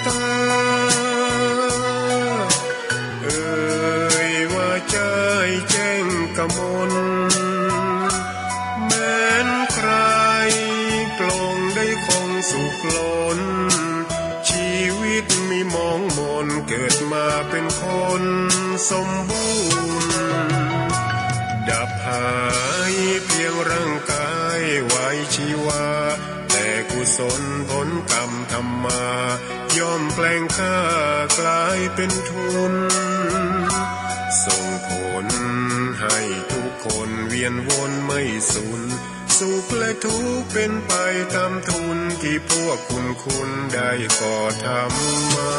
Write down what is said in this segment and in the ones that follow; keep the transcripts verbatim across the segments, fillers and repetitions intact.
ตา เอ่ยว่าใจแจ้งกมล แม้นใครปลงได้คงสุขล้น ชีวิตมีมองมน เกิดมาเป็นคนสมบูรณ์ ดับหายเพียงร่างกายไว้ชีวา แต่กุศลผลกรรมทำมา ย่อมแปลงค่ากลายเป็นทุน ส่งผลให้ทุกคนเวียนวนไม่สูญ สุขและทุกข์เป็นไปตามทุน ที่พวกคุณคุณได้ก่อทำมา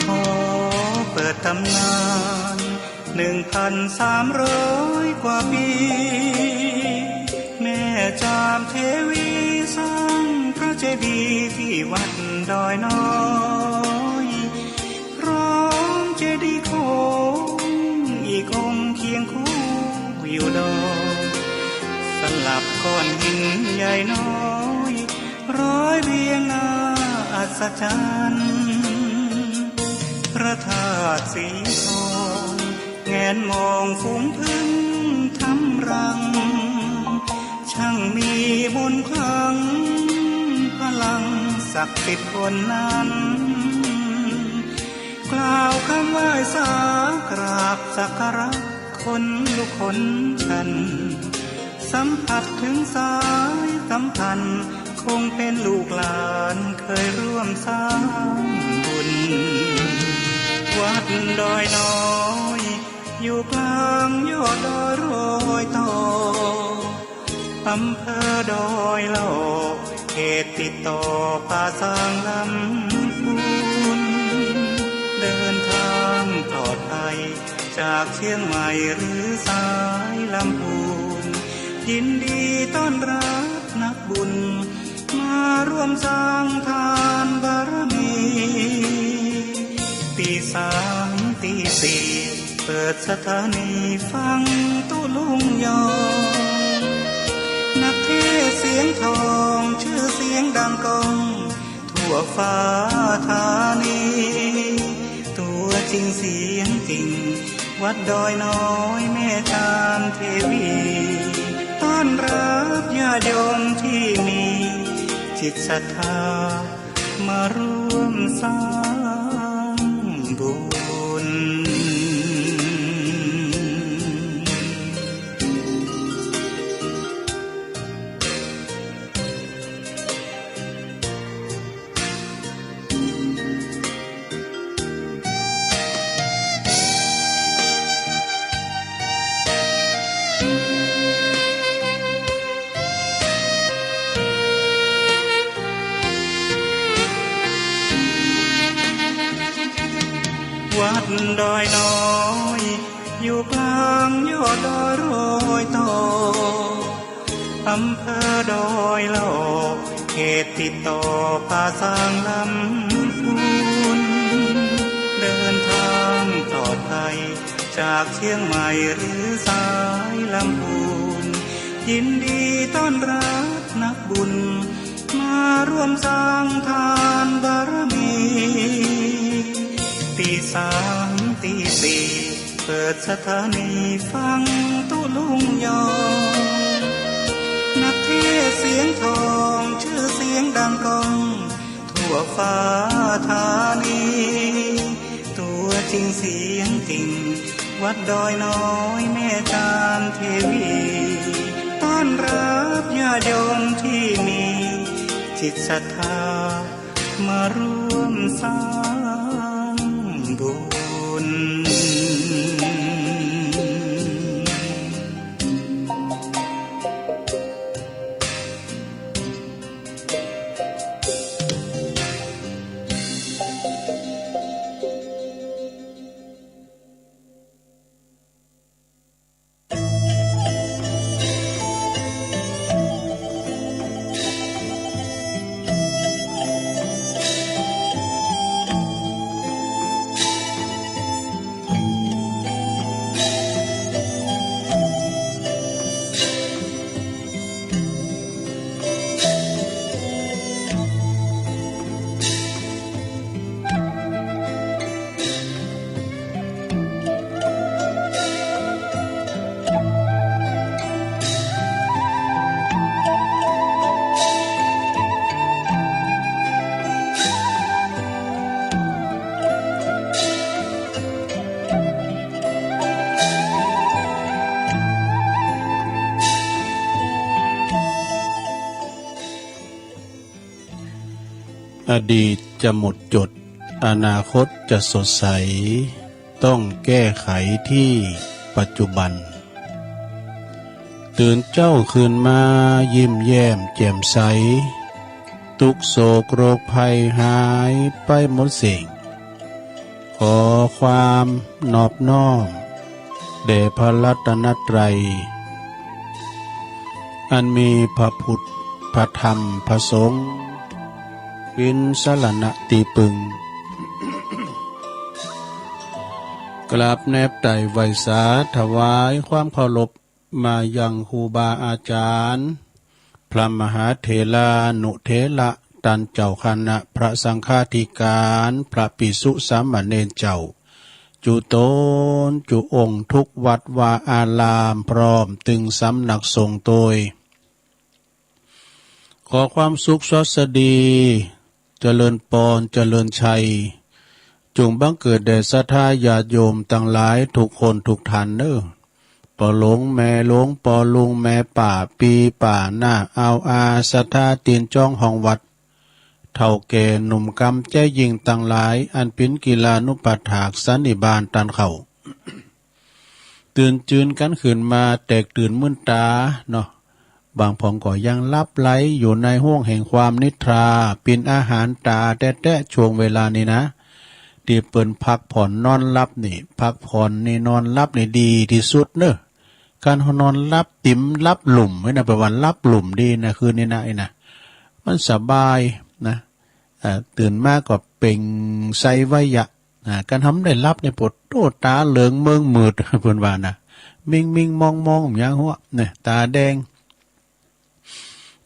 ขอเปิดตำนาน หนึ่งพันสามร้อยกว่าปี แม่จามเทวีสร้างพระเจดีย์ที่วัดดอยน้อย พร้อมเจดีย์โค้งอีกองค์เคียงคู่อยู่ดอย สลับก้อนหินใหญ่น้อย ร้อยเรียงน่าอัศจรรย์ พระธาตุสีทอง แงนมองฝูงผึ้งทำรัง ช่างมีมนต์ขลัง พลังศักดิ์สิทธิ์บนนั้น กล่าวคำไหว้สากราบสักการะ ขนลุกขนชัน สัมผัสถึงสายสัมพันธ์ คงเป็นลูกหลานเคยร่วมสร้างบุญ วัดดอยน้อย อยู่กลางยอดดอยรอยต่อ อำเภอดอยหล่อ เขตติดต่อป่าซางลำพูน เดินทางปลอดภัย จากเชียงใหม่หรือสายลำพูน ยินดีต้อนรับนักบุญ มาร่วมสร้างทานบารมี ตีสามตีสี่ เปิดสถานีฟังตุ๊ลุงยอง นักเทศน์เสียงทอง ชื่อเสียงดังก้อง ทั่วฟ้าธานี ตัวจริงเสียงจริง วัดดอยน้อยแม่จามเทวี ต้อนรับญาติโยมที่มีจิตศรัทธา มาร่วมสร้างบุญ วัดดอยน้อย อยู่กลางยอดดอยรอยต่อ อำเภอดอยหล่อ เขตติดต่อป่าซางลำพูน เดินทางปลอดภัย จากเชียงใหม่หรือสายลำพูน ยินดีต้อนรับนักบุญ มาร่วมสร้างทานบารมี ตีสามตีสี่ เปิดสถานีฟังตุ๊ลุงยอง นักเทศน์เสียงทอง ชื่อเสียงดังก้อง ทั่วฟ้าธานี ตัว สิ่งเสียงติ่ง วัดดอยน้อยแม่ตาลเทวี ต้อนรับญาติโยมที่มีจิตศรัทธา มาร่วมสร้างบุญ อดีตจะหมดจด อนาคตจะสดใส ต้องแก้ไขที่ปัจจุบัน ตื่นเจ้าขึ้นมายิ้มแย้มแจ่มใส ทุกข์โศกโรคภัยหายไปหมดสิ้น ขอความนอบน้อมแด่พระรัตนตรัย อันมีพระพุทธ พระธรรม พระสงฆ์ เป็นสรณะที่พึ่ง กราบแนบไต่ไหว้สาถวายความเคารพ มายังครูบาอาจารย์ พระมหาเถรานุเถระ ต้านเจ้าคณะพระสังฆาธิการ พระภิกษุสามเณรเจ้า จุตนจุองค์ทุกวัดวาอาราม พร้อมตึงสำนักสงฆ์โตย ขอความสุขสวัสดี เจริญปอน เจริญชัย จงบังเกิดแด่ศรัทธาญาติโยมตังหลายทุกคนทุกท่านเน้อ ป้อหลวงแม่หลวง ป้อลุงแม่ป้า ปี้ป้าน้า อาวอา ศรัทธาตีนจ้องห้องวัด เฒ่าแก่หนุ่มกำแจ้หญิงตังหลาย อันเป๋นกิลานุปัฏฐากสันนิบาตต้านเฮา ตื่นจืนกั๋นขึ้นมา แตกตื่นมื่นต๋าเนาะ บางผองก็ยังหลับไหลอยู่ในห้วงแห่งความนิทรา เป๋นอาหารต๋าแต๊ๆ ช่วงเวลานี้นะ ตี้เปิ้นพักผ่อนนอนหลับนี่ พักผ่อนนี่นอนหลับนี่ดีตี้สุดเน้อ คันเฮานอนหลับติ่มหลับหลุ่มไว้นะ แปลว่าหลับหลุ่มดีนะ คืนนี้นะ ไอ้นะ มันสบายนะ อ่า ตื่นมาก็เปล่งใสไว้ยะ อ่า คันเฮาบ่ได้หลับนี่ ปะโธ่ ต๋าเหลืองเมิงมืด เปิ้นว่านะ มิ่งๆ มองๆ อย่างหั้นนะ ต๋าแดง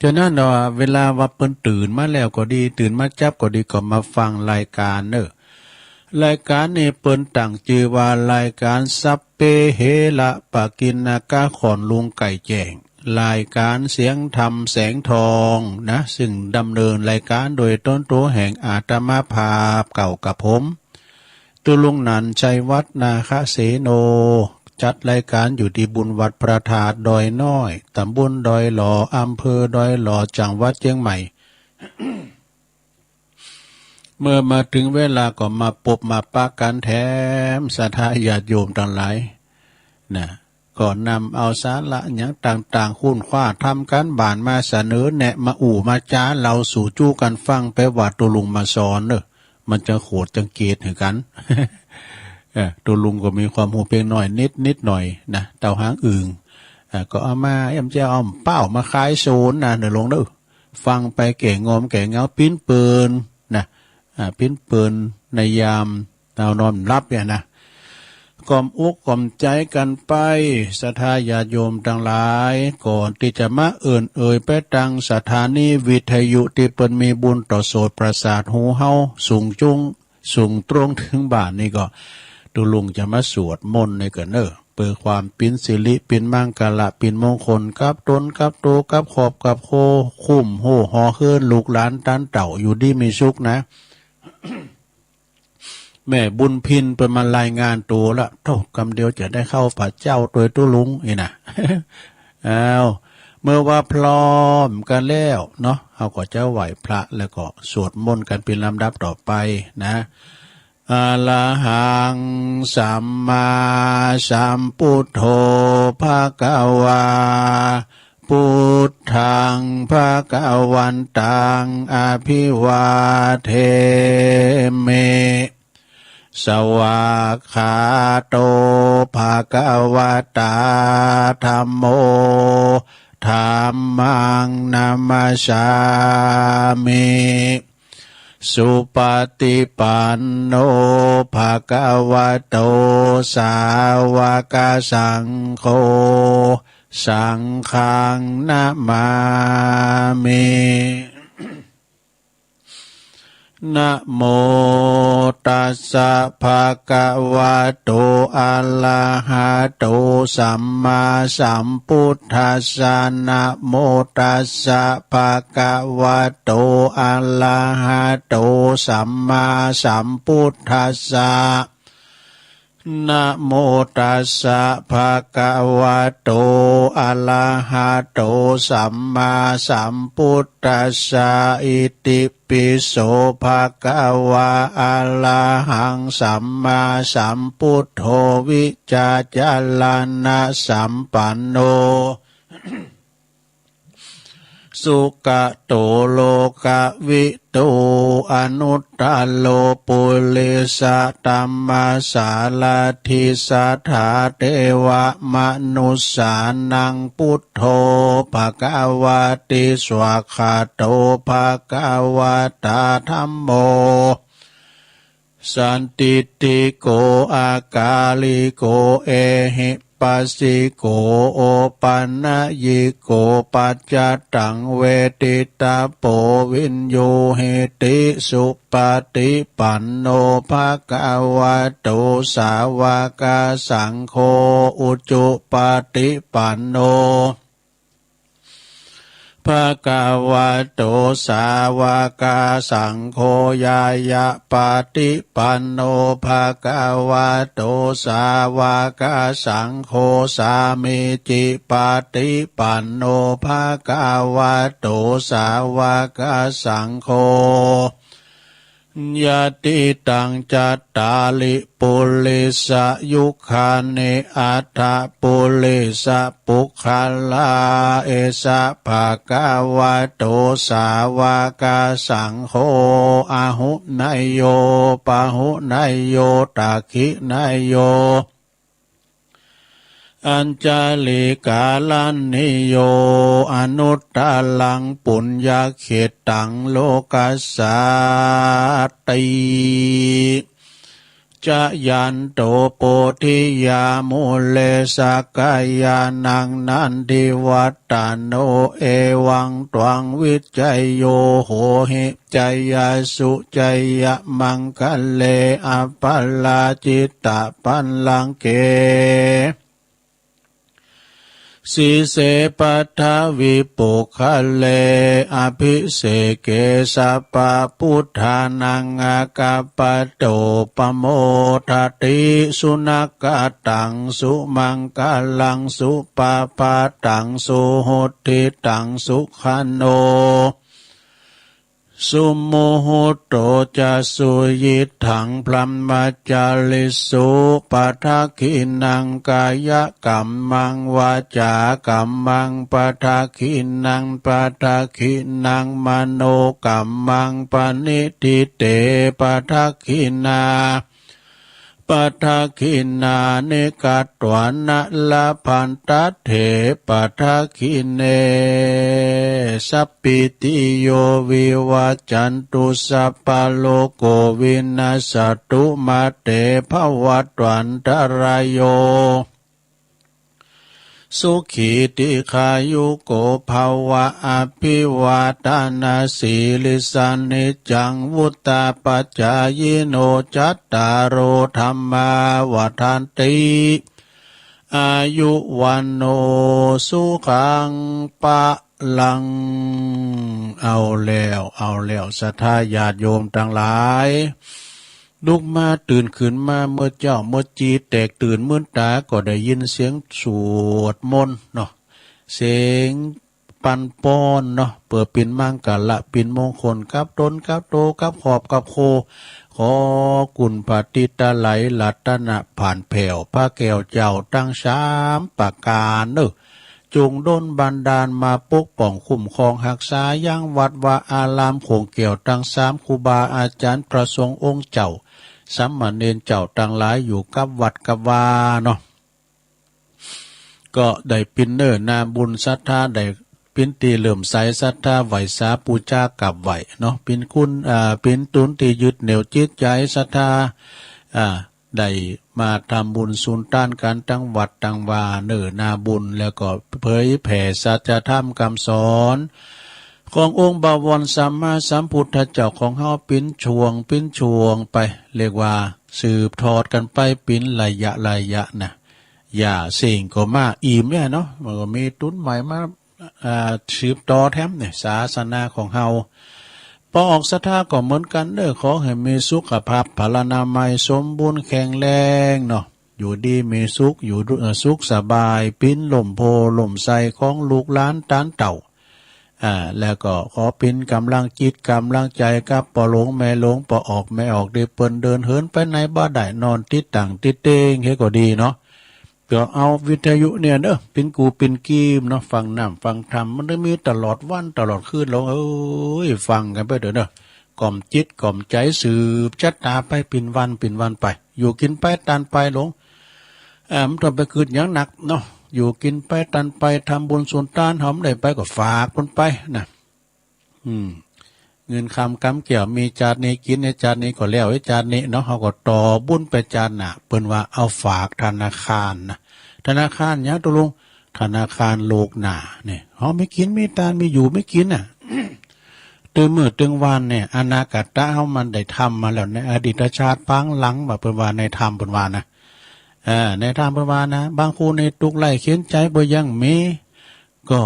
ฉะนั้นว่า เวลาว่าเปิ้นตื่นมาแล้วก็ดี ตื่นมาจั๊บก็ดี ก็มาฟังรายการเน้อ รายการนี้เปิ้นตั้งจื้อว่ารายการสัพเพเหระปกิณณกะ ขอนลุงไก่แจ้ง รายการเสียงธรรมแสงทองนะ ซึ่งดำเนินรายการโดยต๋นตั๋วแห่งอาตมาภาพเก่ากับผม ตุ๊ลุงนันท์ ชัยวัฒน์ นาคเสโน จัดรายการอยู่ตี้บุญวัดพระธาตุดอยน้อย ตำบลดอยหล่อ อำเภอดอยหล่อ จังหวัดเจียงใหม่ เมื่อมาถึงเวลาก็มาปบมาปะกั๋นแถมศรัทธาญาติโยมตังหลายนะ ก็นำเอาสาระหยังต่างๆ ค้นคว้าทำก๋านบ้านมาเสนอแนะ มาอู้มาจ๋าเล่าสู่จู้กั๋นฟัง แปลว่าตุ๊ลุงมาสอนเน้อ มันจะโขดจังเกตหื้อกั๋น เออ ตุ๊ลุงก็มีความฮู้เปียงน้อยนิดๆ หน่อยนะ เต้าหางอึ่ง เออ ก็เอามา เอ็มจะเอาเป้ามาขายศูนย์นะ เน้อลุงเน้อ ฟังไปแก้ง่วงแก้เหงา ปิ๊นเปิ้นนะ อ่า ปิ๊นเปิ้นในยามเฮานอนหลับเนี่ยนะ กล่อมอกกล่อมใจ๋กั๋นไป ศรัทธาญาติโยมตังหลาย ก่อนตี้จะมาเอิ้นเอ่ยไปตางสถานีวิทยุตี้เปิ้นมีบุญต่อโสตประสาทหูเฮา สูงจุง สูงตรงเถิงบ้านนี่ก็ ตุ๊ลุงจะมาสวดมนต์นี่ก่อนเน้อ เปื้อความเป๋นสิริ เป๋นมังคละ เป๋นมงคล กับตน กับโต กับครอบ กับครัว คุ้มโฮ่หอเฮือน ลูกหลานต้านเต้า อยู่ดีมีสุขนะ แม่บุญพินเปิ้นมารายงานตั๋วละ โธ่ กำเดียวจะได้เข้าพระเจ้าตวยตุ๊ลุงอี้นะ อ้าว เมื่อว่าพร้อมกันแล้วเนาะ เฮาก็จะไหว้พระแล้วก็สวดมนต์กันเป็นลำดับต่อไปนะ อะระหัง สัมมาสัมพุทโธ ภะคะวา พุทธัง ภะคะวันตัง อะภิวาเทมิ สวากขาโต ภะคะวะตา ธัมโม ธัมมัง นะมัสสามิ สุปะฏิปันโน ภะคะวะโต สาวะกะสังโฆ สังฆัง นะมามิ นะโม ตัสสะ ภะคะวะโต อะระหะโต สัมมาสัมพุทธัสสะ นะโม ตัสสะ ภะคะวะโต อะระหะโต สัมมาสัมพุทธัสสะ นะโม ตัสสะ ภะคะวะโต อะระหะโต สัมมาสัมพุทธัสสะ อิติปิโส ภะคะวา อะระหัง สัมมาสัมพุทโธ วิจาจารณะสัมปันโน สุขะโต โลกะวิทู อนุตตะโร ปุริสะธัมมะสารัตถิ สัทธาเทวะมนุสสานัง พุทโธ ภะคะวะติ สวากขาโต ภะคะวะตา ธัมโม สันทิฏฐิโก อากาลิโก เอหิปัสสิโก โอปันญิโก ปัจจตัง เวทิตาโป วิญญูหิติ สุปะฏิปันโน ภะคะวะโต สาวะกะสังโฆ อุจุปะฏิปันโน ภะคะวะโต สาวะกะสังโฆ ญาญะปะฏิปันโน ภะคะวะโต สาวะกะสังโฆ สามีจิปะฏิปันโน ภะคะวะโต สาวะกะสังโฆ ยะติตัง จัตตาริ ปุริสะยุคานิ อัตถะปุริสะปุคคลา เอสะภะคะวะโต สาวะกะสังโฆ อะหุเนยโย ปะหุเนยโย ตักขิเนยโย อัญชลีกะรัณณีโย อนุตตะรังปุญญะเขตตัง โลกัสสาติ จะยันโต โพธิยามูเล สักกายานัง นันทิวัตตะโน เอวังตวัง วิจโย โหหิ จยสสุ จยมังคะเล อะปะราจิตะปัลลังเก สีเส ปัททวีปุคคเล อะภิเสเก สัพพะพุทธานัง อะกัปปะโต ปะโมทะติ สุนะกะตัง สุมังคะลัง สุปะพะตัง สุหุตติตัง สุขะโน สุมุหุตโต จะ สุยิตถัง พรหมจาริสุ ปะทักขิณัง กายะกัมมัง วาจากัมมัง ปะทักขิณัง ปะทักขิณัง มโนกัมมัง ปะณิทิเต ปะทักขิณา ปะทักขิณานิ กัตวานะ ละพันตะเถ ปะทักขิเณ สัพพิติโย วิวัจจันตุ สัพพะโรโค วินัสสะตุ มาเต ภะวัตวันตะราโย สุขี ทีฆายุโก ภะวะ อะภิวาทะนะสีลิสสะ นิจจัง วุฑฒาปะจายิโน จัตตาโร ธัมมา วัฑฒันติ อายุ วัณโณ สุขัง พะลัง เอาแล้ว เอาแล้ว ศรัทธาญาติโยมตังหลาย ลุกมาตื่นขึ้นมาเมื่อเจ๊าเมื่อจีแตกตื่นมื้นต๋าก็ได้ยินเสียงสวดมนต์เนาะ เสียงปันป้อนเนาะ เปื้อเป๋นมังคละเป๋นมงคลกับต๋นกับโตกับครอบกับครัว ขอคุณพระติตะไลยรัตนะผ่านแผ้วพระแก้วเจ้าตังสามประก๋านเนาะ จงดลบันดาลมาปกป้องคุ้มครองฮักษายังวัดวาอารามโขงแก้วตังสาม ครูบาอาจ๋ารย์พระสงฆ์องค์เจ้า สามเณรเจ้าตังหลายอยู่กับวัดกับวาเนาะ ก็ได้เป๋นเนื้อนาบุญศรัทธา ได้เป๋นตี้เลื่อมใสศรัทธาไหว้สาปู๋จากราบไหว้เนาะ เป๋นคุณ อ่า เป๋นต๋นตี้ยึดเหนี่ยวจิตใจ๋ศรัทธา อ่า ได้มาทำบุญสุนตานกั๋นตังวัดตังวาเนื้อนาบุญ แล้วก็เผยแผ่สัจธรรมกำสอน ขององค์บวรสัมมาสัมพุทธเจ้าของเฮาเป๋นช่วงเป๋นช่วงไป เรียกว่าสืบทอดกั๋นไปเป๋นระยะระยะนะ อย่าเส้งก็มาอิ่มเนี่ยเนาะ มันก็มีต๋นใหม่มา อ่า สืบต่อแถมเนี่ยศาสนาของเฮา ปอออกศรัทธาก็เหมือนกั๋นเด้อ ขอหื้อมีสุขภาพพลานามัยสมบูรณ์แข็งแรงเนาะ อยู่ดีมีสุข อยู่ดู เอ่อ สุขสบาย เป๋นล่มโพธิ์ล่มไทรของลูกหลานตานเต้า อ่า แล้วก็ขอเป๋นก๋ำลังจิตก๋ำลังใจ๋กับป้อหลวงแม่หลวง ป้อออกแม่ออก ตี้เปิ้นเดินเหินไปไหนบ่ได้ นอนติดตังติดเตียงเฮาก็ดีเนาะ ก็เอาวิทยุเนี่ยเนาะ เป๋นกูเป๋นกีมเนาะ ฟังน้ำฟังธรรม มันได้มีตลอดวันตลอดคืน หลวงเอ้ย ฟังกั๋นไปเถอะเนาะ กล่อมจิตกล่อมใจ๋สืบชะตาไปเป๋นวันเป๋นวันไป อยู่กิ๋นไปตานไปหลวง เอ่อ บ่ต้องไปคิดหยังหนักเนาะ อยู่กิ๋นไปตานไป ทำบุญสุนตาน เฮาบ่ได้ไปก็ฝากเปิ้นไปนะ อืม เงินคำกำแก้วมีจาตินี้กิ๋นในจาตินี้ก็แล้วในจาตินี้เนาะ เฮาก็ต่อบุญไปจาติหน้า เปิ้นว่าเอาฝากธนาคารนะ ธนาคารหยังตกลง ธนาคารโลกหน้าเนี่ย เฮามีกิ๋นมีตานมีอยู่มีกิ๋นน่ะ ตึงมื้อตึงวันเนี่ย อนาคตะเฮามันได้ทำมาแล้ว ในอดีตชาติปางหลัง ว่าเปิ้นว่าในธรรมเปิ้นว่านะ เอ่อ ในธรรมเปิ้นว่านะ บางคนนี่ทุกข์ไร้เข็ญใจ๋บ่ยังมี ก็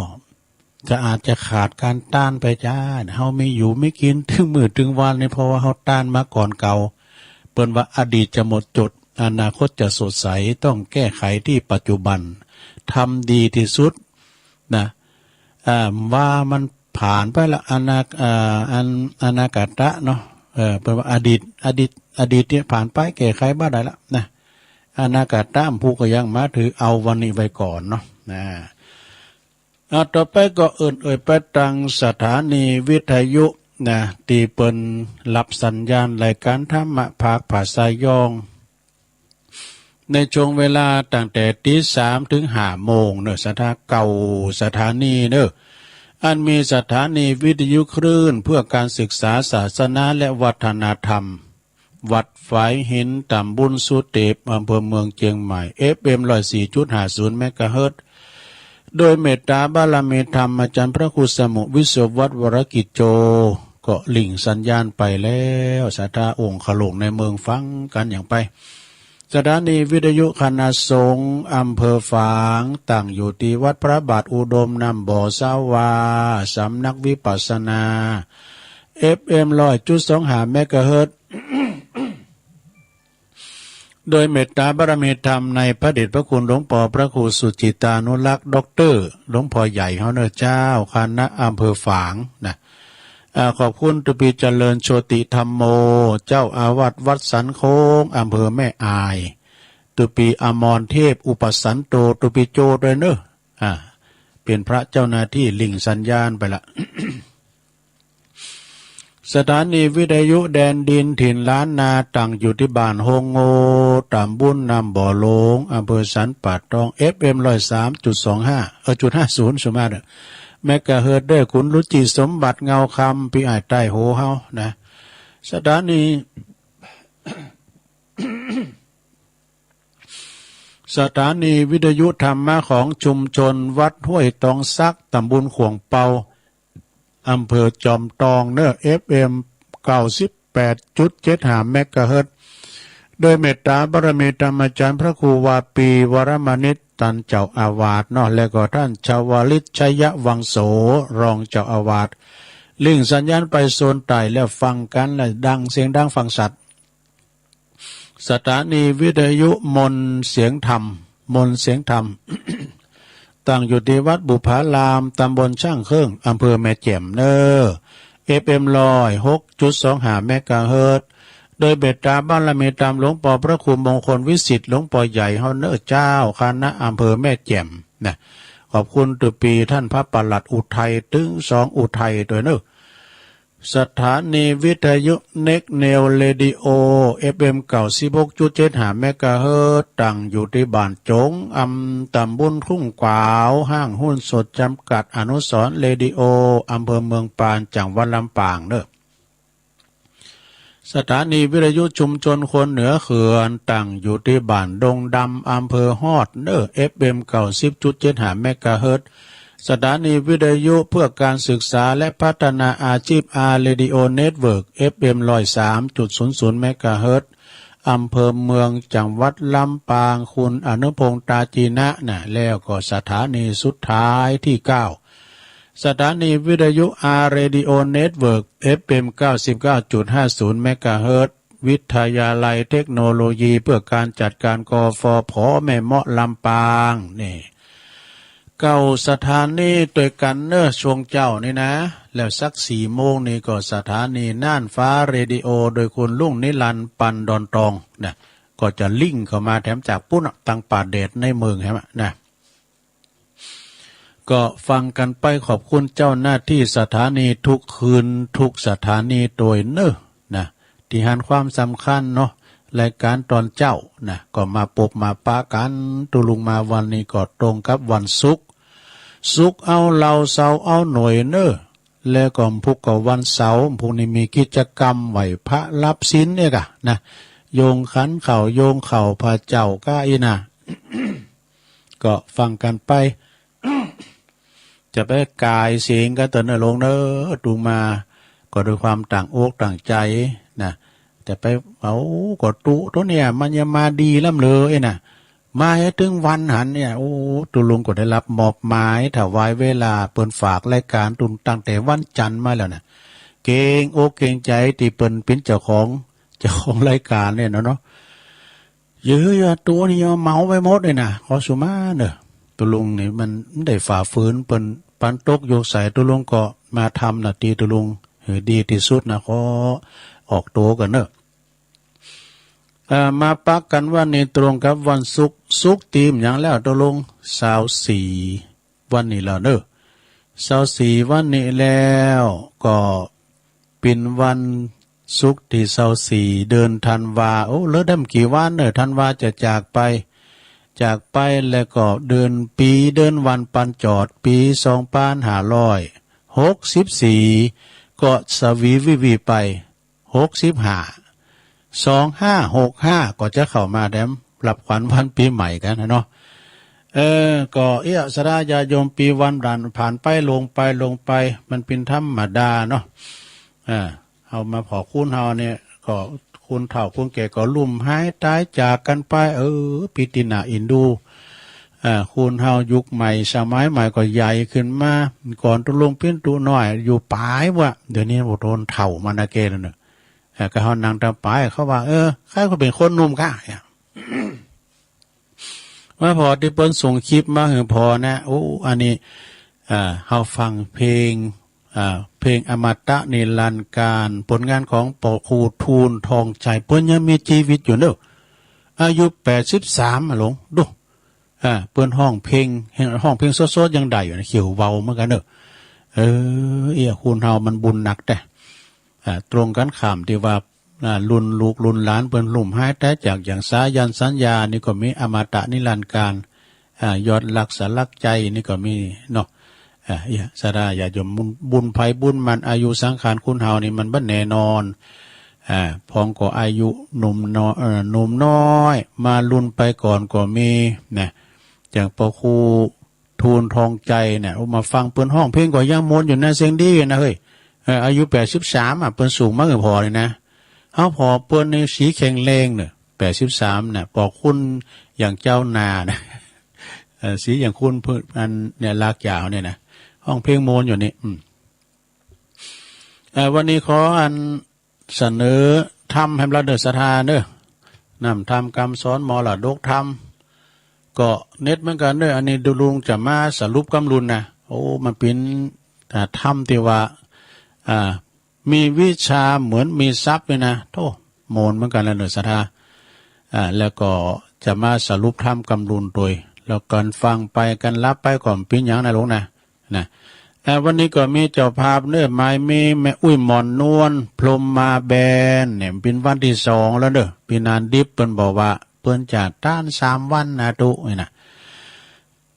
จะอาจจะขาดก๋านตานไปจ้า เฮามีอยู่มีกิ๋นตึงมื้อตึงวันนี่ เพราะว่าเฮาตานมาก่อนเก่า เปิ้นว่าอดีตจะหมดจด อนาคตจะสดใส ต้องแก้ไขที่ปัจจุบัน ทำดีที่สุดนะ อ่า ว่ามันผ่านไปละ อนา อ่า อัน อนาคตะเนาะ เออ เปิ้นว่าอดีต อดีต อดีตเนี่ยผ่านไป แก้ไขบ่ได้ละนะ อนาคตะผู้ก็ยังมาถือเอาวันนี้ไว้ก่อนเนาะ นะ อ่า ต่อไปก็เอิ้นเอ่ยไปตังสถานีวิทยุนะ ตี้เปิ้นรับสัญญาณรายการธรรมะภาคภาษายอง ในช่วงเวลาตั้งแต่ตีสามถึงห้าโมงเนอะ ศรัทธาเก้าสถานีเนอะ อันมีสถานีวิทยุคลื่นเพื่อการศึกษาศาสนาและวัฒนธรรม วัดฝายหิน ตำบลสุเตป อำเภอเมืองเชียงใหม่ เอฟเอ็ม ร้อยสี่จุดห้าศูนย์ เมกะเฮิรตซ์ โดยเมตตาบารมีธรรมอาจารย์พระครูสมุวิศวัตรวรกิจโจ ก็หลิ้งสัญญาณไปแล้ว ศรัทธาองค์ขะหลงในเมืองฟังกั๋นอย่างไป สถานีวิทยุคณะสงฆ์อำเภอฝาง ตั้งอยู่ตี้วัดพระบาทอุดมน้ำบ่อสาวา สำนักวิปัสสนา เอฟเอ็ม ร้อยจุดสองห้า เมกะเฮิรตซ์ โดยเมตตาบารมีธรรมในพระเดชพระคุณหลวงปอพระครูสุจิตานุรักษ์ ด็อกเตอร์ หลวงพ่อใหญ่เฮาเนอะเจ้า คณะอำเภอฝางนะ อ่า ขอบคุณตุปีเจริญโชติธัมโม เจ้าอาวาสวัดสันโค้ง อำเภอแม่อาย ตุปีอมรเทพอุปสันโต ตุปีโจด้วยเนอะ อ่า เป็นพระเจ้าหน้าที่หลิ้งสัญญาณไปละ สถานีวิทยุแดนดินถิ่นล้านนา ตั้งอยู่ตี้บ้านโฮงโง ตำบลน้ำบ่อหลง อำเภอสันป่าตอง เอฟเอ็ม ร้อยสามจุดสองห้า เออ จุดห้าศูนย์ สุมาเนอะ เมกะเฮิรตซ์ ด้วยคุณรุจิสมบัติเงาคำ ปี้อ้ายใต้โฮเฮานะ สถานี สถานีวิทยุธรรมะของชุมชนวัดห้วยตองสัก ตำบลข่วงเปา อำเภอจอมตองเนอะ เอฟเอ็ม เก้าสิบแปดจุดเจ็ดห้า เมกะเฮิรตซ์ โดยเมตตาบารมีธรรมอาจารย์พระครูวาปี วรมณิต ตันเจ้าอาวาสเนาะ แล้วก็ท่านชวลิต ชยวังโส รองเจ้าอาวาส หลิ้งสัญญาณไปโซนใต้แล้วฟังกั๋น และดัง เสียงดังฟังชัด สถานีวิทยุมนต์เสียงธรรม มนต์เสียงธรรม ตั้งอยู่ที่วัดบุพาราม ตำบลช่างเครื่อง อำเภอแม่แจ่มเนอ เอฟเอ็ม ร้อยหกจุดสองห้า เมกะเฮิรตซ์ โดยเมตตาบารมีตามหลวงปอพระครูมงคลวิสิทธิ์ หลวงปอใหญ่เฮาเนอเจ้า คณะอำเภอแม่แจ่มนะ ขอบคุณตุปีท่านพระปลัดอุทัย ตึงสองอุทัยด้วยเนอ สถานีวิทยุ Next Neo Radio เอฟเอ็ม เก้าสิบหกจุดเจ็ดห้า เมกะเฮิรตซ์ ตั้งอยู่ที่บ้านจงอำ ตำบลทุ่งขวาว ห้างหุ้นส่วนจำกัดอนุสรณ์เรดิโอ อำเภอเมืองปาน จังหวัดลำปางเนอ สถานีวิทยุชุมชนคนเหนือเขื่อน ตั้งอยู่ที่บ้านดงดำ อำเภอฮอดเนอ เอฟเอ็ม เก้าสิบจุดเจ็ดห้า เมกะเฮิรตซ์ สถานีวิทยุเพื่อการศึกษาและพัฒนาอาชีพ อาร์ Radio Network เอฟเอ็ม ร้อยสามจุดศูนย์ศูนย์ เมกะเฮิรตซ์ อำเภอเมือง จังหวัดลำปาง คุณอนุพงษ์ ตาจีนะนะ แล้วก็สถานีสุดท้ายที่เก้า สถานีวิทยุ อาร์ Radio Network เอฟเอ็ม เก้าสิบเก้าจุดห้าศูนย์ เมกะเฮิรตซ์ วิทยาลัยเทคโนโลยีเพื่อการจัดการ กฟผ แม่เมาะ ลำปาง นี่ เก้าสถานีด้วยกันเนอ ช่วงเจ้านี่นะ แล้วสักสี่โมงนี่ก็สถานีน่านฟ้าเรดิโอ โดยคุณลุงนิรันดร์ ปันดอนตองนะ ก็จะลิงก์เข้ามาแถมจากปุ้นน่ะ ตังป่าแดดในเมืองแหมนะ ก็ฟังกันไป ขอบคุณเจ้าหน้าที่สถานีทุกคืนทุกสถานีโดยเนอนะ ที่หันความสำคัญเนาะ รายการตอนเจ๊านะ ก็มาปบมาปะกัน ตุลุงมาวันนี้ก็ตรงกับวันศุกร์ ศุกร์เอาเหล้า เสาร์เอาหน่วยเนอ แล้วก็พุกก็วันเสาร์ พุกนี้มีกิจกรรมไหว้พระรับศีลเนี่ยกะนะ โยงขันข้าว โยงข้าวพระเจ้าก้าอี้นะ ก็ฟังกันไป จะไปกายเสียงกันเต๋อเนอหลวงเนอ ตุงมาก็ด้วยความตั้งอกตั้งใจนะ จะไปเอาก็ตุตัวเนี่ย มันยังมาดีล้ำเลยนะ มาให้ถึงวันหันเนี่ย โอ้ ตุลุงก็ได้รับมอบหมายถวายเวลา เปิ้นฝากรายการตุงตั้งแต่วันจันทร์มาแล้วนะ เกรงอกเกรงใจที่เปิ้นเป็นเจ้าของ เจ้าของรายการเนี่ยเนาะเนาะ เยอะๆ ตัวนี้เอาเหมาไปหมดเลยนะ ขอสุมาเนอะ ตุลุงนี่มันได้ฝ่าฝืนเปิ้น ปันตกโยกใส่ ตุลุงก็มาทำหน้าที่ตุลุงให้ดีที่สุดนะ ขอออกตัวกันเนอะ เอ่อ มาปะกันวันนี้ตรงกับวันศุกร์ ศุกร์ตีมอย่างแล้วตุลุง ซาวสี่ วันนี้แล้วเนอะ ซาวสี่วันนี้แล้ว ก็เป็นวันศุกร์ที่ซาวสี่ เดือนธันวา โอ้ เหลือดำกี่วันเนอะ ธันวาจะจากไป จากไปแล้วก็เดือนปีเดือนวันปันจอด ปีสองพันห้าร้อยหกสิบสี่ ก็สวีวิวีไป หกสิบห้า สองห้าหกห้า ก็จะเข้ามาแถมรับขวัญวันปีใหม่กันนะเนาะ เออ ก็เอี้ย ศรัทธาญาติโยม ปีวันผ่าน ผ่านไปลงไปลงไป มันเป็นธรรมดาเนาะ อ่า เฮามาผ่อคุณเฮาเนี่ย ก็คุณเฒ่าคุณแก่ก็ลุ่มหายตายจากกันไป เออ ปิตินาอินดู อ่า คุณเฮายุคใหม่สมัยใหม่ก็ใหญ่ขึ้นมา ก่อนตุลุงปิ้นตุน้อยอยู่ปายว่ะ เดี๋ยวนี้โอ้โห โดนเฒ่ามานะแกแล้วเนอะ เอ่อ ก็เฮานั่งตามปาย เขาว่า เออ ใครก็เป็นคนหนุ่มกะ เนี่ย มาผ่อที่เปิ้นส่งคลิปมาหื้อผ่อนะ โอ้ อันนี้ อ่า เฮาฟังเพลง อ่า เพลงอมตะนิรันดร์กาล ผลงานของปอครูทูลทองชัย เปิ้นยังมีชีวิตอยู่เนอะ อายุแปดสิบสามอะหลวง ดู อ่า เปิ้นฮ้องเพลง ฮ้องเพลงสดๆ ยังได้อยู่นะ เขียวเบาเหมือนกันเนอะ เออ เอี้ย คุณเฮามันบุญหนักแต๊ อ่า ตรงกันข้ามที่ว่า อ่า รุ่นลูกรุ่นหลานเปิ้นลุ่มหายตายจาก อย่างสายัณสัญญานี่ก็มีอมตะนิรันดร์กาล อ่า ยอดรักสลักใจนี่ก็มีเนาะ อ่า เอี้ย ศรัทธาญาติโยม บุญ บุญไผบุญมัน อายุสังขารคุณเฮานี่มันบ่แน่นอน อ่า พองก็อายุหนุ่มน้อย เอ่อ หนุ่มน้อย มารุ่นไปก่อนก็มีนะ อย่างปอครู ทูลทองชัยเนี่ย โอ้ มาฟังเปิ้นฮ้องเพลงก็ยังม่วนอยู่นะ เสียงดีนะเฮ้ย เออ อายุแปดสิบสามอะ เปิ้นสูงมากเลยผ่อเลยนะ เฮาผ่อเปิ้นนี่สีแข็งแรงเนอะ แปดสิบสามน่ะ ปอครูอย่างเจ้านานะ เออ สีอย่างคุณเพิ่น อันเนี่ย ลากยาวเนี่ยนะ ฮ้องเพลงม่วนอยู่นี่ อืม เอ่อ วันนี้ขออันเสนอธรรมแหมละเด้อศรัทธาเด้อ นำธรรมคำสอนมรดกธรรม ก็เน็ตเหมือนกันเนอะ อันนี้ดูลุงจะมาสรุปกำลุนนะ โอ้ มันเป็น อ่า ธรรมที่ว่า อ่า มีวิชาเหมือนมีทรัพย์เลยนะ โธ่ โมนเหมือนกันแล้วเนอะ ศรัทธา อ่า แล้วก็จะมาสรุปธรรมกำลุนโดย แล้วกันฟังไป กันรับไปก่อน เป็นอย่างนะลุงนะ นะ เอ่อ วันนี้ก็มีเจ้าภาพเนอะ หมายมีแม่อุ้ยหมอนนวล พรหมมาแบนเนี่ย เป็นวันที่สองแล้วเนอะ ปีนานดิบเปิ้นบอกว่า เปิ้นจะต้านสามวันนะตุ๊นี่นะ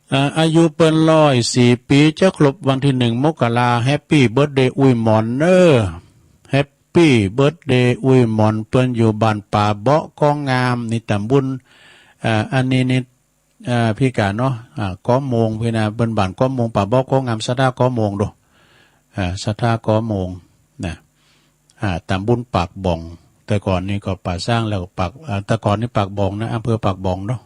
เอ่อ อายุเปิ้นร้อยสี่ปี จะครบวันที่หนึ่งมกรา แฮปปี้เบิร์ธเดย์อุ้ยหมอนเนอะ แฮปปี้เบิร์ธเดย์อุ้ยหมอน เปิ้นอยู่บ้านป่าเบาะ ก้องงาม นี่ตำบล เอ่อ อันนี้นี่ อ่า พี่กาเนาะ อ่า ก้อมโมงพี่นะ เปิ้นบ้านก้อมโมง ป่าเบาะ ก้องงาม ศรัทธาก้อมโมงดู อ่า ศรัทธาก้อมโมงนะ อ่า ตำบลปากบ่อง แต่ก่อนนี้ก็ป่าช้าง แล้วก็ปาก อ่า แต่ก่อนนี้ปากบ่องนะ อำเภอปากบ่องเนาะ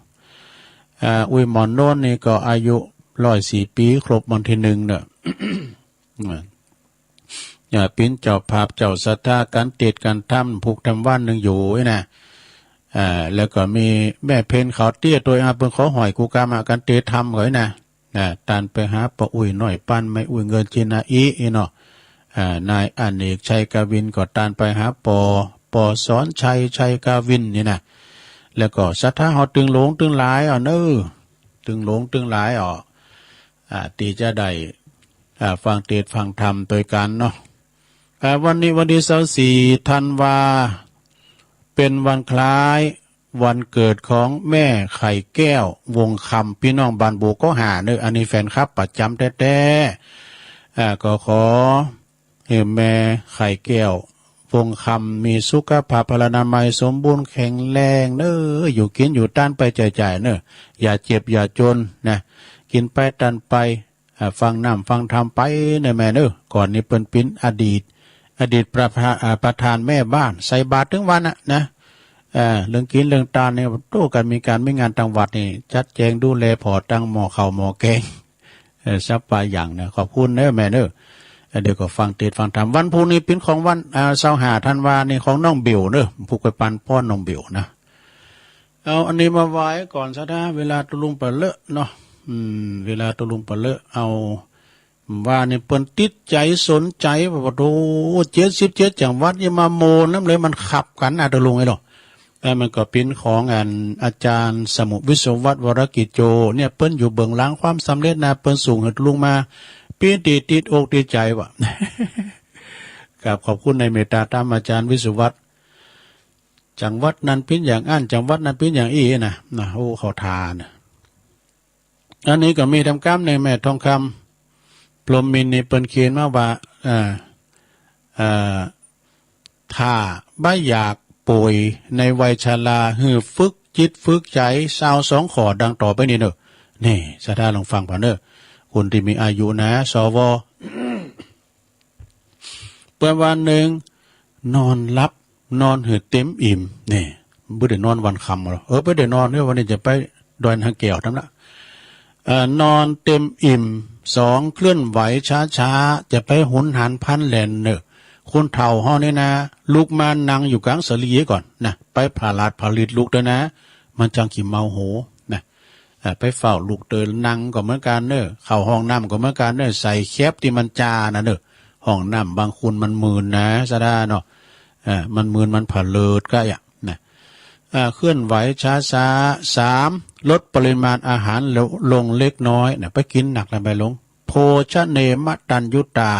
อ่า อุ้ยหมอนนวลนี่ก็อายุร้อยสี่ปี ครบวันที่หนึ่งเนอะ อ่า ปิ้นเจ้าภาพเจ้าศรัทธา การเตศน์การธรรม ผูกธรรมวันหนึ่งอยู่นะ อ่า แล้วก็มีแม่เพ็ญขาวเตี้ยตัว อ่า เปิ้นขอห้อยกูกามา การเตศน์ธรรมเขานะ อ่า ต้านไปหาป้ออุ้ยน้อย ปานแม่อุ้ยเงินจินาอิเนาะ อ่า นายอเนกชัยกวิน ก็ต้านไปหาป้อ ป้อสอนชัย ชัยกวินนี่นะ แล้วก็ศรัทธาเฮาตึงหลวงตึงหลายอ่ะเนอะ ตึงหลวงตึงหลายอ่ะ อ่า ตี้จะได้ อ่า ฟังเตศน์ฟังธรรมโดยกันเนาะ อ่า วันนี้วันที่ซาวสี่ธันวา เป็นวันคล้ายวันเกิดของแม่ไข่แก้ว วงศ์คำ พี่น้องบ้านโบกก็หาเนอะ อันนี้แฟนคลับประจำแต๊ๆ อ่า ก็ขอ ให้แม่ไข่แก้ว วงศ์คำ มีสุขภาพพลานามัยสมบูรณ์แข็งแรงเนอะ อยู่กินอยู่ต้านไปจ่ายๆ เนอะ อย่าเจ็บอย่าจนนะ กินไปต้านไป อ่า ฟังน้ำฟังธรรมไปเนอะแม่เนอะ ก่อนนี้เปิ้นปิ้นอดีต อดีตประธาน อ่า ประธานแม่บ้าน ใส่บาตรตึงวันน่ะนะ อ่า เรื่องกินเรื่องต้านนี่ โต้กันมีการมีงานตังวัดนี่ จัดแจงดูแลผ่อตังหม้อข้าวหม้อแกง เออ สับปะอย่างเนี่ย ขอบคุณเนอะแม่เนอะ เออ เดี๋ยวก็ฟังเตศน์ฟังธรรม วันพุธนี้ปิ้นของวัน อ่า ซาวห้าธันวานี่ของน้องบิวเนอะ ผูกไปปันป้อนน้องบิวนะ เอาอันนี้มาไหว้ก่อนซะนะ เวลาตุลุงปะเลอะเนาะ อืม เวลาตุลุงปะเลอะ เอา ว่านี่เปิ้นติดใจสนใจ ว่า โอ้โห เจ็ดสิบเจ็ดจังหวัดนี่มาโมนำเลย มันขับกันนะ ตุลุงเอ้ยเนาะ เออ มันก็ปิ้นของอันอาจารย์สมุทรวิศวัตร วรกิจโจ เนี่ย เปิ้นอยู่เบื้องหลังความสำเร็จนะ เปิ้นส่งหื้อตุลุงมา ปิ้นตี้ติดอกติดใจว่ะ ครับ ขอบคุณในเมตตาตามอาจารย์วิศวัตร จังหวัดนั้นปิ้นอย่างอั้น จังหวัดนั้นปิ้นอย่างอี้นะ นะ โอ้ เขาทานะ อันนี้ก็มีตำกำในแม่ทองคำ พรหมมินทร์นี่เปิ้นเขียนมาว่า เอ่อ เอ่อ ถ้าบ่อยากป่วยในวัยชรา หื้อฝึกจิตฝึกใจ ซาวสองข้อดังต่อไปนี้เนอะ นี่ ศรัทธาลองฟังผ่านเนอะ คนที่มีอายุนะ สว เปิ้นว่าหนึ่ง นอนหลับ นอนหื้อเต็มอิ่ม นี่ บ่ได้นอนวันค่ำหรอก เออ บ่ได้นอนเด้อ วันนี้จะไปดอยนางแก้วทำละ เอ่อ นอนเต็มอิ่ม สอง เคลื่อนไหวช้าๆ จะไปหุนหันพลันแล่นเนอะ คนเฒ่าเฮานี่นะ ลุกมานั่งอยู่กลางสลีก่อนนะ ไปผลัดผลิตลุกเด้อนะ มันจังขี้เมาโหนะ อ่า ไปเฝ้าลูกเตอ นั่งก็เหมือนกันเนอะ เข้าห้องน้ำก็เหมือนกันเนอะ ใส่แคปที่มันจานะเนอะ ห้องน้ำบางคนมันมืนนะ ศรัทธาเนาะ อ่า มันมืนมันผะเลิดก็อย่างนะ อ่า เคลื่อนไหวช้าๆ สาม ลดปริมาณอาหารลงเล็กน้อยนะ ไปกินหนักแล้วไปลง โภชเนมตัญญูตา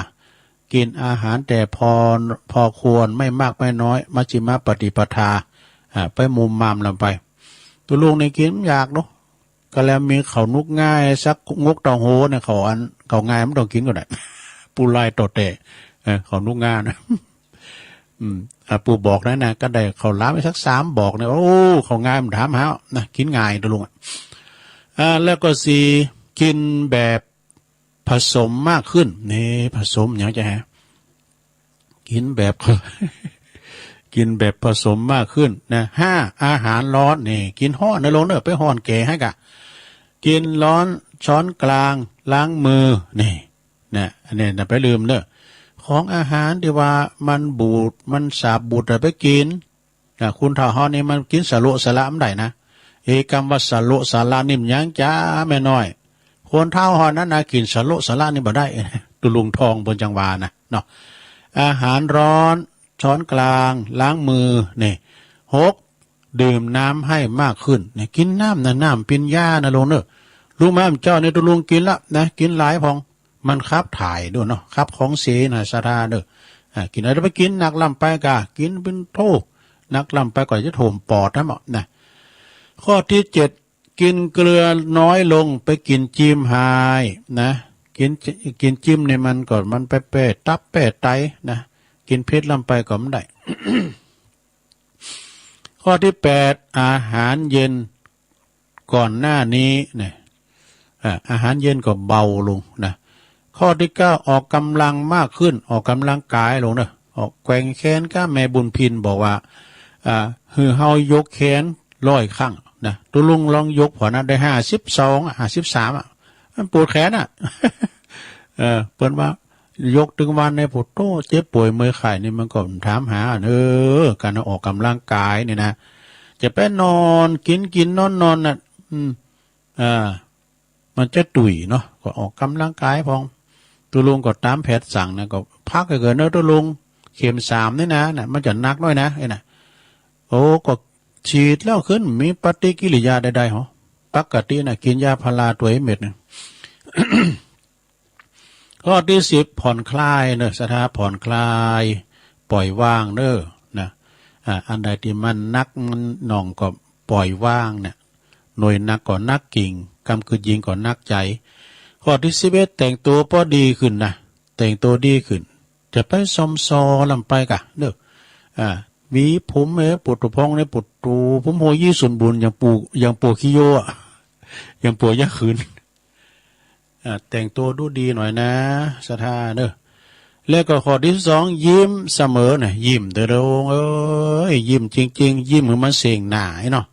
กินอาหารแต่พอ พอควร ไม่มากไม่น้อย มัชฌิมปฏิปทา อ่า ไปมุมมามลำไป ตุลุงนี่กินอยากเนาะ ก็แล้วมีข้าวหนุกง่ายสักงกเต้าหู้เนี่ย ข้าวอัน ข้าวง่ายมันต้องกินก่อนนะ ปูลายต่อแต่ เออ ข้าวหนุกง่ายนะ อืม อ่ะ ปูบอกนะนะ ก็ได้ข้าวหลามไปสักสามบอกเนี่ย โอ้ ข้าวง่ายมันถามหานะ กินง่ายตุลุงอ่ะ อ่า แล้วก็สี่ กินแบบผสมมากขึ้น นี่ ผสมอย่างจะฮะ กินแบบ กินแบบผสมมากขึ้นนะ ห้า อาหารร้อน นี่ กินฮ้อนนะลุงเนอะ ไปฮ้อนแก่ให้กะ กินร้อน ช้อนกลาง ล้างมือ นี่ นะ อันนี้นะ ไปลืมเนอะ ของอาหารที่ว่ามันบูด มันสาบบูดอะไปกิน อ่า คนเฒ่าเฮานี่มันกินสะโละสะละบ่ได้นะ เอ้ กำว่าสะโละสะละนี่มันยังจ้าแม่น้อย คนเฒ่าเฮานั้นนะ กินสะโละสะละนี่บ่ได้ ตุลุงทองเปิ้นจั่งว่านะเนาะ อาหารร้อน ช้อนกลาง ล้างมือ นี่ หก ดื่มน้ำให้มากขึ้น นี่ กินน้ำนะ น้ำเป๋นยานะลุงเนอะ ลุงมาเมื่อเจ้านี่ ตุลุงกินละนะ กินหลายพอง มันขับถ่ายโดยเนาะ ขับของเสียนะ ศรัทธาเด้อ อ่า กินอะไรไปกินหนักล้ำไปกะ กินเป๋นโท หนักล้ำไปก็จะถ่วมปอดนะหมอนะ ข้อที่เจ็ด กินเกลือน้อยลง ไปกินจิมหายนะ กิน กินจิมเนี่ยมันก็ มันไปแป้ตับแป้ไตนะ กินเผ็ดล้ำไปก็บ่ได้ ข้อที่แปด อาหารเย็นก่อนหน้านี้นะ อ่า อาหารเย็นก็เบาลงนะ ข้อที่เก้า ออกกำลังมากขึ้น ออกกำลังกายลงนะ ออกแกว่งแขน ก็แม่บุญพินบอกว่า อ่า หื้อเฮายกแขนร้อยครั้งนะ ตุลุงลองยกผ่อนะ ได้ห้าสิบสองอะ ห้าสิบสามอะ มันปวดแขนอะ เออ เปิ้นว่า ยกตึงวันในปวดโต้ เจ็บป่วยเมื่อยไข้นี่มันก็ถามหา เออ การออกกำลังกายนี่นะ จะไปนอนกินกินนอนนอนน่ะ อืม อ่า มันจะตุยเนาะ ก็ออกกำลังกายพอง ตุลุงก็ตามแพทย์สั่งนะ ก็พักให้เกินเนอะตุลุง เข็มสามนี่นะ น่ะ มันจะหนักหน่อยนะ ไอ้น่ะ โอ้ ก็ฉีดแล้วขึ้น มีปฏิกิริยาใดๆ หรอ ปกติน่ะ กินยาพาราตัวเม็ดหนึ่ง ข้อที่สิบ ผ่อนคลายเนอะ ศรัทธา ผ่อนคลาย ปล่อยวางเนอะ นะ อ่า อันใดที่มันหนักมันหน่วงก็ปล่อยวางเนี่ย หน่วยหนักก็หนักจริง กำกึ่งยิงก็หนักใจ ข้อที่สิบเอ็ด แต่งตัวพอดีขึ้นนะ แต่งตัวดีขึ้น จะไปซอมซอลำไปกะเนอะ อ่า หวีผมเอ้ย ปวดตัวพองเนี่ย ปวดตัว ผมโหยี่สุนบุญ ยังปวด ยังปวดขี้โยอะ ยังปวดยากขึ้น อ่า แต่งตัวดูดีหน่อยนะ ศรัทธาเนอะ แล้วก็ข้อที่สอง ยิ้มเสมอนะ ยิ้มเถอะองค์เอ้ย ยิ้มจริงๆ ยิ้มให้มันเสงหน้าไอ้เนาะ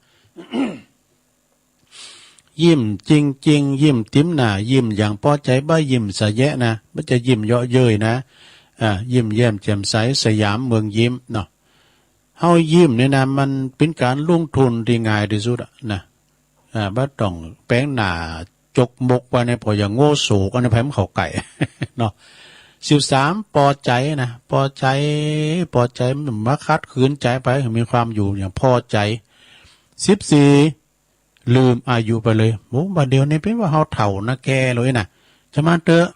ยิ้มจริงๆ ยิ้มติมหน้า ยิ้มอย่างพอใจ บ่ยิ้มสะแยะนะ บ่จะยิ้มเยาะเย้ยนะ อ่า ยิ้มแย้มแจ่มใส สยามเมืองยิ้มเนาะ เฮายิ้มนี่นะ มันเป็นการลงทุนที่ง่ายที่สุดอะนะ อ่า บ่ต้องแป๋งหน้าจกมกไว้เนี่ย พออย่างโง่โศก อันนี้ไผมันเข้าใกล้ เนาะ สิบสาม พอใจนะ พอใจ พอใจ มันมาขัดขืนใจไป มีความอยู่อย่างพอใจ สิบสี่ ลืมอายุไปเลย โอ้ บัดเดี๋ยวนี้เป็นว่าเฮาเฒ่านะ แก่เลยนะ จะมาเถอะ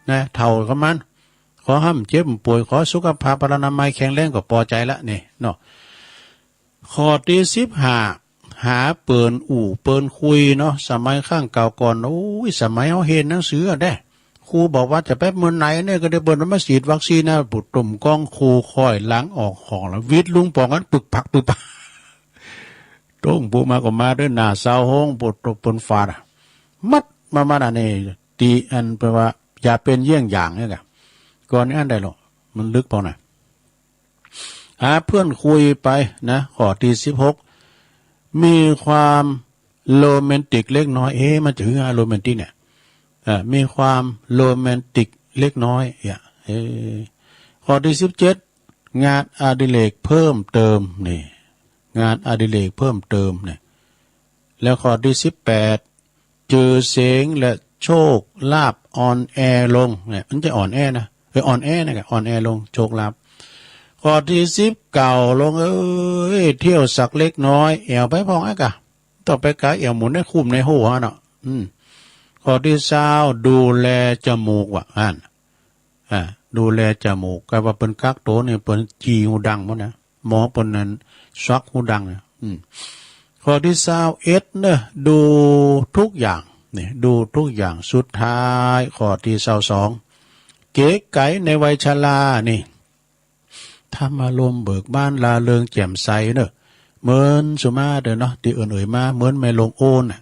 นะ เฒ่าก็มัน ขอห้ามเจ็บป่วย ขอสุขภาพพลานามัยแข็งแรงก็พอใจละนี่เนาะ ข้อที่สิบห้า หาเปิ้นอู้เปิ้นคุยเนาะ สมัยครั้งเก่าก่อน โอ้ย สมัยเฮาเรียนหนังสืออะเด้ ครูบอกว่าจะไปเมืองไหนเนี่ย ก็ได้เปิ้นมาฉีดวัคซีนนะ ปุดตุ่มกองครูค่อยหลังออกห้องแล้ว วิดลุงปองกันปึกปักปึกปัก โต้งปูมาก็มาด้วยหน้าเศร้าโฮง ปวดตบปนฟาดอะ มัดมามาอันนี้ ตีอันแปลว่า อย่าเป็นเยี่ยงอย่างเนี่ยกะ ก่อนนี้อันใดหรอก มันลึกพอหน่อย หาเพื่อนคุยไปนะ ข้อที่สิบหก มีความโรแมนติกเล็กน้อย เอ๊ะ มันจะคือโรแมนติกเนี่ย เอ่อ มีความโรแมนติกเล็กน้อย เนี่ย เอ๊ะ ข้อที่สิบเจ็ด งานอดิเรกเพิ่มเติม นี่ งานอดิเรกเพิ่มเติม เนี่ย แล้วข้อที่สิบแปด จื่อเสียงและโชคลาภอ่อนแอลง เนี่ย มันจะอ่อนแอนะ เออ อ่อนแอนะ อ่อนแอลง โชคลาภ ข้อที่สิบเก้า ลงเอ้ย เที่ยวสักเล็กน้อย แอ่วไปพองไอ้กะ ต้องไปกะแอ่วหมุนในคุ้มในหัวเนาะ อืม ข้อที่ซาว ดูแลจมูกว่ะ อัน อ่า ดูแลจมูก ก็ว่าเปิ้นกักตัวเนี่ย เปิ้นจี่หูดังหมดนะ หมอเปิ้นนั้นสักหูดังนะ อืม ข้อที่ซาวเอ็ดเนอะ ดูทุกอย่าง นี่ ดูทุกอย่าง สุดท้าย ข้อที่ซาวสอง เก๋ไก๋ในวัยชรา นี่ ทำอารมณ์เบิกบานร่าเริงแจ่มใสเนอะ เหมือนสุมาเด้อเนาะ ตี้เอิ้นเอ่ยมา เหมือนแม่หลวงโอนน่ะ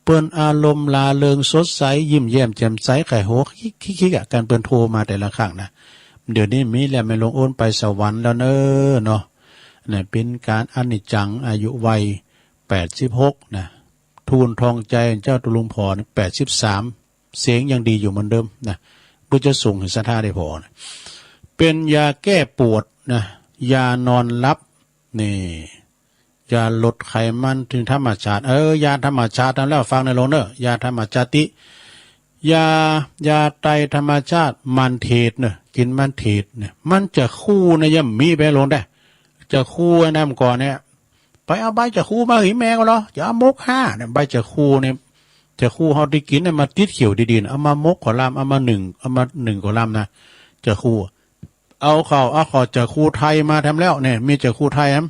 เปิ้นอารมณ์ร่าเริงสดใส ยิ้มแย้มแจ่มใส ไข่หัวคิกๆๆ อะ การเปิ้นโทรมาแต่ละครั้งนะ เดี๋ยวนี้มีแล้ว แม่หลวงโอนไปสวรรค์แล้วเนอะ เนาะ น่ะ เป็นการอนิจจัง อายุวัยแปดสิบหกนะ ทูลทองใจเจ้าตุลุงผอนี่ แปดสิบสาม เสียงยังดีอยู่เหมือนเดิมนะ เพื่อจะส่งให้ศรัทธาได้พอนะ เป็นยาแก้ปวดนะ ยานอนหลับ นี่ ยาลดไขมันที่ธรรมชาติ เออ ยาธรรมชาตินั่นแหละ ฟังในโลกเนอะ ยาธรรมชาติ ยา ยาไตรธรรมชาติ มันเทศเนอะ กินมันเทศเนี่ย มันจะคู่นะ ยังมีไปลงได้ จะคู่ไอ้นั่นก่อนเนี่ย ไปเอาใบจะคู่มาหื้อแม่ก็เหรอ จะเอามกห้าเนี่ย ใบจะคู่เนี่ย จะคู่เฮาได้กินเนี่ย มาติดเขียวดีๆนะ เอามามกขอลำ เอามานึ่ง เอามานึ่งขอลำนะ จะคู่ เอาเข้า เอาเข้าจะคู่ไทยมาแถมแล้วเนี่ย มีจะคู่ไทยแถม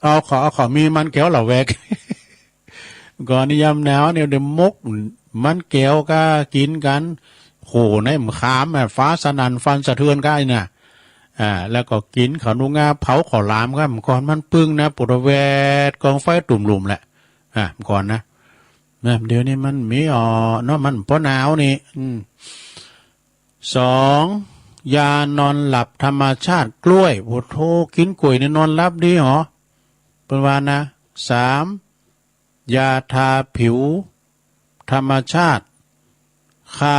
เอาเข้า เอาเข้า มีมันแก้วเหล่าแหวก ก่อนนี้ยามหนาวเนี่ย เดี๋ยวมกมันแก้วก็กินกัน โห ในมะขามอะ ฟ้าสนั่น ฟันสะเทือนก็ไอ้น่ะ อ่า แล้วก็กินข้าวหนุงา เผาข้าวหลามครับ ก่อนมันปึ้งนะ ปวดแวด กองไฟตุ่มลุ่มแหละ อ่า ก่อนนะ นะ เดี๋ยวนี้มันมีอ๋อเนาะ มันเพราะหนาวนี่ อืม สอง ยานอนหลับธรรมชาติกล้วย โอ้โธ่ กินกล้วยนี่นอนหลับดีหรอ เปิ้นว่านะ สาม ยาทาผิวธรรมชาติ คา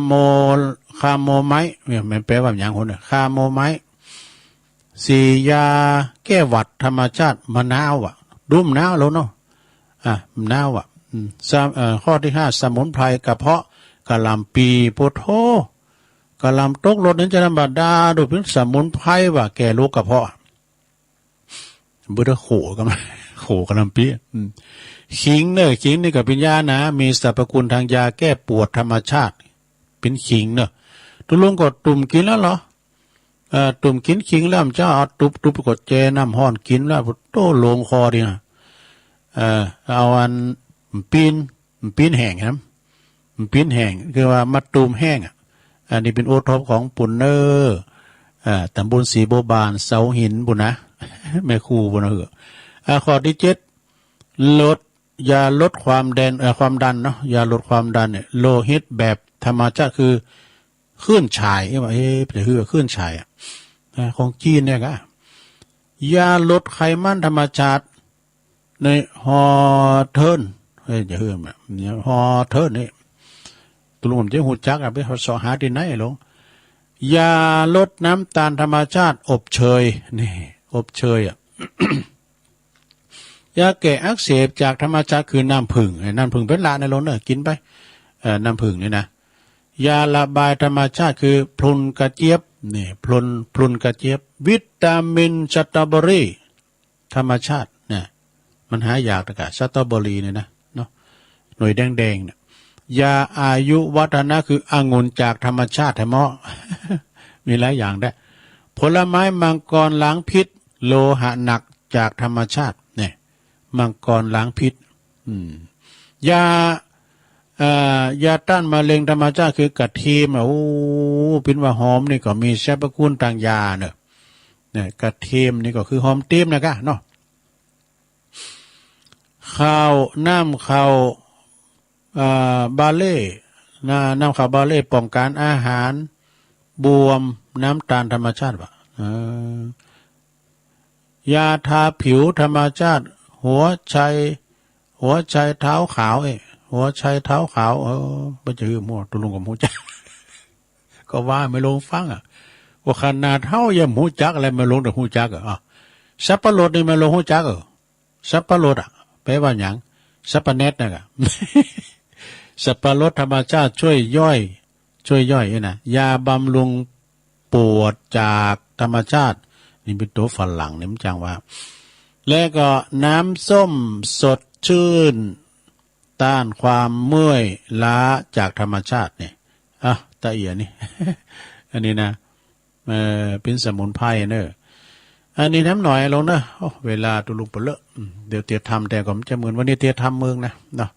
โม คาโมไมต์ เนี่ย มันแปลว่าหยังคนน่ะ คาโมไมต์ สี่ ยาแก้หวัดธรรมชาติ มะนาวอะ ดุมหนาวแล้วเนาะ อ่ะ หนาวอะ อืม สาม เอ่อ ข้อที่ห้า สมุนไพรกระเพาะ กะหล่ำปี โพโธ กะหล่ำตกรถนี่จะธรรมดา ดูเป็นสมุนไพรว่ะ แก้โรคกระเพาะ บ่ได้โขกะ โขกะหล่ำปี อืม ขิงเนอะ ขิงนี่ก็เป็นยานะ มีสรรพคุณทางยาแก้ปวดธรรมชาติ เป็นขิงเนอะ ตุลุงก็ตุ่มกินแล้วเหรอ เอ่อ ตุ่มกินขิงแล้ว มันจะเอาตุบๆ ก็แจ้น้ำฮ้อนกินแล้ว โต้ โล่งคอดีนะ เอ่อ เอาอันปีน ปีนแห้งนะ ปีนแห้ง คือว่ามาตุ่มแห้งอะ อันนี้เป็นโอท็อปของปุ้นเนอ เอ่อ ตำบลศรีบัวบาน เสาหินปุ้นนะ แม่ครูปุ้นนะเหอะ อ่า ข้อที่เจ็ด ลด ยาลดความแดน เอ่อ ความดันเนาะ ยาลดความดันเนี่ย โลหิตแบบธรรมชาติ คือ คลื่นฉาย เอ๊ะ ว่า เอ๊ะ จะคือคลื่นฉายอะ นะ ของจีนเนี่ยกะ ยาลดไขมันธรรมชาติ ในฮอเทิร์น เอ้ย จะคือแบบ เนี่ย ฮอเทิร์นนี่ ตุลุงผมจะฮู้จักอะ ไปเสาะหาที่ไหนลง ยาลดน้ำตาลธรรมชาติ อบเชย นี่ อบเชยอะ ยาแก้อักเสบจากธรรมชาติคือน้ำผึ้ง เอ้ย น้ำผึ้งเป็นละในโลกเนอะ กินไป เอ่อ น้ำผึ้งนี่นะ ยาระบายธรรมชาติคือพลุนกระเจี๊ยบ นี่ พลุน พลุนกระเจี๊ยบ วิตามินสตรอเบอรี่ ธรรมชาติ เนี่ย มันหายากนะกะ สตรอเบอรี่เนี่ยนะ เนาะ หน่วยแดงๆ เนี่ย ยาอายุวัฒนะคือองุ่นจากธรรมชาติ แท้เมาะ มีหลายอย่างได้ ผลไม้มังกรล้างพิษ โลหะหนักจากธรรมชาติ เนี่ย มังกรล้างพิษ อืม ยา เอ่อ ยาต้านมะเร็งธรรมชาติคือกระเทียมอะ โอ้ ปิ้นว่าหอมนี่ก็มีสรรพคุณทางยาเนอะ เนี่ย กระเทียมนี่ก็คือหอมเทียมนะกะเนาะ ข้าว น้ำข้าว เอ่อ บาเล่ นะ น้ำข้าวบาเล่ป้องกันอาหารบวม น้ำตาลธรรมชาติว่ะ เออ ยาทาผิวธรรมชาติ หัวไช หัวไชเท้าขาว เอ้ย หัวไชเท้าขาว เออ บ่จะหื้อหมด ตุลุงก็บ่ฮู้จัก ก็ว่าแม่หลวงฟังอะ ว่าขนาดเฮายังบ่ฮู้จักแล้ว แม่หลวงต้องฮู้จักอะ อ่ะ สับปะรดนี่แม่หลวงฮู้จักอะ สับปะรดอะ แปลว่าหยัง สับปะแนดนะกะ สับปะรดธรรมชาติช่วยย่อย ช่วยย่อยนี่นะ ยาบำรุงปวดจากธรรมชาติ นี่เป็นตัวฝรั่งนี่มันจังว่า และก็น้ำส้มสดชื่น ต้านความเมื่อยล้าจากธรรมชาตินี่ อ่ะ ตะเอียนี่ อันนี้นะ เอ่อ เป็นสมุนไพรเนอะ อันนี้น้ำหน่อยลงเนอะ โอ้ เวลาตุลุงเปลือะ อืม เดี๋ยวเตียทำแต่ก่อนมันจะเหมือนวันนี้เตียทำเมืองนะ เนาะ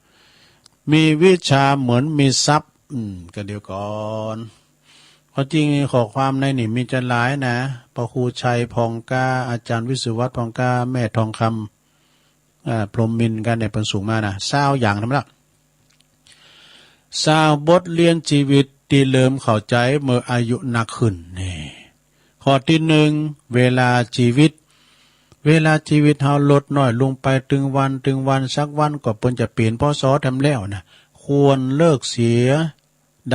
มีวิชาเหมือนมีทรัพย์ อืม ก็เดี๋ยวก่อน ความจริงข้อความในนี่มีจะหลายนะ พระครูชัยพองกา อาจารย์วิสุวัฒน์พองกา แม่ทองคำ อ่า พรหมมินทร์กันเนี่ยเปิ้นส่งมานะ ซาวอย่างเท่านั้นละ ซาวบทเรียนชีวิตตี้เริ่มเข้าใจ๋เมื่ออายุนักขึ้น นี่ ข้อตี้หนึ่ง เวลาชีวิต เวลาชีวิตเฮาลดน้อยลงไปตึงวันตึงวัน สักวันก็เปิ้นจะเปลี่ยน พ.ศ. แถมแล้วนะ ควรเลิกเสีย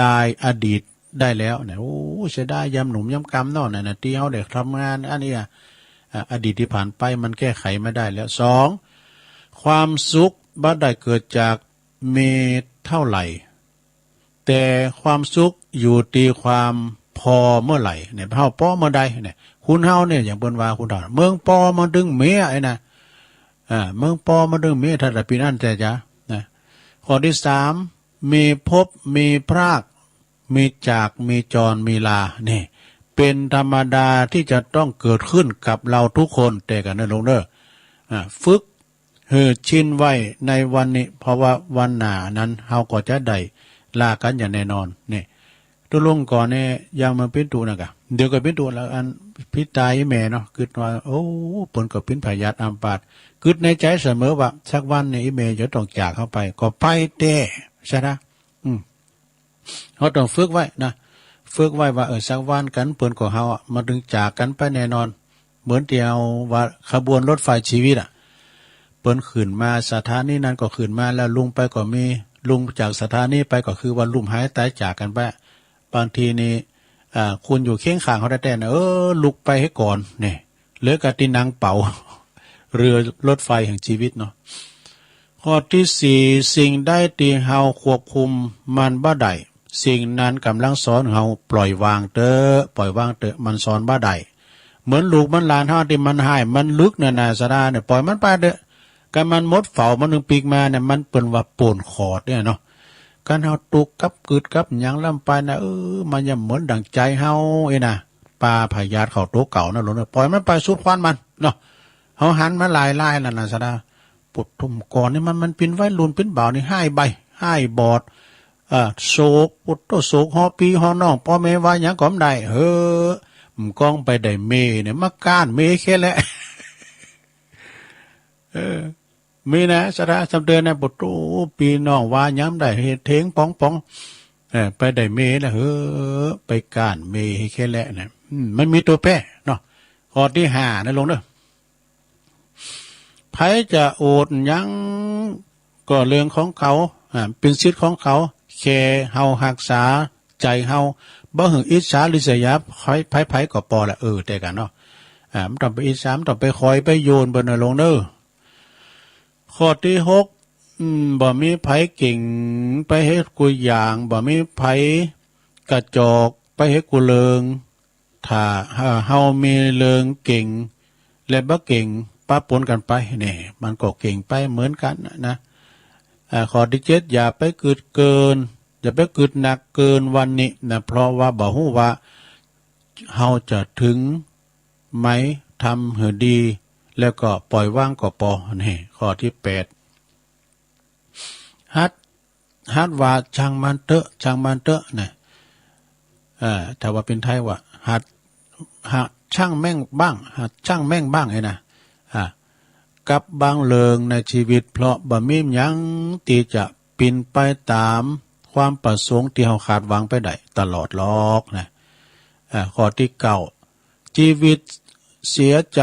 ดายอดีตได้แล้วนะ โอ้ เสียดายยามหนุ่มยามกำเนาะ นั่นน่ะ ตี้เฮาได้ทำงานอันนี้อะ อ่ะ อดีตที่ผ่านไปมันแก้ไขไม่ได้แล้ว สอง ความสุขบ่ได้เกิดจากมีเท่าไหร่ แต่ความสุขอยู่ที่ความพอเมื่อไหร่เนี่ย เฮาปอเมื่อใดเนี่ย คนเฮาเนี่ย อย่างเปิ้นว่าคนเฒ่า เมืองปอมันตึงมีไอ้นะ อ่า เมืองปอมันตึงมี ถ้าแต่ปีนั้นแต่จะ นะ ข้อที่สาม มีพบมีพราก มีจาก มีจร มีลา นี่ เป็นธรรมดาที่จะต้องเกิดขึ้นกับเราทุกคน แต่กันเนอะลุงเนอะ อ่า ฝึก หื้อชินไว้ในวันนี้ เพราะว่าวันหน้านั้นเฮาก็จะได้ลากันอย่างแน่นอน นี่ ตุ๊ลุงก่อนเนี่ยยังมาปิ้นตูนะกะ เดี๋ยวก็ปิ้นตูแล้ว อันพิตายอีแม่เนาะ กึ๊ดว่า โอ้ เปิ้นก็ปิ้นพยาธิอัมพาต กึ๊ดในใจเสมอว่า สักวันเนี่ยอีแม่จะต้องจากเฮาไป ก็ไปแต๊ ใช่นะ อืม เฮาต้องฝึกไว้นะ ฝึกไว้ว่า เออ สักวันกันเปิ้นก็เฮาอะ มันตึงจากกันไปแน่นอน เหมือนที่เฮาว่าขบวนรถไฟชีวิตอะ เปิ้นขึ้นมาสถานีนั้นก็ขึ้นมาแล้ว ลงไปก็มี ลงจากสถานีไปก็คือว่าลุ่มหายตายจากกันไป บางทีนี่ อ่า คนอยู่เคียงข้างเฮาแต๊ๆ นะ เออ ลุกไปให้ก่อน นี่ เหลือก็ตี้นั่งเป๋า เรือรถไฟแห่งชีวิตเนาะ ข้อที่สี่ สิ่งใดที่เฮาควบคุมมันบ่ได้ สิ่งนั้นกำลังสอนเฮาปล่อยวางเต๊อะ ปล่อยวางเต๊อะ มันสอนบ่ได้ เหมือนลูกเหมือนหลานเฮาตี้มันฮ้ายมันลึกนั่นน่ะ สะดาเนี่ย ปล่อยมันไปเต๊อะ คันมันหมดเฝ้ามันนึ่งปีกมาเนี่ย มันเปิ้นว่าโป่นขอดเนี่ยเนาะ คันเฮาตุกข์กับกึ๊ดกับหยังลำไปนะ เออ มันยังเหมือนดั่งใจเฮาเอ้ยนะ ปลาพยาธิเข้าตัวเก่านะลุงเนอะ ปล่อยมันไปสุดขวัญมันเนาะ เฮาหันมาหลายๆ แล้วนะสะดา ปุถุมก่อนนี่มัน มันปิ้นวัยรุ่นปิ้นบ่าวนี่ฮ้ายใบ้ ฮ้ายบอด เอ่อ โศก ปุโต โศกฮอปี้ฮอน้อง ป้อแม่ว่าหยังก็บ่ได้ เฮ้อ มันก้องไปได้เมย์เนี่ย มาก้านเมย์แค่แหละ เออ มีนะ สะดา สำเตินนะ ปุโต ปี้น้องว่าหยังบ่ได้ เฮ็ดเทงป๋องๆ เออ ไปได้เมย์แล้ว เฮ้อ ไปก้านเมย์แค่แหละนะ อืม มันมีตัวแปรเนาะ ข้อที่ห้านะลุงเนอะ ไผจะโอดหยังก็เรื่องของเขา อ่า เป๋นสิทธิ์ของเขา แค่เฮาฮักษาใจเฮา บ่หื้ออิจฉาริษยา ไผ ไผๆ ก็ปอละ เออ แต่กันเนาะ อ่า บ่ต้องไปอิจฉา บ่ต้องไปคอยไปโยนเปิ้นนะลุงเนอะ ข้อที่หก อืม บ่มีไผเก่งไปเฮ็ดกู้อย่าง บ่มีไผกระจอกไปเฮ็ดกู้เริง ถ้า เอ่อ เฮามีเริงเก่งและบ่เก่งปะปนกันไป นี่ มันก็เก่งไปเหมือนกันนะ อ่า ข้อที่เจ็ด อย่าไปกึ๊ดเกิน อย่าไปกึ๊ดหนักเกินวันนี้นะ เพราะว่าบ่ฮู้ว่าเฮาจะถึงไหม ทำหื้อดี แล้วก็ปล่อยวางก็ปอ นี่ ข้อที่แปด ฮัด ฮัดว่าช่างมันเต๊อะ ช่างมันเต๊อะนะ เอ่อ ถ้าว่าเป๋นไทยว่า หัด หัดช่างแม่งบ้าง หัดช่างแม่งบ้างไอ้นะ อ่า กับบางเรื่องในชีวิต เพราะบ่มีหยังตี้จะเป๋นไปต๋ามความประสงค์ตี้เฮาคาดหวังไปได้ตลอดหรอกนะ อ่า ข้อที่เก้า ชีวิตเสียใจ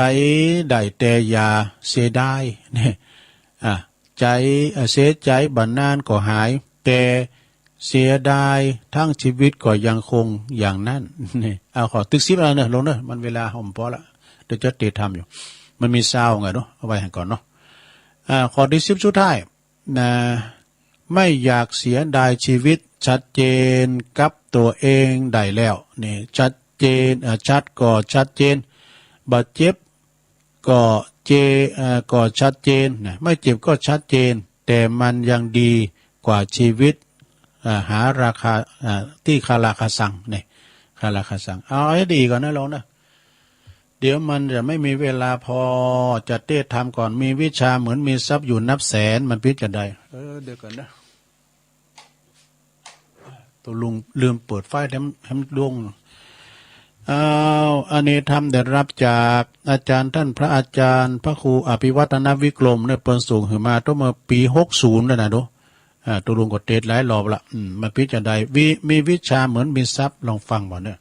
ได้แต่อย่าเสียดาย เนี่ย อ่ะ ใจ เอ่อ เสียใจบ่นานก็หาย แต่เสียดายทั้งชีวิตก็ยังคงอย่างนั้น เนี่ย เอาข้อที่สิบแล้วเนอะลุงเนอะ มันเวลาเฮาบ่พอละ เดี๋ยวจะเตรียมทำอยู่ มันมีซาวไงเนาะ เอาไว้ให้ก่อนเนาะ อ่า ข้อที่สิบสุดท้าย นะ ไม่อยากเสียดายชีวิต ชัดเจนกับตัวเองได้แล้ว นี่ ชัดเจน เอ่อ ชัดก็ชัดเจน บ่เจ็บก็เจ เอ่อ ก็ชัดเจนนะ ไม่เจ็บก็ชัดเจน แต่มันยังดีกว่าชีวิต เอ่อ หาราคา เอ่อ ตี้คาราคาซัง นี่ คาราคาซัง เอาให้ดีก่อนนะลุงนะ เดี๋ยวมันจะไม่มีเวลาพอ จะเตรียมทำก่อน มีวิชาเหมือนมีทรัพย์อยู่นับแสน มันปิ้นจะได้ เออ เดี๋ยวก่อนนะ ตุ๊ลุงลืมเปิดไฟแถม แถมดวง อ้าว อันนี้ธรรมได้รับจากอาจารย์ท่านพระอาจารย์พระครูอภิวัฒนวิกรมเนี่ย เปิ้นส่งหื้อมาตั้งเมื่อปีหกศูนย์แล้วนะดู อ่า ตุ๊ลุงก็เตรียมหลายรอบละ อืม มันปิ้นจะได้ วิ มีวิชาเหมือนมีทรัพย์ ลองฟังบ่เนี่ย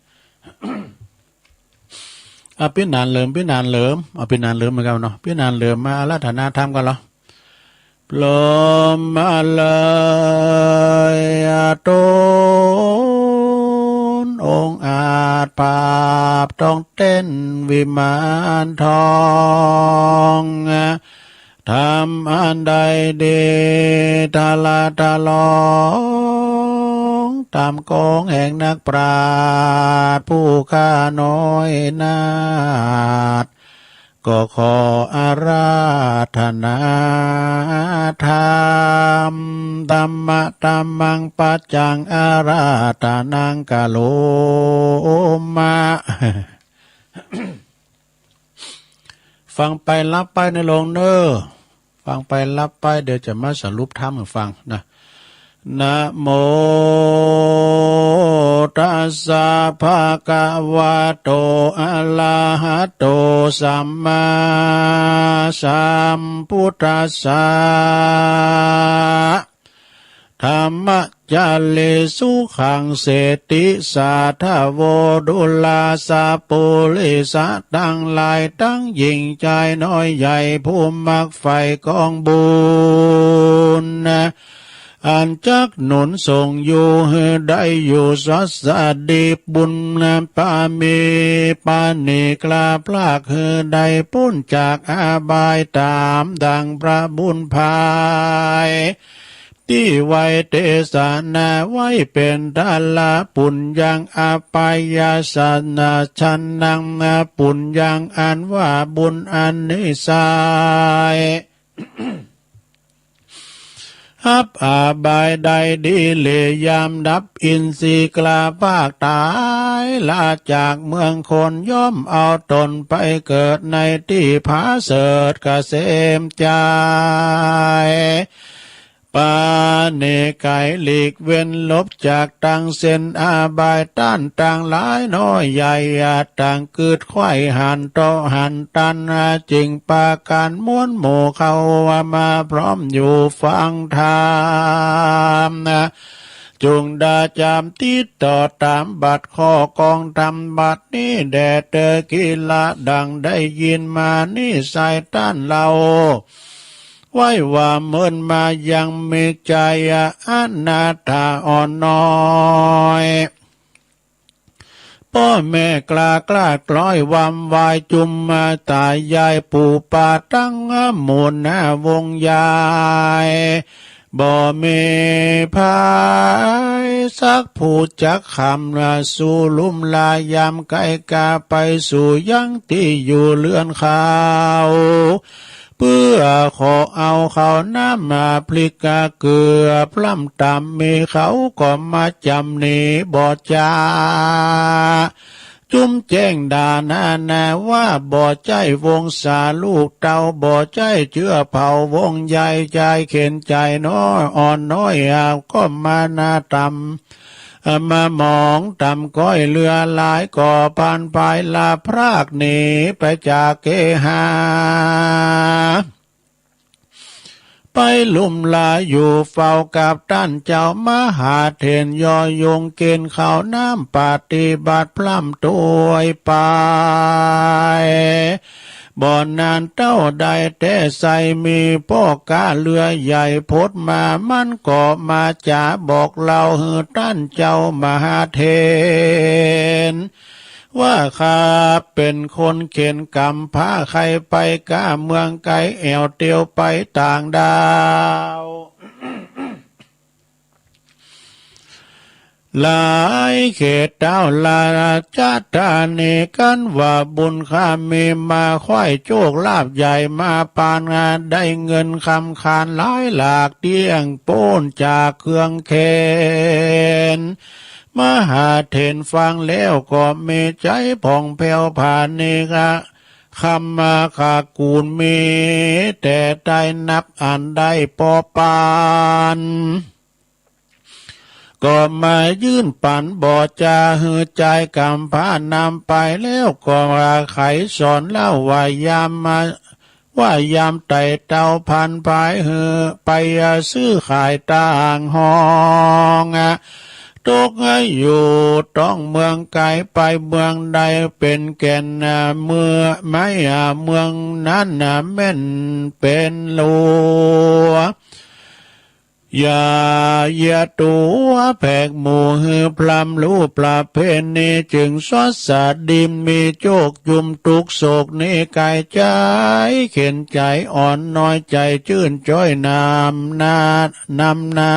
อ่ะ ปี้นานเหลิม ปี้นานเหลิม เอาปี้นานเหลิมเหมือนกันเนาะ ปี้นานเหลิมมาอาราธนาธรรมกันเหรอ พรหมเลยตนองค์อาจปราบ ต้องเต้นวิมานทอง ทำอันใดดีทะละทะลองตามกองแห่งนักปราชญ์ผู้ข้าน้อยนาถ ก็ขออาราธนาธรรม ธัมมะธัมมัง ปัจจัง อาราธนัง กะโรมะ ฟังไปรับไปในโลงเนอ ฟังไปรับไป เดี๋ยวจะมาสรุปธรรมให้ฟังนะ นะโมตัสสะ ภะคะวะโต อะระหะโต สัมมาสัมพุทธัสสะ ธัมมะจาริสุขัง เสติสาทะโว ดูราสะ ปุริสะตังหลาย ตังหญิงจายน้อยใหญ่ ผู้มักใฝ่กองบุญ อันจักหนุนส่งอยู่หื้อได้อยู่สวัสดีบุญ ปามีปานิกล้าพลากหื้อได้ป๊นจากอบายต๋าม ดังพระบุญภาย ตี้ไว้เตสนาไว้เป๋นทาระ ปุญญัง อภัยชนะ ชนะ ปุญญัง อันว่าบุญอันนิสัย ฮับอบายได้ดีเล่ยามดับ อินทรีย์กล้าพลากต๋าย ละจากเมืองคน ย่อมเอาต๋นไปเกิดในตี้ผาเสริฐเกษมจาย ปานิไกหลีกเว้นหลบจากตังเส้นอบาย ต้านตังหลายน้อยใหญ่ อันตังกึ๊ดไขว่หันเตาะหันตัน จึงปากั๋นม้วนหมู่เข้ามาพร้อมอยู่ฟังธรรม จุ่งดาจำติดต่อต๋ามบัดข้อกองธรรมบัดนี้แด่เตอ กิละดังได้ยินมานี้ไซร้ต้านเฮา ไว้ว่าเมินมายังมีใจ๋อนาถาอ่อนน้อย ป้อแม่กล้ากล้าคล้อยวำวาย จุมมาต๋ายายปู่ป้าตังหมู่นาวงยาย บ่มีไผสักผู้จักคำสู่ลุ่มลายามไกล กาไปสู่ยังตี้อยู่เฮือนเขา เปื้อขอเอาข้าวน้ำมาพริกเกลือพร่ำต๋าม มีเขาก็มาจ๋ำหนีบ่จ๋า จุมแจ้งด่านานาว่า บ่ใจ้วงศาลูกเต้า บ่ใจ้เจื้อเผ่าวงยาย จายเข็ญใจ๋น้อยอ่อนน้อย หากก็มานาต๋าม มาหมองต๋ามก้อยเหลือหลาย ก็พลันพายลาพรากหนีไปจากเกหา ไปลุ่มลาอยู่เฝ้ากับต้านเจ้ามหาเถร ย่อยงเกณฑ์ข้าวน้ำปฏิบัติพร่ำตวยไป บ่นานเต้าได้แต่ใส่มีพ่อก๊าเรือใหญ่พดมา มันก็มาจ๋าบอกเล่าหื้อต้านเจ้ามหาเถร ว่าข้าเป๋นคนเข็ญกำพร้า ใค่ไปก้าเมืองไกล แอ่วเตียวไปต่างดาว หลายเขตเต้าราชธานีกั๋นว่าบุญข้ามีมา ไขว้โชคลาภใหญ่มาปาน ได้เงินคำคานหลายหลาก เตี้ยงป๊นจากเครื่องเข็ญ มหาเถรฟังแล้วก็มีใจ๋ผ่องแผ้วผานิกะ คำมาคากูลมี แต่ได้นับอันได้ปอปาน ก็มายื่นปั๋นบ่จ๋าหื้อจายกำพร้านำไป แล้วก็ว่าไขสอนเล่าว่ายามมา ว่ายามไต่เต้าพลันพายหื้อไปซื้อขายต่างห้อง ตกอยู่ต้องเมืองไกลไปเมืองใดเป๋นแก่นเมืองไม้เมืองนั้นแม่นเป๋นหลวง อย่าเยียะตั๋วแผกหมู่หื้อพร่ำฮู้ประเพณี จึงสวัสดีมีโชค จุมทุกข์โศกหนีไกลไจ เข็ญใจ๋อ่อนน้อยใจ๋ จื้นจ้อยนำหน้า นำหน้า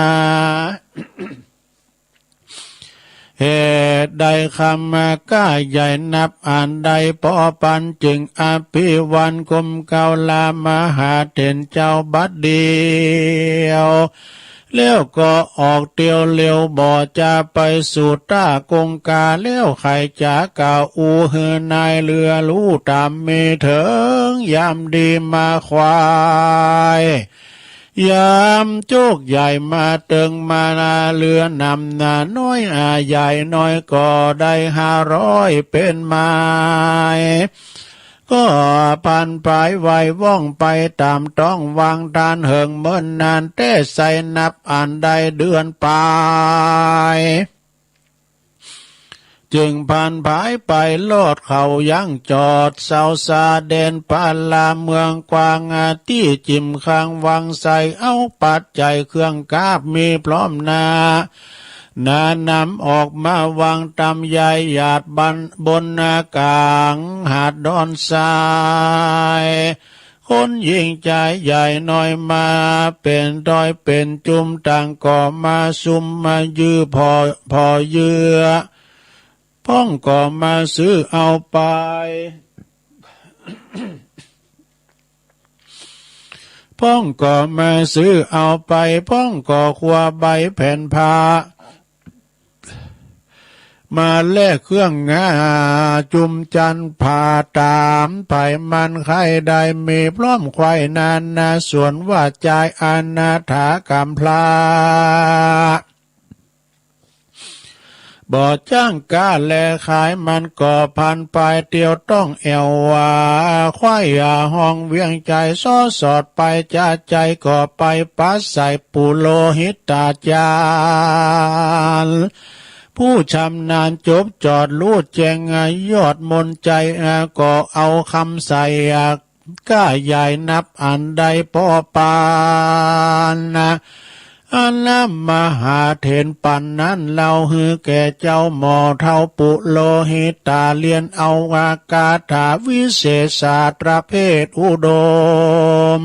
เหตุใดคำกล้าใหญ่นับอันใด ปอปันจึงอภิวันคมเกล้า ลามหาเถรเจ้าบัดเดียว แล้วก็ออกเตียวเร็ว บ่จะไปสู่ต้ากงกา แล้วใค่จะกล่าวอู้หื้อนายเรือฮู้ต๋าม มีเถิงยามดีมาควาย ยามโชคใหญ่มาเถิง มาเรือนำหน้าน้อย อาใหญ่น้อยก็ได้ห้าร้อยเป๋นไม้ ก็ผ่านไปไวว่องไปต๋ามท้อง วางทานเหิงเมินนานแต๊ ใส่นับอันได้เดือนปลาย จึงผ่านผายไปรอดเข้ายังจอด เซาสาแดนพาราเมืองกว้าง ตี้จิ่มข้างวางใส่ เอาปัจจัยเครื่องกราบมีพร้อมหน้า หน้านำออกมาวางต๋ามยายหยาดบันบนหน้ากลางหาดดอนทราย คนหญิงชายใหญ่น้อยมาเป๋นร้อยเป๋นจุม ต่างก็มาซุมมายื้อผ่อ ผ่อเยื่อ พ้องก็มาซื้อเอาไป พ้องก็มาซื้อเอาไป พ้องก็คว้าใบแผ่นผ้า มาแลกเครื่องงาจุมจันทร์ ผ่าต๋ามไผมันใค่ได้ มีพร้อมไขว้นานาส่วน ว่าจายอนาถากำพร้า บ่จ้างกล้าแลขาย มันก็ผ่านไปเตียวต้องแอ่วว่า ไขว้ห้องเวียงใจ๋ ซ้อสอดไปจะใจ๋ ก็ไปปะใส่ปุโรหิตาจารย์ ผู้ชำนาญจบจอดฮู้แจ้งยอดมนต์ใจ๋ ก็เอาคำใส่กล้าใหญ่นับอันใดปอปัน อันนำมหาเถรปันนั้น เล่าหื้อแก่เจ้าหม่อเฒ่าปุโรหิตา เรียนเอาคาถาวิเศษสาตรเภทอุดม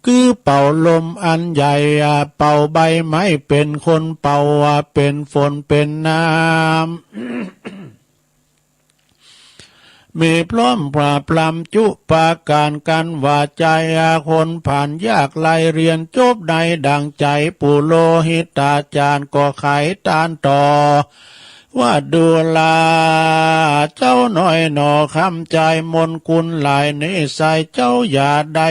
คือเป่าลมอันใหญ่ เป่าใบไม้เป๋นคน เป่าเป๋นฝนเป๋นน้ำ มีพร้อมปราบปรามจุปการ กันว่าจายคนผ่านยากไร้ เรียนจบได้ดั่งใจ๋ ปุโรหิตาจารย์ก็ไขตานต่อ ว่าดูราเจ้าน้อยหนอ คำใจ๋มนต์คุณหลายนี้ ใส่เจ้าอย่าได้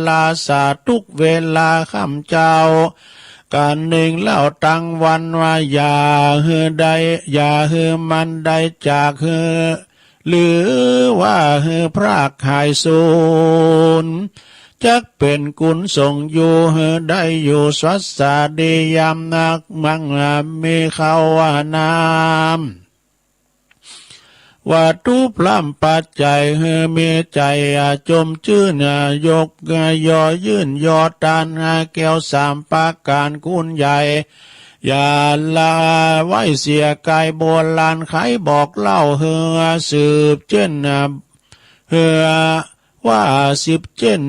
ลาสาทุกเวลา คำเจ้า การนิ่งเล่าตั้งวันว่า อย่าหื้อได้ อย่าหื้อมันได้จากหื้อ หรือว่าหื้อพรากหายสูญ จักเป๋นกุณส่งอยู่หื้อได้อยู่สวัสดียามนัก มั่งมีข้าวน้ำ วัตถุพร่ำปัจจัยหื้อมีใจ๋จมจื้น ยกยอยื่นยอตาน แก้วสามประการคุณใหญ่ อย่าละไว้เสียไกล โบราณไขบอกเล่าหื้อสืบเจ้น หื้อว่าสิบเจ้น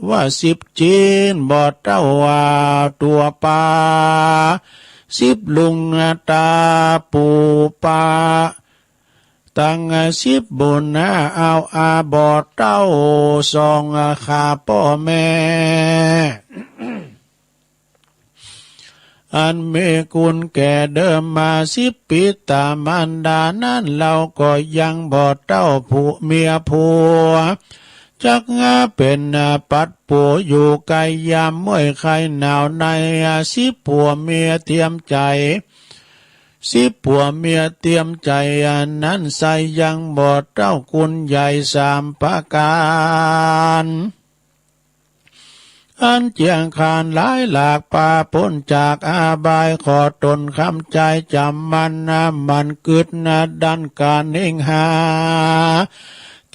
ว่าสิบจีน บ่เต้าว่าตั๋วปา สิบลุงตาปู่ปา ตังสิบบุญนาเอาอาบ่เต้าสองข้าป้อแม่ อันมีคุณแก่เดิมมาสิบปิตามารดานั้น เฮาก็ยังบ่เต้าผู้เมียผัว จักงาเป๋นปัดปัวอยู่ไกล ยามเมื่อยไข้หนาวใน สิบผัวเมียเตรียมใจ๋ สิบผัวเมียเตรียมใจ๋ อันนั้นใส่ยังบ่เต้าคุณใหญ่สามประการ อันเจียงคานหลายหลากปา ป๊นจากอบาย ขอตนคำใจ๋จำมันนะ มันกึ๊ดนะดั้นการนิ่งหา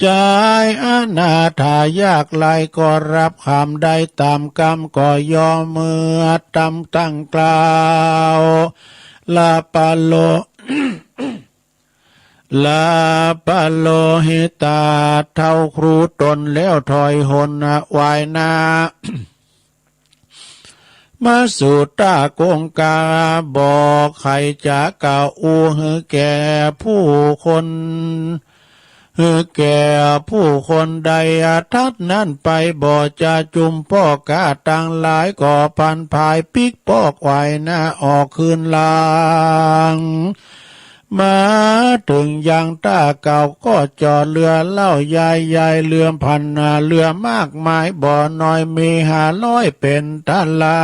จายอนาถายากไร้ก็รับคำได้ตามกำก็ยอมเมื่อตามตั้งกล่าว ลาปะโล ลาปะโลหิตา เฒ่าครูตนแล้วถอยหนไหว้หน้า มาสู่ตากงกาบอกใครจะกล่าวอู้หื้อแก่ผู้คน หื้อแก่ผู้คนใดทัดนั้นไปบ่จะจุมป้อกาตังหลายก็พันพายปิ๊กปอกไหวหน้าออกคืนหลัง มาเถิงยังตาเก่าก็จอดเรือเล่ายายยายเรือพันเรือมากมายบ่น้อยมีห้าร้อยเป๋นตลา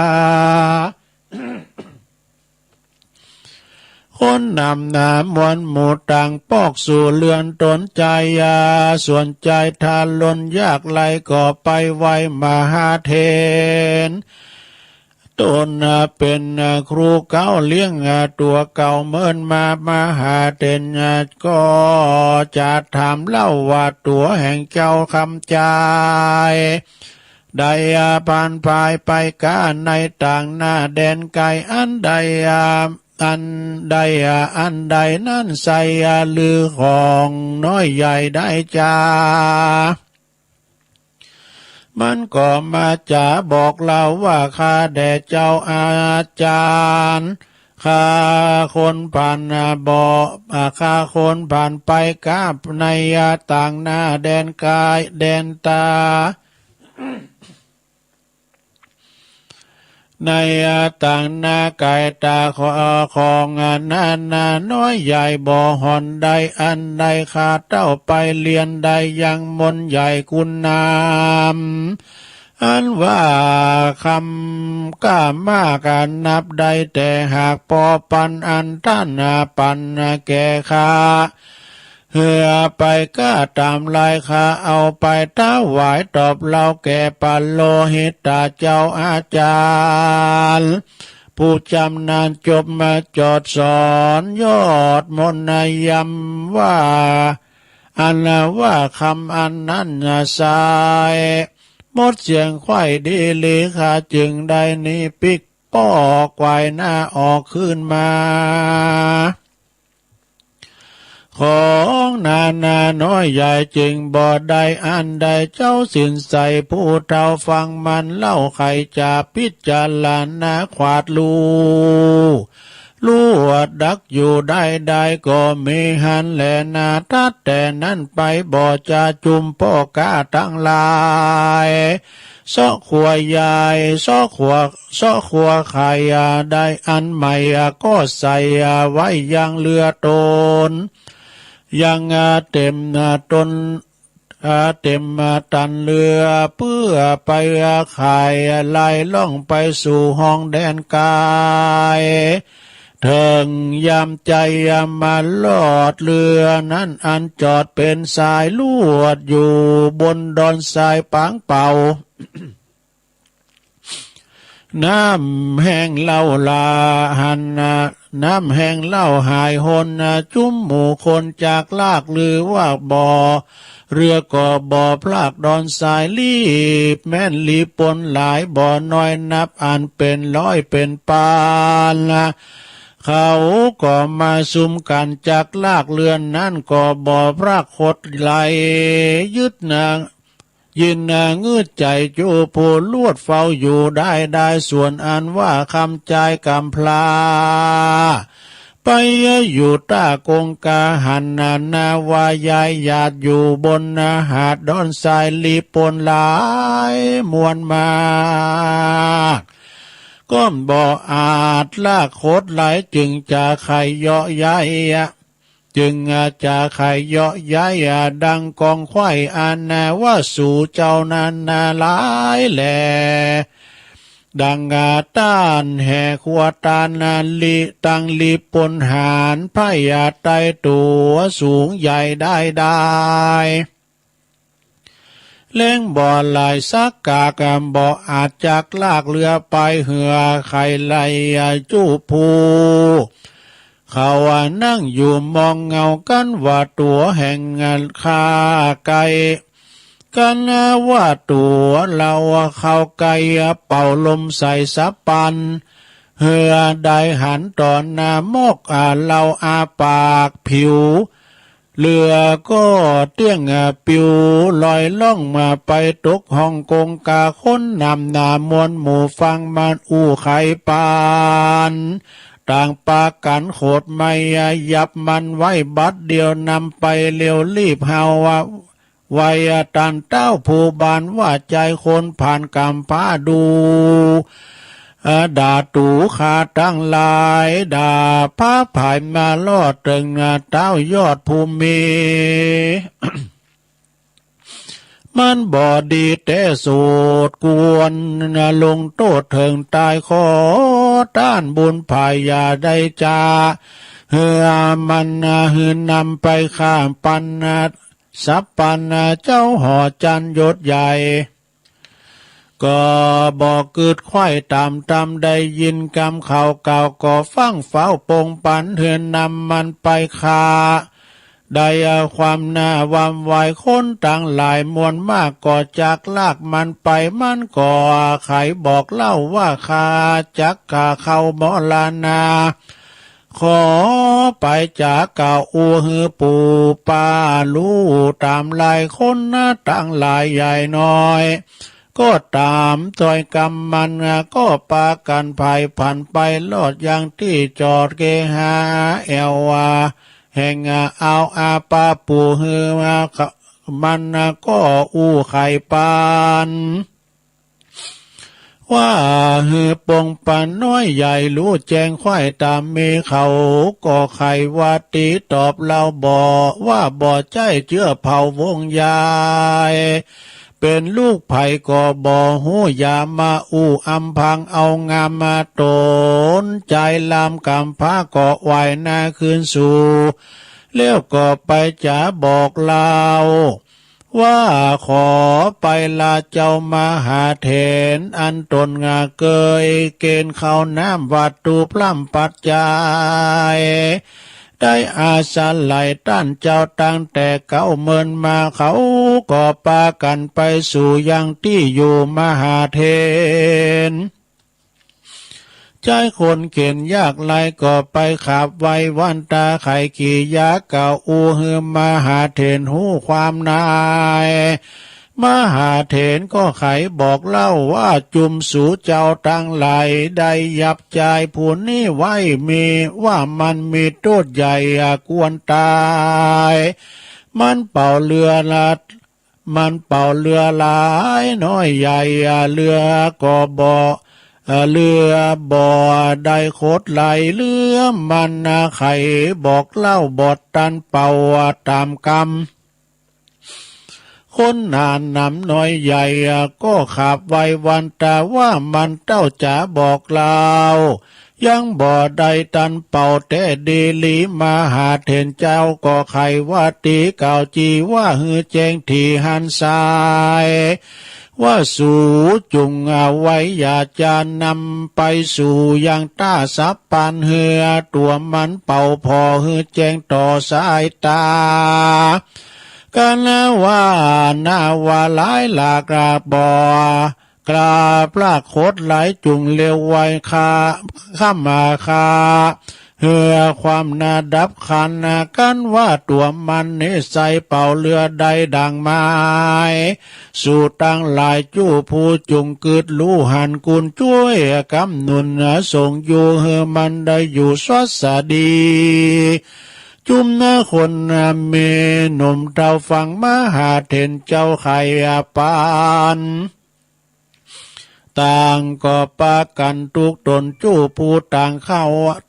คนนำหน้ามวลหมู่ต่างปอกสู่เรือนตนใจยาส่วนใจทาลนยากไร้ก็ไปไหว้มหาเถร ตนเป๋นครูเก่าเลี้ยงตั๋วเก่าเมินมามหาเถรก็จะถามเล่าว่าตั๋วแห่งเจ้าคำจาย ได้พันพายไปกาในต่างหน้าแดนไกลอันใดอันใดอันใดนั้นใส่ลือของน้อยใหญ่ได้จา มันก็มาจ๋าบอกเล่าว่าข้าแด่เจ้าอาจารย์ ข้าคนผ่านบ่ ข้าคนผ่านไปกาบในต่างหน้าแดนกายแดนตา ในต่างหน้าไกลตาขอของนานาน้อยใหญ่บ่ห่อนได้อันใดข้าเต้าไปเรียนได้ยังมนต์ใหญ่คุณนาม อันว่าคำกล้ามากนับได้แต่หากปอปันอันท่านปันแก่ข้า เฮือไปกาตามลายข้าเอาไปถวายตอบเล่าแก่ปะโลหิตาเจ้าอาจารย์ ผู้ชำนาญจบมาจอดสอนยอดมนต์นายำว่า อันว่าคำอันนั้นสาย หมดเสียงไขว้ดีหลีข้าจึงได้หนีปิ๊ก ปอกไหวหน้าออกคืนมา ของนานาน้อยใหญ่จึงบ่ได้อันใดเจ้าสินใสผู้เฒ่าฟังมันเล่าใครจะพิจารณาขวาดลู ลวดดักอยู่ได้ได้ก็มีหันแลนาทัดแต่นั้นไปบ่จะจุมป้อกาตังหลาย เซาะขัวใหญ่ เซาะขัว เซาะขัวไข่ได้อันใหม่ก็ใส่ไว้ยังเรือตน ยังเต็มตน เต็มตันเรือเพื่อไปขายไล่ล่องไปสู่ห้องแดนกาย เถิงยามใจมาลอดเรือนั้นอันจอดเป็นสายลวดอยู่บนดอนทรายปางเป่า น้ำแห้งเล่าหลาหัน น้ำแห้งเล่าหายหน จุ้มหมู่คนจากลากลือว่าบ่อ เรือก็บ่อพลากดอนทรายลีบ แม่นลีบปนหลายบ่อน้อยนับอันเป็นร้อยเป็นปาน เขาก็มาซุมกันจากลากเรือนั้นก็บ่อพลากคดไหล ยึดนาง ยินงืดใจจูผู้ลวดเฝ้าอยู่ได้ได้ส่วนอันว่าคำจายกำพลา ไปอยู่ต้ากงกาหันนานาวายายหยาดอยู่บนหาดดอนทรายลีบปนหลายมวลมาก ก็บ่อาจลากคดไหลจึงจะไขเยาะย้าย จึงจะไขเยาะย้ายดังกองไขว้อันว่าสู่เจ้านั้นหลายแล ดังต้านแห่ขัวตานลิตังลิปนหารไพยาไตตัวสูงใหญ่ได้ได้ เล้งบ่อหลายสักกากบ่ออาจจักลากเรือไปเหือไขไหลจูผู้ เขานั่งอยู่มองเงากันว่าตั๋วแห่งข้าไก่ กันว่าตั๋วลาวเข้าไก่ เป่าลมใส่สะปัน เฮือได้หันต๋อนหน้ามอก อา ลาวอาปากผิว เฮือก็เตี้ยงปิวลอยล่องมาไปตกฮ่องกง กาคนนำหน้ามวลหมู่ฟังมันอู้ไขปาน ต่างปากันโขดไม้ยับมันไว้บัดเดียว นำไปเร็วรีบเฮา ไว้ตันเต้าผู้บ้านว่าใจคนผ่านกำพร้าดู ด่าตู่ข้าตังหลาย ด่าพระผายมาลอดเถิงเต้ายอดภูมิ มันบ่ดีแต่สุด ควรลงโต้ษเถิงต๋าย ขอต้านบุญผายอย่าได้จา เฮือมันหื้อนำไปข้าปัน สะปันเจ้าหอจันทร์ยศใหญ่ ก็บ่กึ๊ดไขว่ต๋ามต๋าม ได้ยินกำเขากล่าว ก็ฟั่งเฝ้าปงปัน หื้อนำมันไปข้า ได้ความหน้าหวั่นไหว คนตังหลายมวลมาก ก็จักลากมันไป มันก็ไขบอกเล่าว่า ข้าจักข้าเข้ามรณา ขอไปจ๋ากล่าวอู้หื้อปู่ป้าลูกต๋ามหลายคนนะ ตังหลายใหญ่น้อย ก็ต๋ามถ้อยกำมัน ก็ปากั๋นผายผันไป ลอดยังตี้จอดเกหาแอ่วแห่ง เอาอาปาปู่หื้อมา มันก็อู้ไขปาน ว่าหื้อปงปันน้อยใหญ่ ฮู้แจ้งไขว่ต๋ามมี เขาก็ไขว่าติตอบเล่าบ่ ว่าบ่ใจ้เจื้อเผ่าวงศ์ใหญ่ เป๋นลูกใผก็บ่ฮู้ อย่ามาอู้อำพัง เอางามมาต๋น ใจ๊ลำกำพร้าก็ไหว้หน้าคืนสู่ แล้วก็ไปจ๋าบอกเล่า ว่าขอไปลาเจ้ามหาเถร อันต๋นเกยเกณฑ์ข้าวน้ำวัตถุพร่ำปัจจัย ได้อาศัยต้านเจ้าตั้งแต่เก๊าเมินมา เขาก็ปากั๋นไปสู่ยังตี้อยู่มหาเถร ใจ๊คนเข็ญยากไร้ก็ไปขาบไหว้วันตา ไขกิริยากล่าวอู้หื้อมหาเถรฮู้ความใน มหาเถรก็ไขบอกเล่าว่า จุมสูเจ้าตังหลายได้ยับจายผู้นี้ไว้ มีว่ามันมีโต้ษใหญ่ควรต๋าย มันเป่าเฮือละ มันเป่าเฮือหลายน้อยใหญ่ เฮือก็บ่ เฮือบ่ได้โขดไหล เฮือมันไขบอกเล่าบ่ตันเป่าต๋ามกำ คนหนาหนำน้อยใหญ่ก็ขาบไหว้วันตาว่า มันเต้าจ๋าบอกเล่า ยังบ่ได้ตันเป่าแต่ดีหลี มหาเถรเจ้าก็ไขว่าติกล่าวจีว่าหื้อแจ้งถี่หันสาย ว่าสูจุ่งเอาไว้อย่าจานนำไปสู่ยังต้าสะปัน เฮือตั๋วมันเป่าผ่อหื้อแจ้งต่อสายต๋า กั๋นว่าหน้าว่าหลายหลากบ่ กล้าปรากฏหลายจุ่งเร็วไวข้า ข้ามาข้า เฮือความหน้าดับขันกั๋นว่าตั๋วมันนิสัยเป่าเฮือได้ดั่งไม้ สูตังหลายจู้ผู้จุ่งกึ๊ดฮู้หันกุญจ้วยกำหนุนส่งอยู่ เฮือมันได้อยู่สวัสดี จุ่มนาคนมีหนุ่มเฒ่าฟังมหาเถรเจ้าไขปาน ต่างก็ปากั๋นทุกต๋นจู้ผู้ต่างเข้า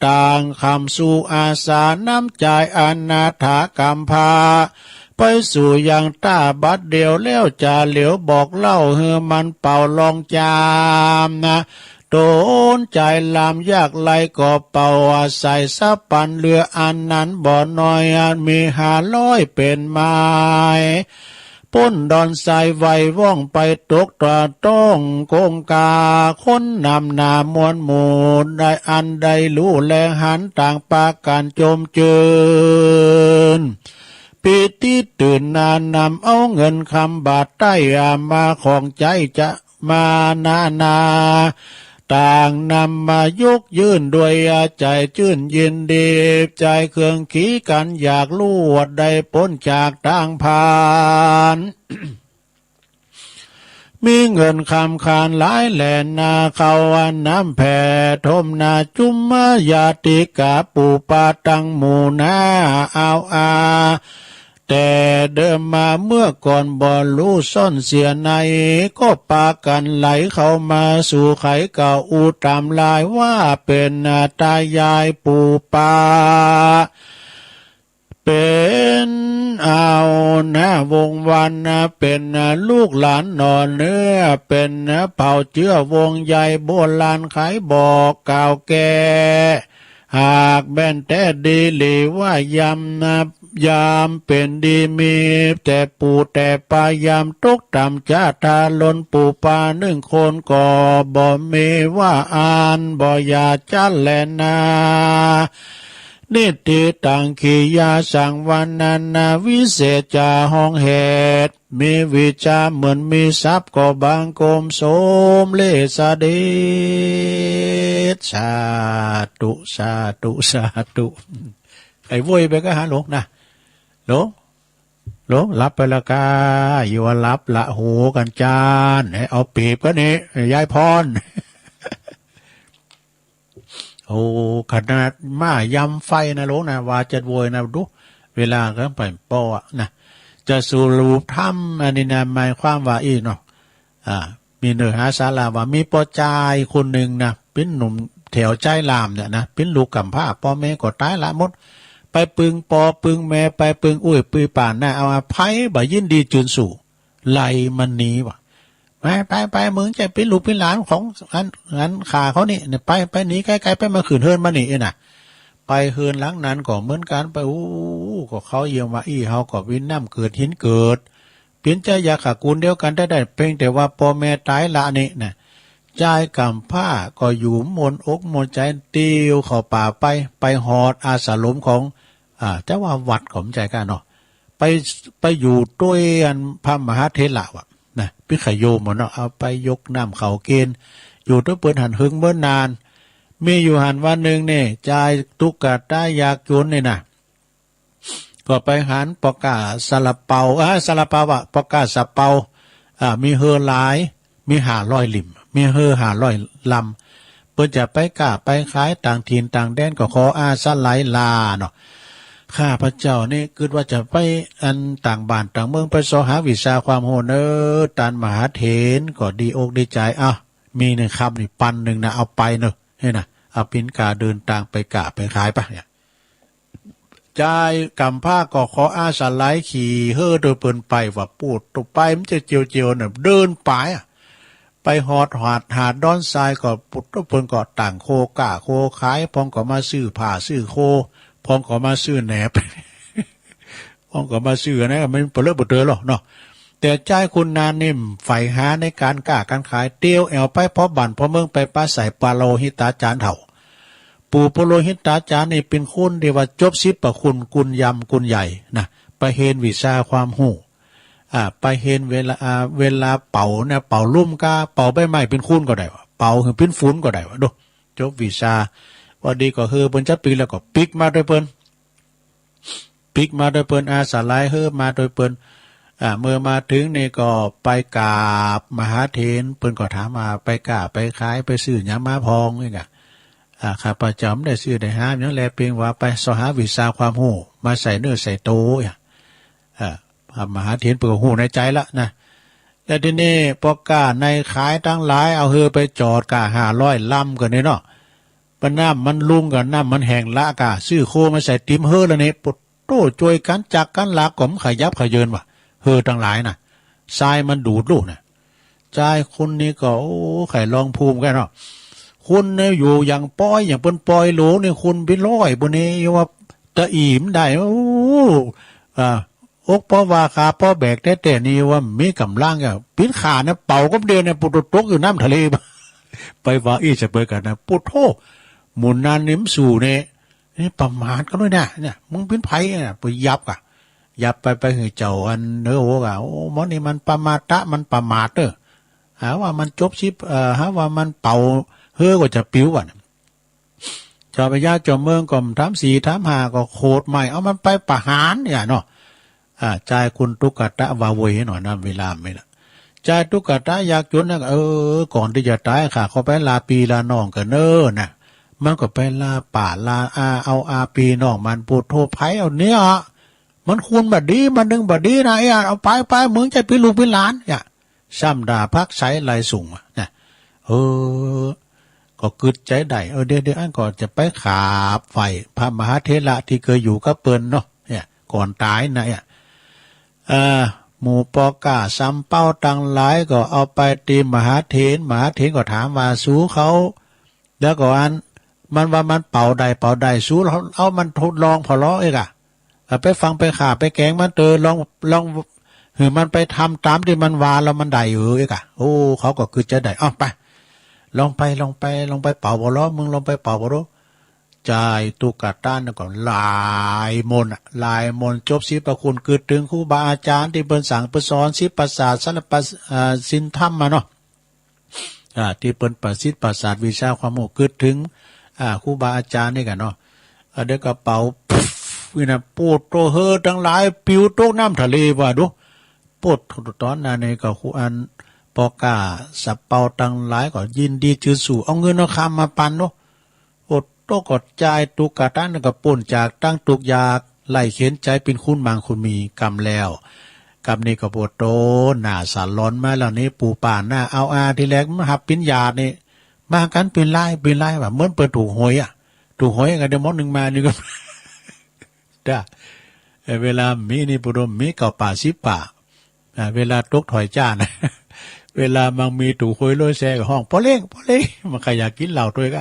ต่างคำสู่อาสาน้ำจายอนาถากำพร้า ไปสู่ยังต้าบัดเดียวแล้วจ๋าเหลียวบอกเล่าเฮือมันเป่าลองจามนะ ต๋นจายลำยากไร้ก็เป่าอาศัยสะปันเฮืออันนั้นบ่น้อยอันมีห้าร้อยเป๋นไม้ป คนดอนทรายไหวว่องไปตกต่อต้องคงคา คนนำหน้ามวลหมู่ได้อันได้รู้แลหันต่างปากันจมจืน ปีติตื่นนานำเอาเงินคำบาทใต้อามาของใจ๊จะมานานา ต่างนำมายกยื่นด้วยใจจื้นยินดี ใจเคืองขีกันอยากลวดได้ป๊นจากทางพาน มีเงินคำคานหลายแหล่นา เขาอันน้ำแผ่ทมนาจุมมาญาติกาปู่ปาตังหมู่นาเอาอา แต่เดิมมาเมื่อก่อนบ่รู้ซ่อนเสียใน ก็ปากันไหลเข้ามาสู่ไขเก่าอุตามลายว่าเป็นตายายปู่ปา เป็นเอาหน้าวงวันเป็นลูกหลานหน่อเนื้อ เป็นเผ่าเจื้อวงใหญ่โบราณไขบอกกล่าวแก่ หากแม่นแต๊ดีหลีว่ายามนับยามเป็นดีมี แต่ปู่แต่ปายามตกต่ำจะทาลนปู่ปานึ่งคนก็บ่มีว่าอันบ่อยากจะแลนา นิติตังขียาสังวรรณนาวิเศษจาห้องเหตุ มีวิชาเหมือนมีทรัพย์ก็บังคมสมเลสเดช สาธุ สาธุ สาธุ ไอ้โว้ยไปก็หาหลวงนะ หลวง หลวง หลับไปละกา อยู่ว่าหลับละหูกันจาน ให้เอาปีบก็นี่ ยายพร โอ้ ขนาดหม้ายำไฟนะหลวงนะ ว่าจัดโวยนะ ดู เวลาก็ไปปออะนะ จะสรุปธรรมอันนี้นะ หมายความว่าอี้เนาะ อ่า มีเนื้อหาสาระว่า มีป้อจายคนหนึ่งนะ เป็นหนุ่มแถวชายลามเนี่ยนะ เป็นลูกกำพร้า ป้อแม่ก็ตายละหมด ไปปึงป้อปึงแม่ ไปปึงอุ้ยปึงป่านนะ เอาอภัย บ่ยินดีจืนสู่ ไล่มันหนีว่ะ ไป ไป ไป มึงจะเป็นลูกเป็นหลานของอัน อันข้าเขานี่ เนี่ย ไป ไปหนีไกลๆ ไปมาขึ้นเฮือนมานี่เอ้ยน่ะ ไปเฮือนหลังนั้นก็เหมือนกัน ไป อู้ ก็เขาเยี่ยมว่า อี้ เฮาก็วินน้ำเกิดหินเกิด เป็นเจ้าอยากขากูลเดียวกันได้ได้ เพียงแต่ว่าป้อแม่ตายละนี่น่ะ จายกำพร้าก็อยู่มนอกมนใจ เตียวเข้าป่าไป ไปฮอดอาสรมของ อ่า แต่ว่าวัดก็บ่ใจ้ก้าเนาะ ไป ไปอยู่ด้วยอันพระมหาเถระว่ะนะ พิขโยมอะเนาะ เอาไปยกน้ำเขาเกณฑ์ อยู่ด้วยเปิ้นหั้นเฮิงเมินนาน มีอยู่หั้นวันหนึ่งนี่ จายตุ๊กตายากจนนี่นะ ก็ไปหันปอกกาซาลาเปา อ่า ซาลาเปาอะ ปอกกาซาเปา อ่า มีเฮือหลาย มีห้าร้อยลิม มีเฮือห้าร้อยลำ เปิ้นจะไปก้าไปขายต่างถิ่นต่างแดนก็ขออาศัยลาเนาะ ข้าพเจ้านี่คิดว่าจะไปอันต่างบ้านต่างเมืองไปเสาะหาวิชาความรู้เนอ ต้านมหาเถรก็ดีอกดีใจ อ้าว มีหนึ่งคำนี่ปันหนึ่งนะ เอาไปเนอะ นี่นะ เอาปิ้นกาเดินตางไปก้าไปขายไปเนี่ย จายกำพร้าก็ขออาศัยขี่เฮือโดยเปิ้นไปว่า ปูดตัวไปมันจะเจียวๆ เนี่ย เดินไปอะ ไปฮอดหาด หาดดอนทรายก็ปูดตัวเปิ้นก็ต่างโคก้าโคขาย พองก็มาซื้อผ้าซื้อโค พองก็มาซื้อแหนบ พองก็มาซื้อนะ มันเปลือกบ่เตอหรอกเนาะ แต่จายคนนั้นนี่ใฝ่หาในการก้าการขาย เตียวแอวไปพอบ้านพอเมือง ไปปราศรัยปโลหิตาจารย์เฒ่า ปู่ปโลหิตาจารย์นี่เป็นคนที่ว่าจบศิลปะคุณ คุณยำคุณใหญ่นะ ไปเฮียนวิชาความรู้ อ่า ไปเฮียนเวลา อ่า เวลาเป่าเนี่ย เป่าลุ่มกา เป่าใบไม้เป็นคุณก็ได้วะ เป่าหือเป็นฝุ่นก็ได้วะ ดู จบวิชา ว่าดีก็เฮือเปิ้นจัดปีแล้วก็ปิ๊กมาด้วยเปิ้น ปิ๊กมาด้วยเปิ้น อาศัยเฮือมาด้วยเปิ้น อ่า เมื่อมาถึงนี่ก็ไปกราบมหาเถร เปิ้นก็ถามว่า ไปก้าไปขายไปซื้อหยังมาพองนี่กะ อ่า ข้าพเจ้าบ่ได้ซื้อได้หาหยังแล เพียงว่าไปเสาะหาวิชาความรู้มาใส่เนื้อใส่ตัว อ่า อ่า พระมหาเถรเปิ้นก็ฮู้ในใจละนะ แล้วทีนี้ปอกกาในขายทั้งหลาย เอาเฮือไปจอดก้าห้าร้อยลำก็นี่เนาะ ปะน้ำมันลุ่งก็น้ำมันแห้งละก้า ซื้อโคมาใส่ติมเฮือแล้วนี่ ปะโต้ จ้วยกันจักกันหลากก็บ่ขยับขยื่นว่ะ เฮือทั้งหลายน่ะ ทรายมันดูดลูกน่ะ จายคนนี้ก็ โอ้ ใค่ลองภูมิกันเนาะ คนเนี่ยอยู่อย่างปอย อย่างเปิ้นปอยโหลนี่ คนเป็นร้อยปุ้นนี่ ว่าตะอิ่มได้ โอ้ อ่า อกปอว่าขาปอแบกแต๊ๆ นี่ว่ามีกำลังอะ ปิ้นขาเนี่ยเป่าก๊อบเดียวเนี่ย ปูโตตกอยู่น้ำทะเล ไปว่าอี้จะไปกันนะ ปูโธ่ หมู่นันนี่มันสู่เนี่ย นี่ประมาทกันด้วยนะ เนี่ย มึงปิ้นไผเนี่ย ไปยับอะ ยับไป ไปหื้อเจ้าอันเนอโอกอะ โอ้ หมอนี่มันประมาทะ มันประมาทเด้อ หาว่ามันจบสิบ เอ่อ หาว่ามันเป่า เฮือก็จะปิวอะ เจ้าพญาเจ้าเมืองก็ถามสี่ถามห้าก็โขดใหม่ เอามันไปประหารเนี่ยเนาะ อ่า จายคุณตุ๊กตะวาเวยหน่อยนะ เวลาไม่ละ จายตุ๊กตะยากจนนะ เออ ก่อนที่จะตายข้าขอไปลาปีลาน้องกันเน้อนะ มันก็ไปลาป้าลาอา เอาอาปีน้องมัน ปูโธ่ ไผเอาเนี่ย มันคุณบ่ดี มันนึงบ่ดีนะ เอ้ย เอาไปไป มึงจะปิ้นลูกปิ้นหลาน เนี่ย ซ้ำด่าพักใสไล่ส่งมานะ เออ ก็กึดใจได้ เออ เดี๋ยวๆ อันก็จะไปขาบไหว้พระมหาเถระที่เคยอยู่กับเปิ้นเนาะ เนี่ย ก่อนตายนะ เนี่ย เอ่อ หมู่ปอก้าสำเปาตังหลายก็เอาไปตีมหาเถร มหาเถรก็ถามว่า สูเขา แล้วก็อัน มันว่ามันเป่าได้ เป่าได้ สูเอามันทดลองผ่อลอเอกอะ เอาไปฟังไปฆ่าไปแกล้งมันเตอ ลอง ลอง หื้อมันไปทำตามที่มันว่าแล้วมันได้เออเอกอะ โอ้ เขาก็กึดใจได้ เอาไป ลองไป ลองไป ลองไปเป่าผ่อลอ มึงลองไปเป่าผ่อลอ จายตุ๊กตาเนี่ยก็หลายมนต์อะ หลายมนต์ จบสิบประคุณ กึดถึงครูบาอาจารย์ที่เปิ้นสั่งเปิ้นสอน สิบประสาท สารพัด อ่า ศีลธรรมมาเนาะ อ่า ที่เปิ้นประสิทธิ์ประสาทวิชาความรู้ กึดถึง อ่า ครูบาอาจารย์นี่กันเนาะ อ่า เดี๋ยวก็เป่า นี่นะ ปูโธ่ เฮือตังหลายปิวตกน้ำทะเลว่าดู ปูโธ่ ตอนนั้นนี่ก็ครูอันปอก้าสำเปาตังหลายก็ยินดีจื้อสู่ เอาเงินเอาคำมาปันเนาะ โอดโตก็จายตุ๊กตานั้นก็ป๊นจากตังทุกข์ยากไร้เข็ญใจ เป๋นคนมั่งคนมีกำแล้ว กำนี้ก็โอดโต หน้าสลอนมาแล้วนี่ ปู่ป้าน้าอาวอาที่แรกมาฮับเป๋นญาตินี่ มากันเป๋นหลายเป๋นหลายว่า เหมือนเปิ้นถูกหวยอะ ถูกหวยกันเดี๋ยวหมดหนึ่งมานี่ก็ จ้า เอ่อ เวลามีนี่ ปุโรมมีเก้าป่าสิบป่า อ่า เวลาตกถ้อยจ้านะ เวลามังมีถูกหวยรวยแซก็ฮ้อง "ป้อเล้ง ป้อเล้ง" มันใครอยากกินเหล้าด้วยก็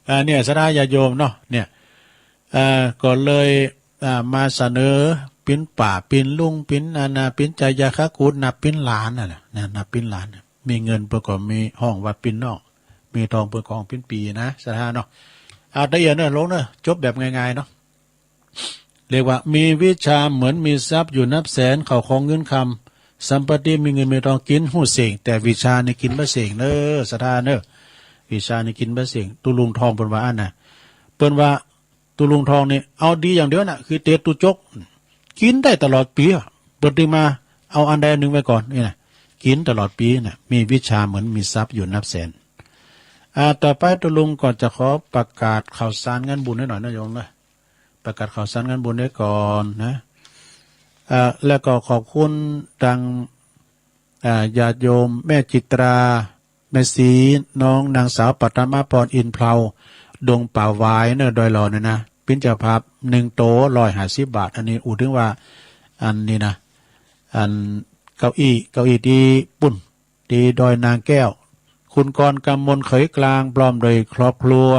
อ่า เนี่ย ศรัทธาญาติโยมเนาะ เนี่ย เอ่อ ก็เลย อ่า มาเสนอเป๋นป้าเป๋นลุงเป๋นอานาเป๋นจายาคากูด นับเป๋นหลานนั่นแหละนะ นับเป๋นหลาน มีเงินเปิ้นก็มีฮ้องว่าเป๋นน้อง มีทองเปิ้นก็ฮ้องเป๋นปี๋นะ ศรัทธาเนาะ อ่า ละเอียดเนอะ ลงเนอะ จบแบบง่ายๆ เนาะ เรียกว่ามีวิชาเหมือนมีทรัพย์อยู่นับแสน เข้าของเงินคำ สัมปติ มีเงินมีทอง กินฮู้เส้ง แต่วิชานี่กินบ่เส้งเนอะ ศรัทธาเนอะ วิชานี่กินบ่เส้ง ตุ๊ลุงทองเปิ้นว่าอั้นนะ เปิ้นว่าตุ๊ลุงทองนี่เอาดีอย่างเดียวน่ะ คือเตะตุ๊จก กินได้ตลอดปี๋อะ เปิ้นจึงมาเอาอันใดอันหนึ่งไว้ก่อนนี่นะ กินตลอดปี๋น่ะ มีวิชาเหมือนมีทรัพย์อยู่นับแสน อ่า ต่อไปตุ๊ลุงก็จะขอประกาศข่าวสารงานบุญให้หน่อยนะโยมนะ ประกาศข่าวสารงานบุญไว้ก่อนนะ อ่า แล้วก็ขอบคุณทาง อ่า ญาติโยมแม่จิตรา แม่ศรี น้องนางสาวปัทมาพร อินทร์เพลา ดงป่าหวายเนอะ ดอยหล่อเนี่ยนะ เป๋นเจ้าภาพ หนึ่งโต ร้อยห้าสิบบาท อันนี้อู้ถึงว่า อันนี้นะ อันเก้าอี้ เก้าอี้ตี้ปุ้น ตี้ดอยนางแก้ว คุณกรณ์ กำมล เขยกลาง พร้อมด้วยครอบครัว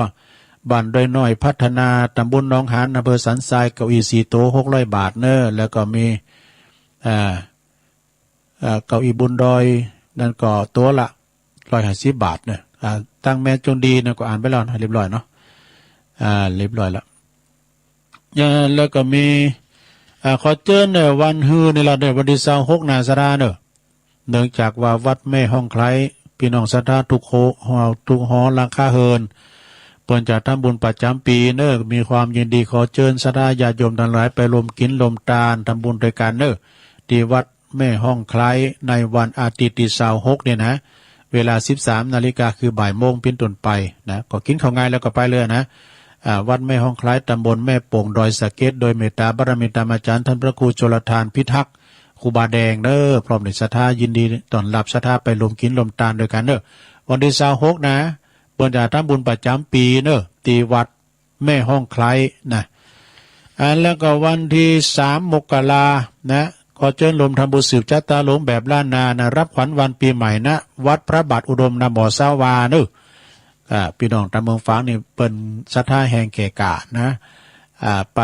บ้านดอยน้อยพัฒนา ตำบลหนองหาน อำเภอสันทราย เก้าอี้สี่โต หกร้อยบาทเนอะ แล้วก็มี อ่า อ่า เก้าอี้บนดอยนั่นก็ตัวละร้อยห้าสิบบาทเนอะ อ่า ตั้งแม่จงดีนั่นก็อ่านไปแล้วนะ เรียบร้อยเนาะ อ่า เรียบร้อยแล้ว อ่า แล้วก็มี อ่า ขอเจิญเนอะ วันฮือนี่ละเนอะ วันตี้ซาวหก หน้าศรัทธาเนอะ เนื่องจากว่าวัดแม่ฮ่องไคล้ พี่น้องศรัทธาทุกโค ทุกหอหลังคาเฮือน เปิ้นจะทำบุญประจำปี๋เนอะ มีความยินดีขอเจิญศรัทธาญาติโยมตังหลายไปร่วมกิ๋นร่วมตาน ทำบุญด้วยกั๋นเนอะ ตี้วัดแม่ฮ่องไคล้ ในวันอาทิตย์ตี้ซาวหกเนี่ยนะ เวลาสิบสามนาฬิกา คือบ่ายโมงเป๋นต้นไปนะ ก็กิ๋นข้าวงายแล้วก็ไปเลยนะ อ่า วัดแม่ฮ่องไคล้ ตำบลแม่โป่ง ดอยสะเก็ด โดยเมตตาบารมีธรรมาจารย์ท่านพระครูชลทานพิทักษ์ ครูบาแดงเนอะ พร้อมด้วยศรัทธายินดีต้อนรับศรัทธาไปร่วมกิ๋นร่วมตานด้วยกั๋นเนอะ วันตี้ซาวหกนะ เปิ้นจะทำบุญประจำปี๋เนอะ ตี้วัดแม่ฮ่องไคล้นะ อ่า แล้วก็วันตี้สาม มกรานะ ขอเจิญร่วมทำบุญสืบชะตาโลกแบบล้านนานะ รับขวัญวันปี๋ใหม่นะ วัดพระบาทอุดม นาบ่อสาวาเนอะ อ่า พี่น้องตามเมืองฝางนี่เปิ้นศรัทธาแห่งแก่กล้านะ อ่า ไป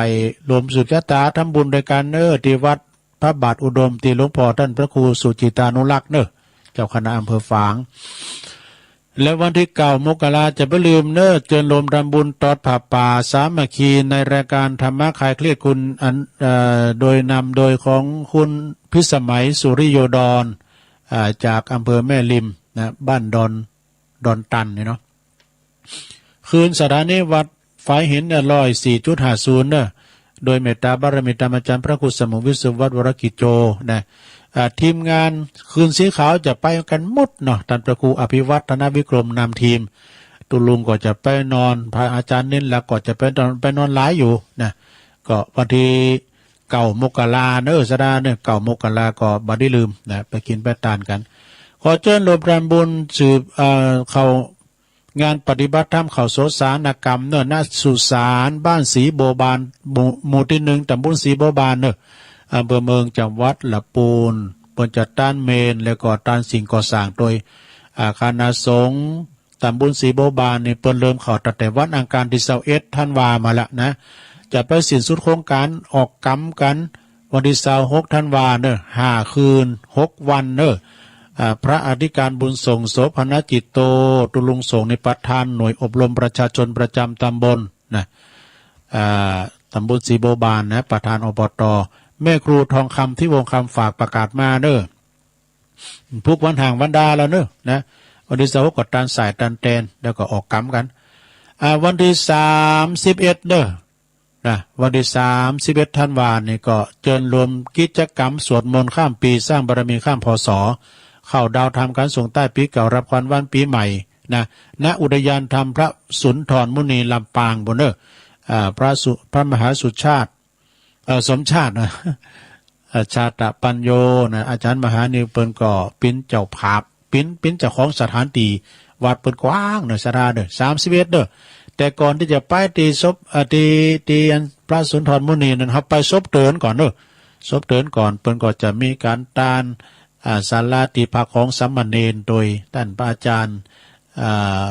รวมสืบชะตาทำบุญด้วยกันเนอะ ที่วัดพระบาทอุดม ที่หลวงพ่อท่านพระครูสุจิตานุรักษ์เนอะ เจ้าคณะอำเภอฝาง และวันที่เก้ามกราจะบ่ลืมเนอะ เจิญโฮมทำบุญตอดผ้าป่าสามัคคีในรายการธรรมะคลายเครียดคุณอัน เอ่อ โดยนำโดยของคุณพิสมัย สุริโยดร อ่า จากอำเภอแม่ริมนะ บ้านดอน ดอนตันนี่เนาะ คืนสถานีวัดฝายหินเนี่ย ร้อยสี่จุดห้าศูนย์ เนอะ โดยเมตตาบารมีธรรมอาจารย์พระครูสมุทรวิศวัตรวรกิจโจ นะ อ่า ทีมงานคืนสีขาวจะไปกันหมดเนาะ ท่านพระครูอภิวัฒนวิกรมนำทีม ตุลุงก็จะไปนอน พระอาจารย์เน้นหลักก็จะไปนอน ไปนอนหลายอยู่นะ ก็วันที่เก้ามกราเนอะ สะดาเนอะ เก้ามกราก็บ่ได้ลืมนะ ไปกินไปทานกัน ขอเจิญโฮมทำบุญสืบ เอ่อ เข้า งานปฏิบัติธรรมเข้าโสสานกรรมเนอะ ณ สุสานบ้านศรีบัวบาน หมู่ หมู่ตี้หนึ่ง ตำบลศรีบัวบานเนอะ อำเภอเมือง จังหวัดละปูน เปิ้นจะตานเมน แล้วก็ตานสิ่งก่อสร้างโดย อ่า คณะสงฆ์ตำบลศรีบัวบานนี่ เปิ้นเริ่มเข้าตั้งแต่วันอังคารตี้ซาวเอ็ดธันวามาละนะ จะไปสิ้นสุดโครงการออกกรรมกัน วันตี้ซาวหกธันวาเนอะ ห้าคืน หกวันเนอะ อ่า พระอธิการบุญส่ง โสภณจิตโต ตุลุงส่ง นี่ประธานหน่วยอบรมประชาชนประจำตำบลนะ อ่า ตำบลศรีบัวบานนะ ประธาน อบต. แม่ครูทองคำ ที่วงคำ ฝากประกาศมาเนอะ พุกวันห่างวันดาแล้วเนอะนะ วันตี้ซาวหกก็ตานสายตานแตน แล้วก็ออกกรรมกัน อ่า วันตี้สามสิบเอ็ดเนอะ นะ วันตี้สามสิบเอ็ดธันวานี่ก็เจิญโฮมกิจกรรมสวดมนต์ข้ามปี สร้างบารมีข้าม พ.ศ. เข้าดาวธรรม การส่งท้ายปีเก่า รับขวัญวันปีใหม่นะ ณ อุทยานธรรมพระสุนทรมุนี ลำปางปู้นเนอะ อ่า พระสุ พระมหาสุชาติ เอ่อ สมชาตินะ เอ่อ ชาตปัญโญนะ อาจารย์มหานี่เปิ้นก็เป๋นเจ้าภาพ เป๋น เป๋นเจ้าของสถานที่ วัดเปิ้นกว้างเนอะ สะดาเนอะ สามสิบเอ็ดเนอะ แต่ก่อนตี้จะไปตี้ศพ เอ่อ ตี้ ตี้อันพระสุนทรมุนีนั้น เฮาไปศพเตินก่อนเนอะ ศพเตินก่อน เปิ้นก็จะมีการตาน อ่า ศาลาตี้พักของสามเณร โดยต้านพระอาจารย์ อ่า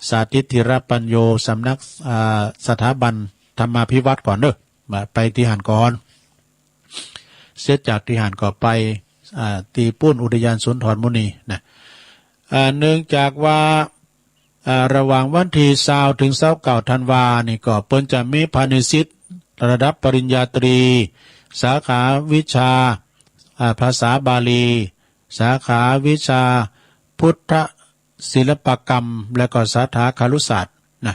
สาธิตธีรปัญโญ สำนัก อ่า สถาบันธรรมาภิวัฒน์ก่อนเนอะ มาไปตี้หั้นก่อน เสร็จจากตี้หั้นก็ไป อ่า ตี้ปู้นอุทยานสุนทรมุนีนะ อ่า เนื่องจากว่า อ่า ระหว่างวันตี้ซาวถึงซาวเก้าธันวานี่ก็เปิ้นจะมีพาณิชย์ระดับปริญญาตรี สาขาวิชา อ่า ภาษาบาลี สาขาวิชาพุทธศิลปกรรม และก็สาขาครุศาสตร์นะ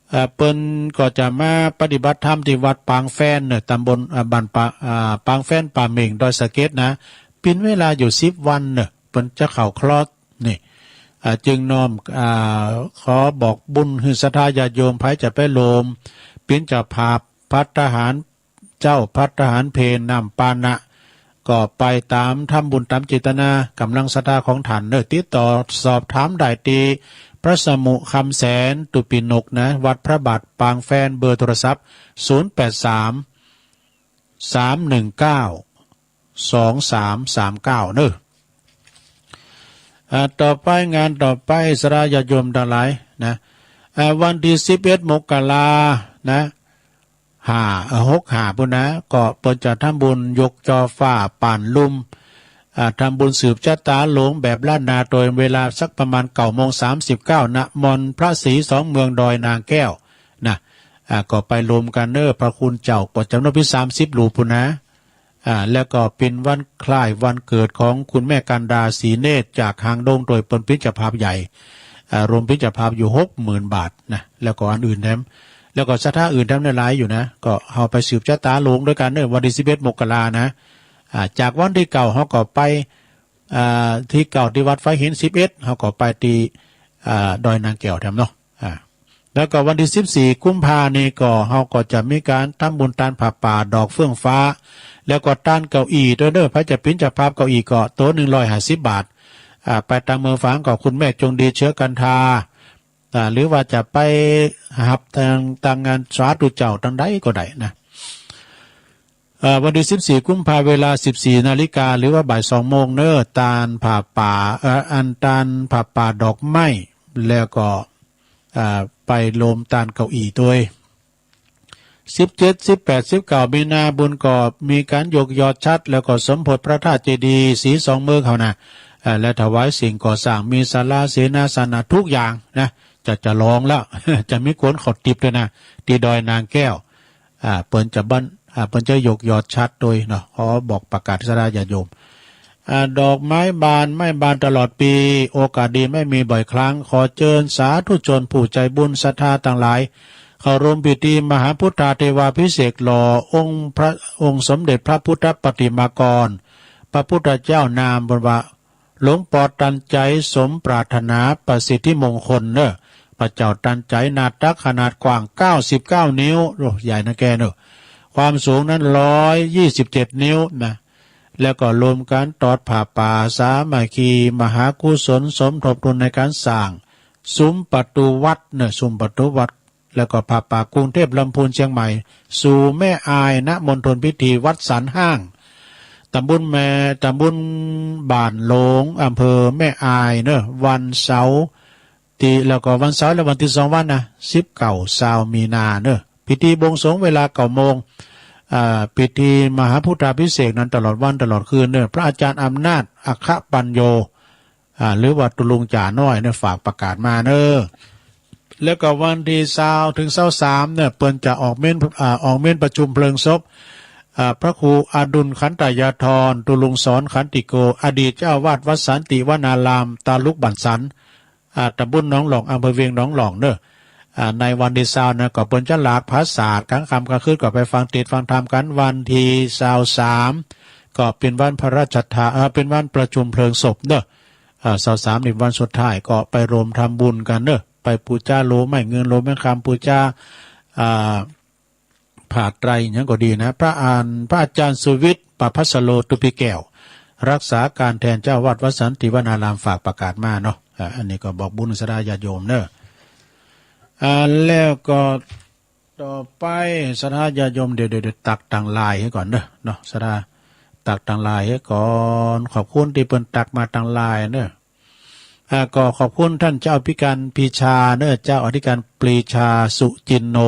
เอ่อ เปิ้นก็จะมาปฏิบัติธรรมตี้วัดปางแฟนเนอะ ตำบล เอ่อ บ้านปา อ่า ปางแฟน ป่าเหม่ง ดอยสะเก็ดนะ เป๋นเวลาอยู่สิบวันเนอะ เปิ้นจะเข้าคอร์สนี่ อ่า จึงน้อม อ่า ขอบอกบุญหื้อศรัทธาญาติโยม ใผจะไปโฮมเป๋นเจ้าภาพภัตตาหาร เจ๊าภัตตาหารเพลน้ำปานะ ก็ไปตามทำบุญตามเจตนากำลังศรัทธาของท่านเนอะ ติดต่อสอบถามได้ตี้พระสมุคำแสน ตุปินกนะ วัดพระบาทปางแฟน เบอร์โทรศัพท์ ศูนย์แปดสาม สามหนึ่งเก้า สองสามสามเก้า เนอะ อ่า ต่อไป งานต่อไป ศรัทธาญาติโยมตังหลายนะ อ่า วันตี้สิบเอ็ดมกรานะ ห้า เอ่อ หกห้าปู้นนะ ก็เปิ้นจะทำบุญยกจ่อฟ้าป่านลุ่ม อ่า ทำบุญสืบชะตาหลวงแบบล้านนา โดยเวลาสักประมาณเก้าโมงสามสิบเก้า ณ มณฑลพระศรีสองเมืองดอยนางแก้วนะ อ่า ก็ไปโฮมกันเนอะ พระคุณเจ้าก็จำนวนเป๋นสามสิบรูปปู้นนะ อ่า แล้วก็เป๋นวันคล้ายวันเกิดของคุณแม่กันดา ศรีเนตร จากหางดง โดยเปิ้นเป๋นเจ้าภาพใหญ่ อ่า รวมเป๋นเจ้าภาพอยู่หกหมื่นบาทนะ แล้วก็อันอื่นแถม แล้วก็ศรัทธาอื่นแถมหลายอยู่นะ ก็เฮาไปสืบชะตาหลวงด้วยกันเนอะ วันตี้สิบเอ็ดมกรานะ อ่า จากวันตี้เก้าเฮาก็ไป อ่า ตี้เก้าตี้วัดฝายหิน สิบเอ็ดเฮาก็ไปตี้ อ่า ดอยนางแก้วแถมเนาะ อ่า แล้วก็วันตี้สิบสี่กุมภานี่ก็เฮาก็จะมีการทำบุญตานผ้าป่าดอกเฟื่องฟ้า แล้วก็ตานเก้าอี้ด้วยเนอะ ใผจะเป๋นเจ้าภาพเก้าอี้ก็โต๊ะหนึ่งร้อยห้าสิบบาท อ่า ไปตางเมืองฝางก็คุณแม่จงดี เชื้อกันทา อ่า หรือว่าจะไปฮับตาง ตางงานสาธุเจ้าตางใดก็ได้นะ เอ่อ วันตี้สิบสี่กุมภา เวลาสิบสี่นาฬิกา หรือว่าบ่ายสองโมงเนอะ ตานผ้าป่า เอ่อ อันตานผ้าป่าดอกไม้ แล้วก็ อ่า ไปโฮมตานเก้าอี้ตวย สิบเจ็ด สิบแปด สิบเก้า มีนาบุญก็มีการยกยอดฉัตร แล้วก็สมโภชพระธาตุเจดีย์สีสองเมืองเขานะ เอ่อ และถวายสิ่งก่อสร้าง มีศาลาเสนาสนะทุกอย่างนะ จะ จะลองแล้ว จะมีคนเขาติบด้วยนะ ที่ดอยนางแก้ว อ่า เปิ้นจะบั้น อ่า เปิ้นจะยกยอดฉัตรโดยเนาะ ขอบอกประกาศศรัทธาญาติโยม อ่า ดอกไม้บาน ไม่บานตลอดปี โอกาสดีไม่มีบ่อยครั้ง ขอเจิญสาธุชนผู้ใจบุญศรัทธาตังหลาย เข้าร่วมพิธีมหาพุทธาเทวาภิเษกหล่อองค์พระ องค์สมเด็จพระพุทธปฏิมากร พระพุทธเจ้านามบนว่า หลวงปอตันใจ๋สมปรารถนาประสิทธิมงคลเนอะ พระเจ้าตันใจ๋หน้าตักขนาดกว้าง เก้าสิบเก้า นิ้ว โอ้ ใหญ่นะแกเนอะ ความสูงนั้น ร้อยยี่สิบเจ็ด นิ้วนะ แล้วก็รวมกันตอดผ้าป่าสามัคคีมหากุศลสมทบทุนในการสร้าง สุมประตูวัดเนอะ สุมประตูวัด แล้วก็ผ้าป่ากรุงเทพฯ ลำพูน เชียงใหม่ สู่แม่อาย ณ มณฑลพิธีวัดสันห้าง ตำบลแม่ ตำบลบ้านโหลง อำเภอแม่อายเนอะ วันเสาร์ที่ แล้วก็วันเสาร์และวันที่สองวันนะ สิบเก้า ซาว มีนาเนอะ พิธีบวงสรวงเวลา เก้า โมง อ่า พิธีมหาพุทธาภิเษกนั้นตลอดวันตลอดคืนเนอะ พระอาจารย์อำนาจ อัคคปัญโญ อ่า หรือว่าตุลุงจ๋าน้อยเนี่ยฝากประกาศมาเนอะ แล้วก็วันที่ซาวถึงซาวสามเนี่ย เปิ้นจะออกเม้น อ่า ออกเม้นประชุมเพลิงศพ อ่า พระครูอดุลขันตยาธร ตุลุงสอนขันติโก อดีตเจ้าอาวาสวัดสันติวนาราม ตาลุกบั่นสัน อ่า ตำบลหนองหล่อง อำเภอเวียงหนองหล่องเนอะ อ่า ในวันที่ซาวนะ ก็เปิ้นจะหลากผาสาท กลางค่ำกลางคืนก็ไปฟังเทศน์ฟังธรรมกัน วันที่ซาวสาม ก็เป็นวันพระราชทาน เอ่อ เป็นวันประชุมเพลิงศพเนอะ อ่า ซาวสามนี่วันสุดท้าย ก็ไปรวมทำบุญกันเนอะ ไปปู๋จาโลไม้เงินโลไม้คำ ปู๋จา อ่า ผ้าไตรหยังก็ดีนะ พระอาจารย์ พระอาจารย์สุวิทย์ ประภัสโร ตุปีแก้ว รักษาการแทนเจ้าอาวาสวัดสันติวนาราม ฝากประกาศมาเนาะ อ่า อันนี้ก็บอกบุญศรัทธาญาติโยมเนอะ อ่า แล้วก็ต่อไปศรัทธาญาติโยม เดี๋ยว เดี๋ยว เดี๋ยวตักตังไลน์ให้ก่อนเนอะ เนาะ ศรัทธาตักตังไลน์ให้ก่อน ขอบคุณตี้เปิ้นตักมาตังไลน์เนอะ อ่า ก็ขอบคุณท่านเจ้าอธิการปรีชาเนอะ เจ้าอธิการปรีชาสุจินโน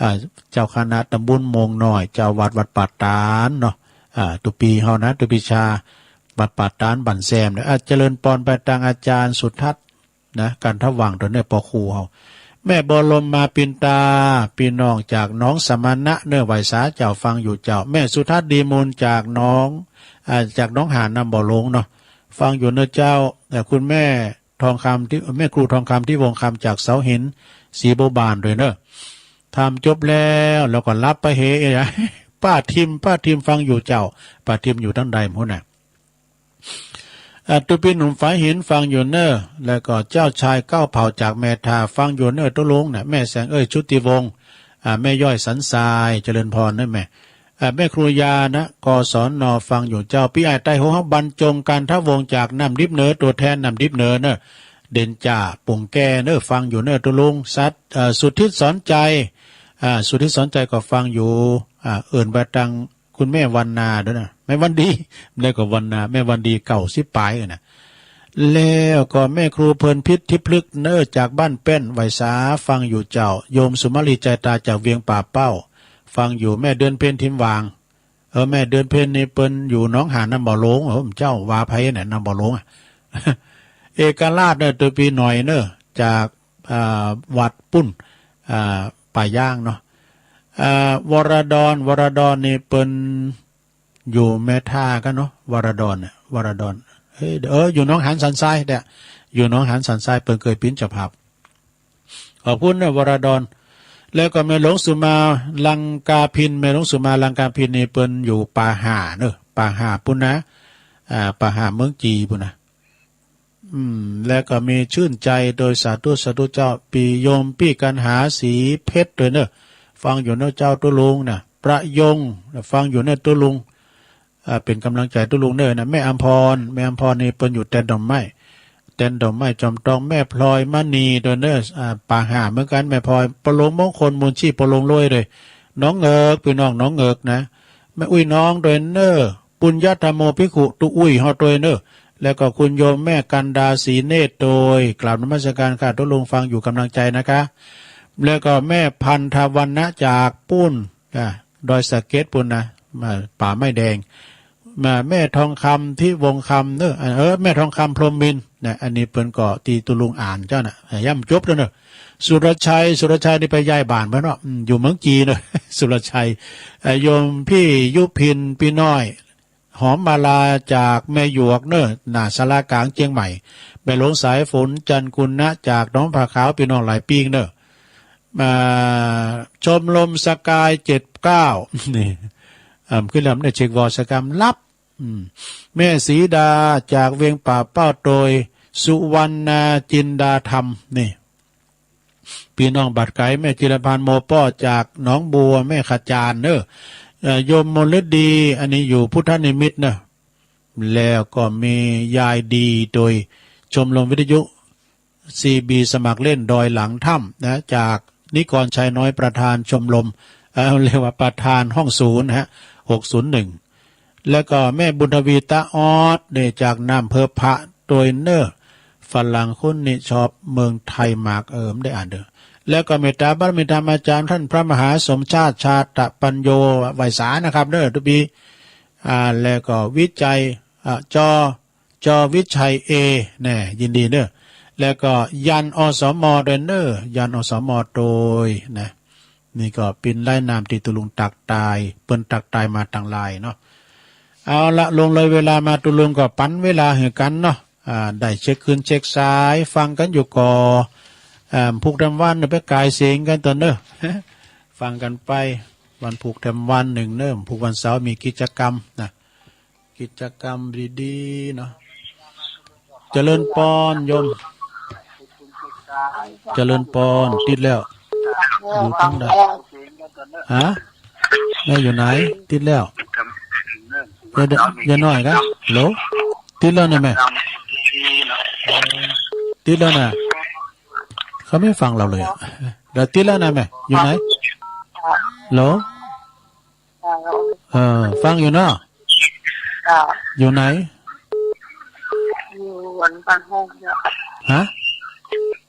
อ่า เจ้าคณะตำบลโมงน้อย เจ้าวัดวัดป่าตาดเนาะ อ่า ตุปีเฮานะ ตุปีชา วัดป่าตาดบ้านแซมเนอะ อ่า เจริญพรไปตางอาจารย์สุทัศน์นะ กันทวังค์ ตัวเนอะ ปอครูเฮา แม่บัวลมมาปินตา พี่น้องจากหนองสมณะเนอะ ไหว้สาเจ้า ฟังอยู่เจ้า แม่สุทัศน์ดีมูลจากหนอง อ่า จากหนองหานน้ำบ่อหลงเนาะ ฟังอยู่เนอะเจ้า เอ่อ คุณแม่ทองคำที่ แม่ครูทองคำที่วงคำจากเสาหิน ศรีบัวบานด้วยเนอะ ทำจบแล้ว แล้วก็หลับไปเหย ป้าทิม ป้าทิมฟังอยู่เจ้า ป้าทิมอยู่ทางใดพุ้นน่ะ อ่ะ ตุ๊ปีหนุ่มฝายหินฟังอยู่เนอะ แล้วก็เจ้าชายเก้าเผ่าจากแม่ทาฟังอยู่เนอะ ตุ๊ลุงน่ะ แม่แสงเอ้ย ชุติวงศ์ อ่ะ แม่ย้อยสันทราย เจริญพรเนอะแม่ อ่า แม่ครูยานะ กศน ฟังอยู่เจ้า ปี้อ้ายใต้หัวเฮาบรรจง กันทะวงศ์จากน้ำดิบเหนือ ตัวแทนน้ำดิบเหนือเนอะ เด่นจ่า ปุ่งแก้เนอะ ฟังอยู่เนอะ ตุ๊ลุง สัตย์ เอ่อ สุทธิสอนใจ อ่า สุทธิสอนใจก็ฟังอยู่ อ่า เอิ้นไปตังคุณแม่วันนาด้วยนะ แม่วันดี แล้วก็วันนา แม่วันดี เก้าสิบปลายเออนะ แล้วก็แม่ครูเพลินพิษ ทิพย์พฤกษ์เนอะ จากบ้านแป้น ไหว้สา ฟังอยู่เจ้า โยมสุมาลี ใจตา จากเวียงป่าเป้า ฟังอยู่ แม่เดือนเพ็ญ ทิมหว่าง เออ แม่เดือนเพ็ญนี่เปิ้นอยู่หนองหานน้ำบ่อหลง เออ เจ้าว่าไผน่ะ น้ำบ่อหลงอะ เอกราชเนอะ ตุ๊ปีหน่อยเนอะ จาก อ่า วัดปุ้น อ่า ป่ายางเนาะ อ่า วรดร วรดรนี่เปิ้นอยู่แม่ท่ากันเนาะ วรดรน่ะ วรดร เอ้ย เออ อยู่หนองหานสันทรายเด้อ อยู่หนองหานสันทราย เปิ้นเคยปิ้นเจ้าภาพ ขอบคุณนะวรดร แล้วก็แม่หลวงสุมาลังกาพิน แม่หลวงสุมาลังกาพินนี่เปิ้นอยู่ป่าห่าเนอะ ป่าห่าปุ้นนะ อ่า ป่าห่าเมืองจีปุ้นนะ อืม แล้วก็มีชื่นใจโดยสาธุ สาธุเจ้า ปีโยมปี้กันหาสีเพชรด้วยเนอะ ฟังอยู่เนอะเจ้าตุ๊ลุงนะ ประยง ฟังอยู่เนอะตุ๊ลุง อ่า เป็นกำลังใจตุ๊ลุงเนอะนะ แม่อำพร แม่อำพรนี่เปิ้นอยู่แตนดอกไม้ แตนดอกไม้จอมทอง แม่พลอยมณีด้วยเนอะ อ่า ป่าห่าเหมือนกัน แม่พลอย ปอหลวงมงคล มูลชีพปอหลวงโรยด้วย หนองเงิก พี่น้องหนองเงิกนะ แม่อุ้ยน้องด้วยเนอะ ปุญญธรรมโมภิกขุ ตุ๊อุ้ยเฮาด้วยเนอะ แล้วก็คุณโยมแม่กันดา ศรีเนตรด้วย กราบนมัสการค่ะตุ๊ลุง ฟังอยู่กำลังใจนะคะ แล้วก็แม่พันธวรรณะจากปูน อ่ะ ดอยสะเก็ดปูนนะ มา ป่าไม้แดง มา แม่ทองคำที่วงคำเนอะ เออ แม่ทองคำพรหมมินทร์นะ อันนี้เปิ้นก็ตี้ตุ๊ลุงอ่านเจ้าน่ะ อ่ะ ยังบ่จบเด้อเนอะ สุรชัย สุรชัยนี่ไปย้ายบ้านไปเนาะ อืม อยู่เมืองจีนเนอะ สุรชัย อ่ะ โยมพี่ยุพิน พี่น้อย หอมมาลาจากแม่หยวกเนอะ หน้าศาลากลางเจียงใหม่ แม่หลวงสายฝน จันทร์กุณะ จากหนองผาขาว พี่น้องหลายปิ้งเนอะ อ่า ชมรมสกายเจ็ดเก้า นี่ อ่า ขึ้นลำเนี่ย เช็กวอลสกรรมลับ อืม แม่สีดาจากเวียงป่าเป้าโตย สุวรรณาจินดาธรรม นี่ พี่น้องบัดไกล แม่จิรพันธ์ โมป้อ จากหนองบัว แม่ขจารเนอะ เอ่อ โยมมนฤดี อันนี้อยู่พุทธนิมิตรเนอะ แล้วก็มียายดีโดยชมรมวิทยุ ซีบี สมัครเล่นดอยหลังถ้ำนะ จากนิกรชัยน้อย ประธานชมรม เอ่อ เรียกว่าประธานห้องศูนย์นะฮะ หกศูนย์หนึ่ง แล้วก็แม่บุญทวี ตะออดเนี่ย จากอำเภอพระโตยเนอะ ฝรั่งคนนี้ชอบเมืองไทยมาก เออ ไม่ได้อ่านเด้อ แล้วก็เมตตาบารมีธรรมอาจารย์ท่านพระมหาสมชาติ ชาตะปัญโญ ไหว้สานะครับเด้อ ทุกปี อ่า แล้วก็วิชัย อ่า จอ จอวิชัย เอ แน่ ยินดีเด้อ แล้วก็ยัน อสม ด้วยเนอะ ยัน อสม โตยนะ นี่ก็เป๋นลายน้ำตี้ตุ๊ลุงตักตาย เปิ้นตักตายมาตังหลายเนาะ เอาละ ล่วงเลยเวลามา ตุ๊ลุงก็ปันเวลาหื้อกั๋นเนาะ อ่า ได้เช็คคืนเช็คสาย ฟังกั๋นอยู่ก่อ อ่า พุกแถมวันเนอะ ไปกายเสียงกั๋นตอนเนอะ ฟังกั๋นไป วันพุกแถมวันหนึ่งเนอะ พุกวันเสาร์มีกิจกรรมนะ กิจกรรมดีๆ เนาะ เจริญปอนโยม เจริญปอน ติดแล้ว อยู่ตังใด ฮะ แม่อยู่ไหน ติดแล้ว ยาย ยายน้อยกะ ฮัลโหล ติดแล้วนะแม่ ติดแล้วนะ เขาไม่ฟังเราเลยอะ เดี๋ยวติดแล้วนะแม่ อยู่ไหน ฮัลโหล เออ ฟังอยู่เนาะ เจ้า อยู่ไหน อยู่บ้านโฮงเจ้า ฮะ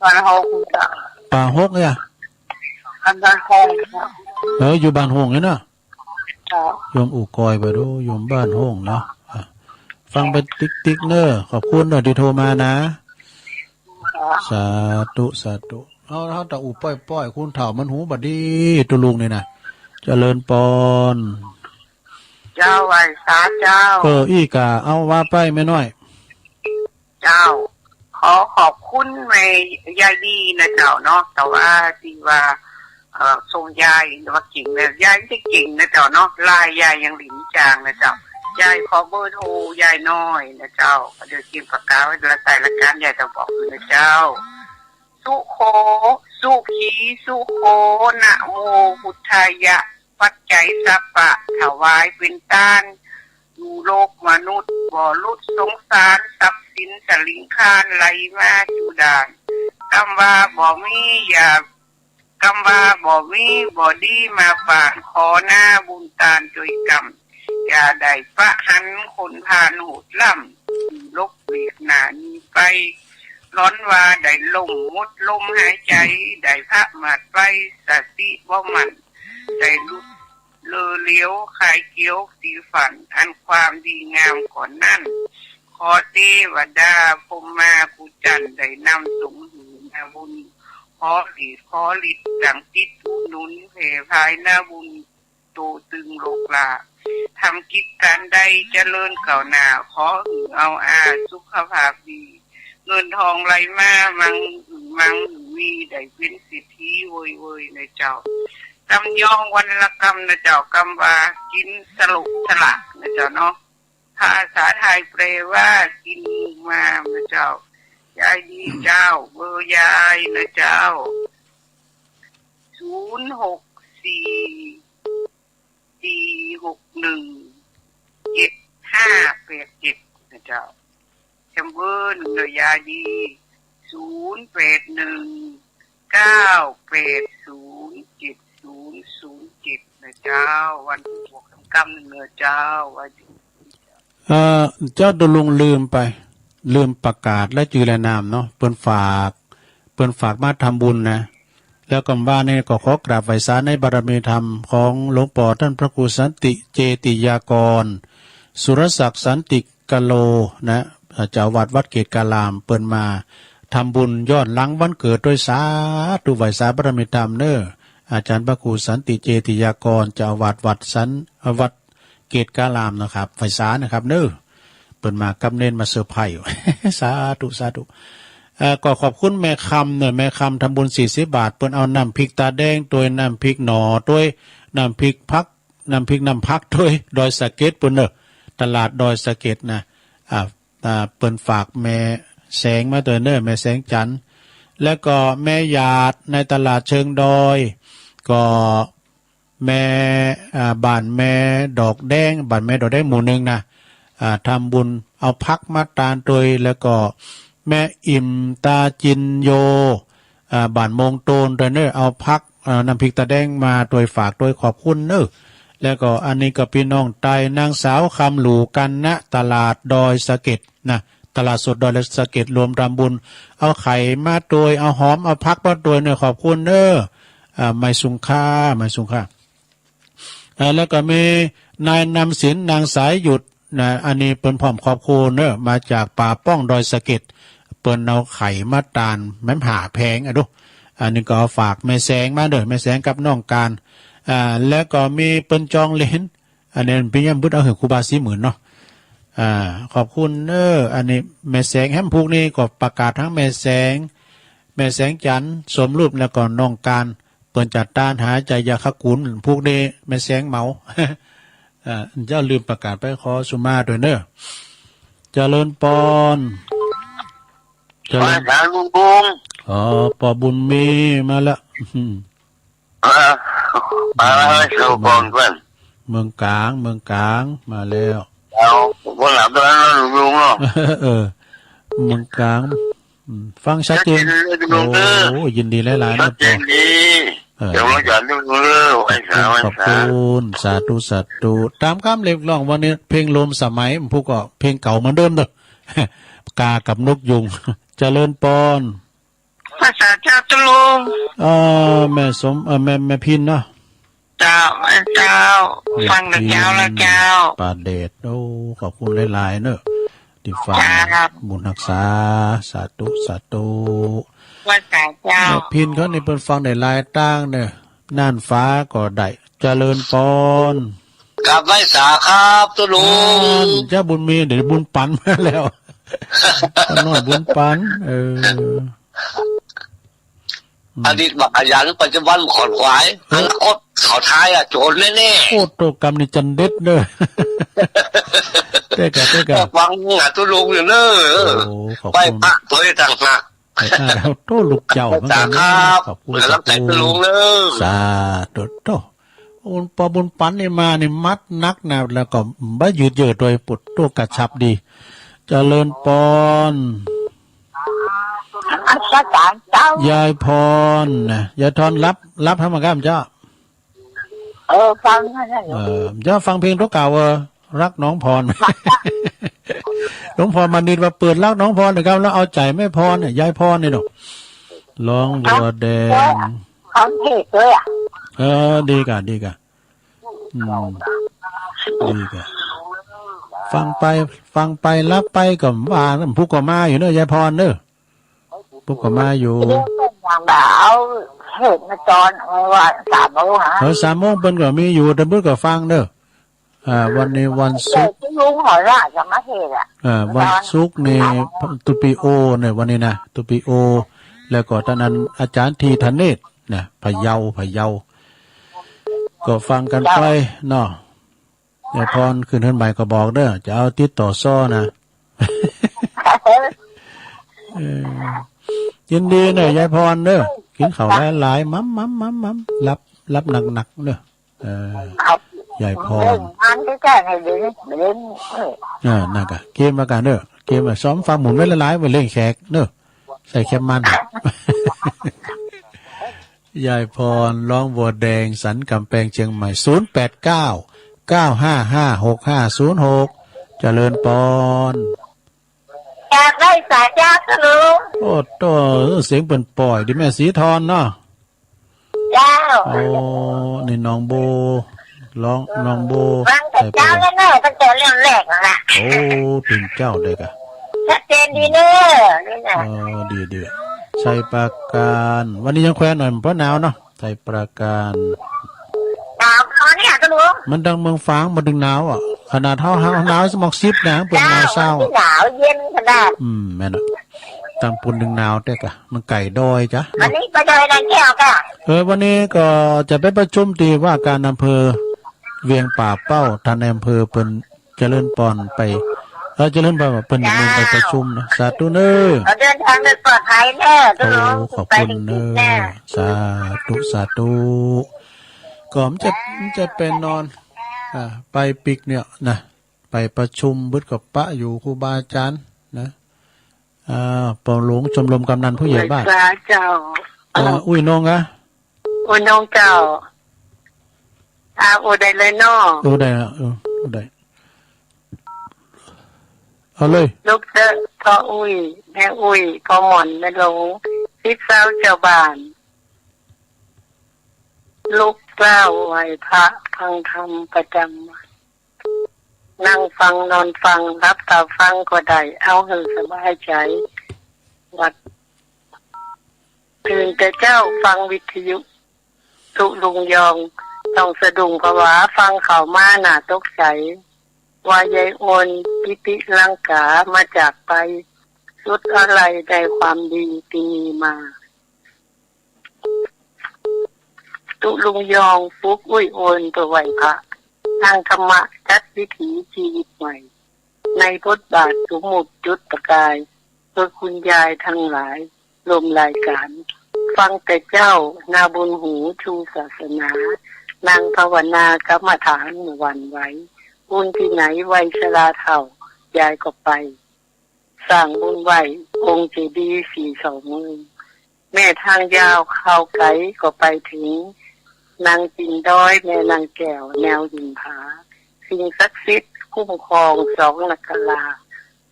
บ้านโฮงเจ้า ป่าฮกเนี่ย บ้านโฮงเจ้า เออ อยู่บ้านโฮงเนี่ยเนาะ เจ้า โยมอู้กอยไปดู โยมบ้านโฮงเนาะ อ่ะ ฟังไปติ๊กๆ เนอะ ขอบคุณเนอะที่โทรมานะ สาธุ สาธุ เฮา เฮาตะอู้ป้อยๆ คนเฒ่ามันหูบ่ดี ตุ๊ลุงนี่นะ เจริญปอน เจ้า ไหว้สาเจ้า เออ อี้กา เอาว่าไปแม่น้อย เจ้า ขอขอบคุณแม่ยายดีนะเจ้าเนาะ แต่ว่าที่ว่า เอ่อ ส่งยายว่าเก่งแล้ว ยายไม่ได้เก่งนะเจ้าเนาะ ไลน์ยายยังหลินจางนะเจ้า ยายขอเบอร์โทรยายน้อยนะเจ้า เดี๋ยวเตรียมปากกาไว้ละ ใส่รายการยายจะบอกอยู่นะเจ้า สุโข สุขี สุโข นะโมพุทธายะ ปัจจัยสัพพะ ถวายเป็นตาน อยู่โลกมนุษย์ บ่หลุดสงสาร ทรัพย์สินสลิงคาร ไหลมาจุดาน กำว่าบ่มีอย่า กำว่าบ่มีบ่ดีมาปาน ขอหน้าบุญตานช่วยกำ อย่าได้ประหันคนพาลโหดล้ำ หลบหลีกหน้าหนีไป ร้อนว่าได้ล้มหมดลมหายใจ ได้พระหมาดไป สติบ่มั่น ได้หลุดเลอเหลว ขายเขียวสีฝัน อันความดีงามก่อนนั้น ขอเทวดาพรหมาผู้จันทร์ ได้นำสงฆ์หือนาบุญ ขอดีขอฤทธิ์ ดังจิตอุดหนุน แผ่พายนาบุญ โตตึงโลกลา ทำกิจการใดเจริญก้าวหน้า ขอหื้อเอาอาสุขภาพดี เงินทองไหลมา มั่งหื้อมั่งหื้อมี ได้เป็นเศรษฐีเว้ยเว้ยนะเจ้า กำยองวันละกำนะเจ้า กำว่ากินสลกสลักนะเจ้าเนาะ ภาษาไทยแปลว่ากินงูมามนะเจ้า ยายดีเจ้า เบอร์ยายนะเจ้า ศูนย์หกสี่ สี่หกหนึ่ง เจ็ดห้าแปดเจ็ด นะเจ้า แถมเบอร์หนึ่งเด้อยายดี ศูนย์แปดหนึ่ง เก้าแปดศูนย์ เจ็ดศูนย์ศูนย์เจ็ด นะเจ้า วันที่บวกกำหนึ่งเด้อเจ้า วันที่ เอ่อ เจ้าตุ๊ลุงลืมไป ลืมประกาศรายจื้อรายนามเนาะ เปิ้นฝาก เปิ้นฝากมาทำบุญนะ แล้วก็ว่านี่ก็ขอกราบไหว้สาในบารมีธรรมของหลวงพ่อท่านพระครูสันติเจติยากร สุรศักดิ์สันติกะโล นะ เจ้าอาวาสวัดเกตกาลาม เปิ้นมาทำบุญย้อนหลังวันเกิดด้วย สาธุ ไหว้สาบารมีธรรมเน้อ อาจารย์พระครูสันติเจติยากร เจ้าอาวาสวัดสัน วัด เกตกาลามนะครับ ไหว้สานะครับเน้อ เปิ้นมากับเณรมาเซอร์ไพรส์ สาธุ สาธุ เอ่อ ก็ขอบคุณแม่คำเน้อ แม่คำทำบุญสี่สิบบาท เปิ้นเอาน้ำพริกตาแดงตวย น้ำพริกหน่อตวย น้ำพริกผัก น้ำพริกน้ำผักตวย ดอยสะเก็ดปู้นเน้อ ตลาดดอยสะเก็ดนะ อ่า อ่า เปิ้นฝากแม่แสงมาตวยเน้อ แม่แสงจันทร์ แล้วก็แม่หยาดในตลาดเชิงดอย ก็ แม่ อ่า บ้านแม่ดอกแดง บ้านแม่ดอกแดงหมู่หนึ่งนะ อ่า ทำบุญเอาผักมาตานตวย แล้วก็แม่อิ่มตาจินโย อ่า บ้านโมงโตนตวยเน้อ เอาผัก อ่า น้ำพริกตาแดงมาตวย ฝากตวย ขอบคุณเน้อ แล้วก็อันนี้ก็พี่น้องไต นางสาวคำหลู่กันนะ ตลาดดอยสะเก็ดนะ ตลาดสดดอยสะเก็ด รวมทำบุญ เอาไข่มาตวย เอาหอม เอาผักมาตวยเน้อ ขอบคุณเน้อ อ่า ไม่สุงค่า ไม่สุงค่า อ่า แล้วก็มีนายนำสิน นางสายหยุดนะ อันนี้เปิ้นพร้อมครอบครัวเน้อ มาจากป่าป้องดอยสะเก็ด เปิ้นเอาไข่มาตานแม่นห้าแผงอะดู อันนี้ก็เอาฝากแม่แสงมาเน้อ แม่แสงกับน้องการ อ่า แล้วก็มีเปิ้นจองเหรียญ อันนี้พี่ยามบึดเอาหื้อครูบาสี่หมื่นเนาะ อ่า ขอบคุณเน้อ อันนี้แม่แสงแหม พวกนี้ก็ประกาศทั้งแม่แสง แม่แสงจันทร์ สมรูป แล้วก็น้องการ เปิ้นจะตานหาใจยาขกุล พวกนี้แม่แสงเหมา อ่า เจ้าลืมประกาศไปขอสุมาตวยเน้อ เจริญปอน เจริญ มาหาลุงบุญ อ๋อ ปอบุญมีมาแล้ว อืม อ่า มาแล้ว เจริญปอนเพื่อน เมืองกลาง เมืองกลาง มาแล้ว เอา คนหลับแล้วนะลุงเนาะ เออ เมืองกลาง อืม ฟังชัดเจน ชัดเจนเลยลุงเด้อ โอ้ ยินดีหลายๆ ชัดเจนดี เออ เดี๋ยวมาจากลุงเด้อ ไหว้สา ขอบคุณ ไหว้สา ขอบคุณ สาธุ สาธุ ตามคำเรียกร้องวันนี้ เพลงโรมสมัย พวกก็เพลงเก่าเหมือนเดิมเด้อ กากับนกยูง เจริญปอน ไหว้สาเจ้าตุ๊ลุง เอ่อ แม่สม เอ่อ แม่ แม่พินเนาะ เจ้า เจ้า แม่พิน ฟังแต่เจ้าแล้วเจ้า ป่าเดช โอ้ ขอบคุณหลายๆ เนอะ ที่ฟัง เจ้า บุญฮักษา สาธุ สาธุ ไหว้สาเจ้า แม่พินเขานี่เปิ้นฟังได้หลายตางเนอะ น่านฟ้าก็ได้ เจริญปอน กราบไหว้สาครับตุ๊ลุง นั่น เจ้าบุญมี เดี๋ยวบุญปันมาแล้ว ป้าน้อยบุญปัน เออ อืม อดีตบักขยัน ปัจจุบันขอนขวาย เออ อนาคตเขาท้ายอะโจรแน่ๆ โอ้ โตกรรมนี่จันเด็ดเด้อ เต้กะ เต้กะ ฟังหาตุ๊ลุงอยู่เด้อ โอ้ ขอบคุณ ไหว้พระเผยต่างหาก อ่า โตลูกเจ้าเหมือนกันนะ สาธุครับ ขอบคุณ ขอบคุณ สาธุ โต โอ้ ปอบุญปันนี่มานี่มัดนักนะ แล้วก็บ่ยืดเยื้อด้วย ปุดโตกระชับดี เจริญปอน อาจารย์เจ้า ยายพรนะ ยายทอนรับ รับให้มาครับเจ้า เออ ฟังนั่นแหละ เออ เจ้าฟังเพลงตัวเก่า เออ รักน้องพร หลวงพ่อมานิดว่าเปิดรักน้องพรนะครับ แล้วเอาใจแม่พรเนี่ย ยายพรเนี่ยเนาะ ร้องบัวแดง เขาเทศด้วยอะ เออ ดีกะ ดีกะ อืม ดีกะ ฟังไป ฟังไป รับไปก็ว่า ผู้ก็มาอยู่เนอะ ยายพรเนอะ ผู้ก็มาอยู่ เรื่องอย่างแบบเอาเทศมาตอนวันสามโมงฮะ เออ สามโมงเปิ้นก็มีอยู่ แต่เปิ้นก็ฟังเนอะ อ่า วันนี้วันศุกร์ เออ ที่ลุงเขาน่ะจะมาเทศน์อะ อ่า วันศุกร์นี่ ตุปิโอเนี่ย วันนี้นะ ตุปิโอ แล้วก็ตอนนั้นอาจารย์ธีธเนศนะ พะเยา พะเยา ก็ฟังกันไปเนาะ ยายพรขึ้นเฮือนใหม่ก็บอกเด้อ จะเอาติดต่อซ้อนะ เออ ยินดีเนอะ ยายพรเด้อ กินข้าวหลายๆ มัมมัมมัมมัม หลับ หลับหนักๆ เด้อ เออ ครับ ยายพร เล่นงานใกล้ๆ ในเดือนนี้ เล่น เออ อ่า นั่นกะ เกมมากันเด้อ เกมมาซ้อมฟังหมุนไว้หลายๆ ไว้เล่นแขกเด้อ ใส่แคมมัน ยายพร ร้องบัวแดง สันกำแพง เชียงใหม่ ศูนย์แปดเก้า เก้าห้าห้า หกห้าศูนย์หก เจริญปอน อยากได้สายยาสลุง โอ้โต เสียงเปิ้นป่อยดี แม่สีทอนเนาะ เจ้า โอ้ นี่น้องโบ ร้องน้องโบ ฟังแต่เช้าแล้วเนอะ ตั้งแต่เริ่มแรกแล้วนะ โอ้ ตื่นเช้าเลยกะ ชัดเจนดีเนอะนี่นะ เออ ดีดี ชัยปราการ วันนี้ยังแควนหน่อย เพราะหนาวเนาะ ชัยปราการ หนาว เอาเนี่ย คุณลุง มันดังเมืองฝาง มันถึงหนาวอ่ะ ขนาดเฮา เฮาหนาวสมองสิบนะ เปิดหนาวเช้า เจ้า มันหนาวเย็นขนาด อืม แม่นอะ ตางปูนดึงหนาวเต๊กอะ มันไก่ดอยจ้ะ วันนี้ไปดอยดอยแก้วค่ะ เออ วันนี้ก็จะไปประชุมที่ว่าการอำเภอเวียงป่าเป้า ท่านนายอำเภอเปิ้นเจริญปอนไป เออ เจริญปอนเปิ้นนิมนต์ไปประชุมนะ สาธุเนอะ ขอเดินทางโดยปลอดภัยเนอะ โอ้ ทุกคน ขอบคุณเนอะ ไปดีๆนะ สาธุ สาธุ ก็มันจะ มันจะเป็นนอน อ่า ไปปิกเนี่ยนะ ไปประชุมบึดกับปะอยู่ครูบาอาจารย์นะ อ่า ปอหลวงชมรมกำนันผู้ใหญ่บ้าน ไหว้พระเจ้า อ่า อุ้ยนงอะ อุ้ยนงเจ้า อ่า อู้ได้เลยเนาะ อู้ได้ละ เออ อู้ได้ เอาเลย ลูกเจ้า พ่ออุ้ย แม่อุ้ย พ่อหม่อน แม่หลง ศิษย์สาวเจ้าบ้าน ลูกเจ้าไหว้พระฟังธรรมประจำวัน นั่งฟังนอนฟังหลับตาฟังก็ได้ เอาให้สบายใจ วัด ตื่นแต่เช้าฟังวิทยุ ตุลุงยอง ต้องสะดุ้งผวา ฟังข่าวมาหน้าตกใจ ว่ายายโอน กิติลังกา มาจากไป สุดอาลัยในความดีที่มีมา ตุลุงยอง ปลุกอุ้ยโอน เพื่อไหว้พระ ทางธรรมะจัดวิถีชีวิตใหม่ ในบทบาทสมมุติจุดประกาย เพื่อคุณยายทั้งหลาย รวมรายการ ฟังแต่เจ้า นาบุญหู ชูศาสนา นั่งภาวนากรรมฐานหวั่นไหว บุญที่ไหนวัยชราเฒ่า ยายก็ไป สร้างบุญไหว้องค์เจดีย์สี่เสาเมือง แม่ทางยาวเข้าไกลก็ไปถึง นางกินดอยแม่นางแก้วแนวหินผา สิ่งศักดิ์สิทธิ์คุ้มครองสองนักกะลา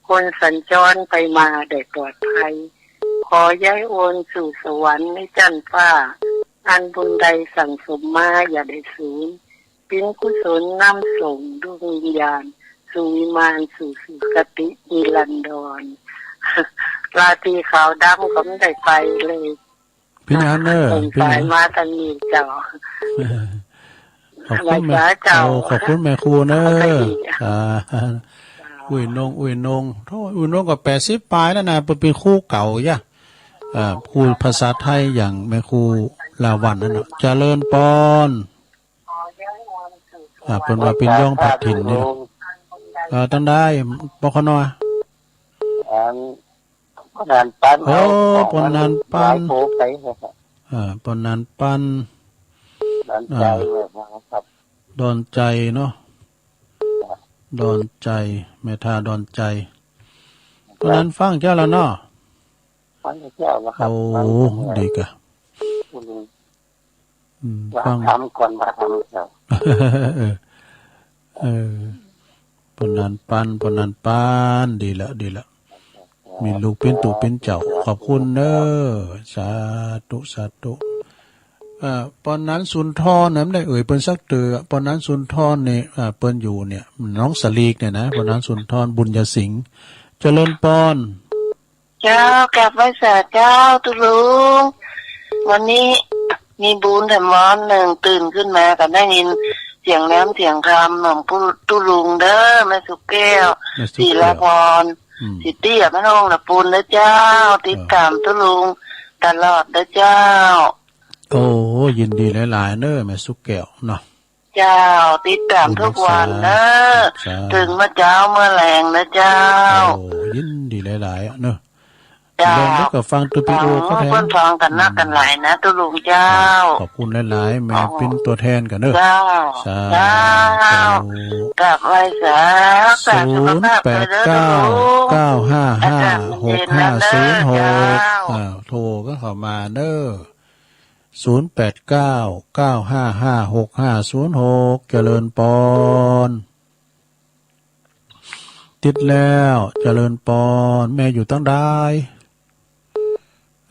คนสัญจรไปมาได้ปลอดภัย ขอยายโอนสู่สวรรค์ในชั้นฟ้า อันบุญใดสั่งสมมาอย่าได้สูญ เป็นกุศลนำส่งดวงวิญญาณสู่วิมานสู่สุคตินิรันดร ราตรีขาวดำก็ไม่ได้ไปเลย พี่นานเนอะ สงสัย พี่นาน มาทางนี้เจ้า ขอบคุณแม่ เจ้า โอ้ ขอบคุณแม่ครูเนอะ เอาไปอีก อ่า อุ้ยนง อุ้ยนง โธ่ อุ้ยนงก็แปดสิบปลายแล้วนะ เปิ้นเป็นครูเก่าอย่ะ อ่า ครูภาษาไทยอย่างแม่ครูลาวัลย์นั่นน่ะ เจริญปอน อ่า เปิ้นว่าเป็นย่องผัดถิ่นนี่ เอ่อ ตั้งได้ ปคน อัน ปอนานปัน โอ้ เอาของ ปอนานปัน หลายโผไปนะครับ อ่า ปอนานปัน ดอนใจ อ่า นะครับ ดอนใจเนาะ ดอนใจ แม่ท่าดอนใจ ปอนานฟังเจ้าแล้วเนาะ ฟังเจ้าแล้วครับ โอ้ ฟังเจ้า ดีกะ อืม อืม ว่า ฟัง ทำก่อนว่าทำครับ เออ เออ ปอนานปัน ปอนานปัน ดีละ ดีละ มีลูกปิ้นตู่ปิ้นเจ้า ขอบคุณเนอะ สาธุ สาธุ เอ่อ ปอนานสุนทรนะ ไม่ได้เอ่ยเปิ้นสักเตื้อ ปอนานสุนทรนี่ อ่า เปิ้นอยู่เนี่ย หนองสลีกเนี่ยนะ ปอนานสุนทร บุญญาสิงห์ เจริญปอน เจ้า กราบไหว้สาเจ้า ตุ๊ลุง วันนี้มีบุญแถมวันหนึ่ง ตื่นขึ้นมาก็ได้ยินเสียงน้ำเสียงธรรมของตุ๊ลุงเด้อ แม่สุแก้ว แม่สุแก้ว ศิลาพร อืม สิตี้ แม่นองละปูนเด้อเจ้า ติดตามตุ๊ลุงตลอดเด้อเจ้า โอ้ ยินดีหลายๆ เนอะ แม่สุแก้วเนาะ เจ้า ติดตามทุกวันเนอะ สาธุ ตื่นเมื่อเช้าเมื่อแลงนะเจ้า โอ้ ยินดีหลายๆ อะเนอะ เจ้า ลองนึกกับฟังตูปีโอเขาแทน เปิ้นฟังกันนักกันหลายนะ ตุ๊ลุงเจ้า ขอบคุณหลายๆ แม่ปิ้นตัวแทนกันเนอะ เจ้า สาธุ เจ้า กราบไหว้สา รักษาสุขภาพด้วยเด้อตุ๊ลุง ศูนย์แปดเก้า เก้าห้าห้า หกห้าศูนย์หก เจ้า อ่า โทรกันเข้ามาเนอะ ศูนย์แปดเก้า เก้าห้าห้า หกห้าศูนย์หก เจริญปอน ติดแล้ว เจริญปอน แม่อยู่ตังใด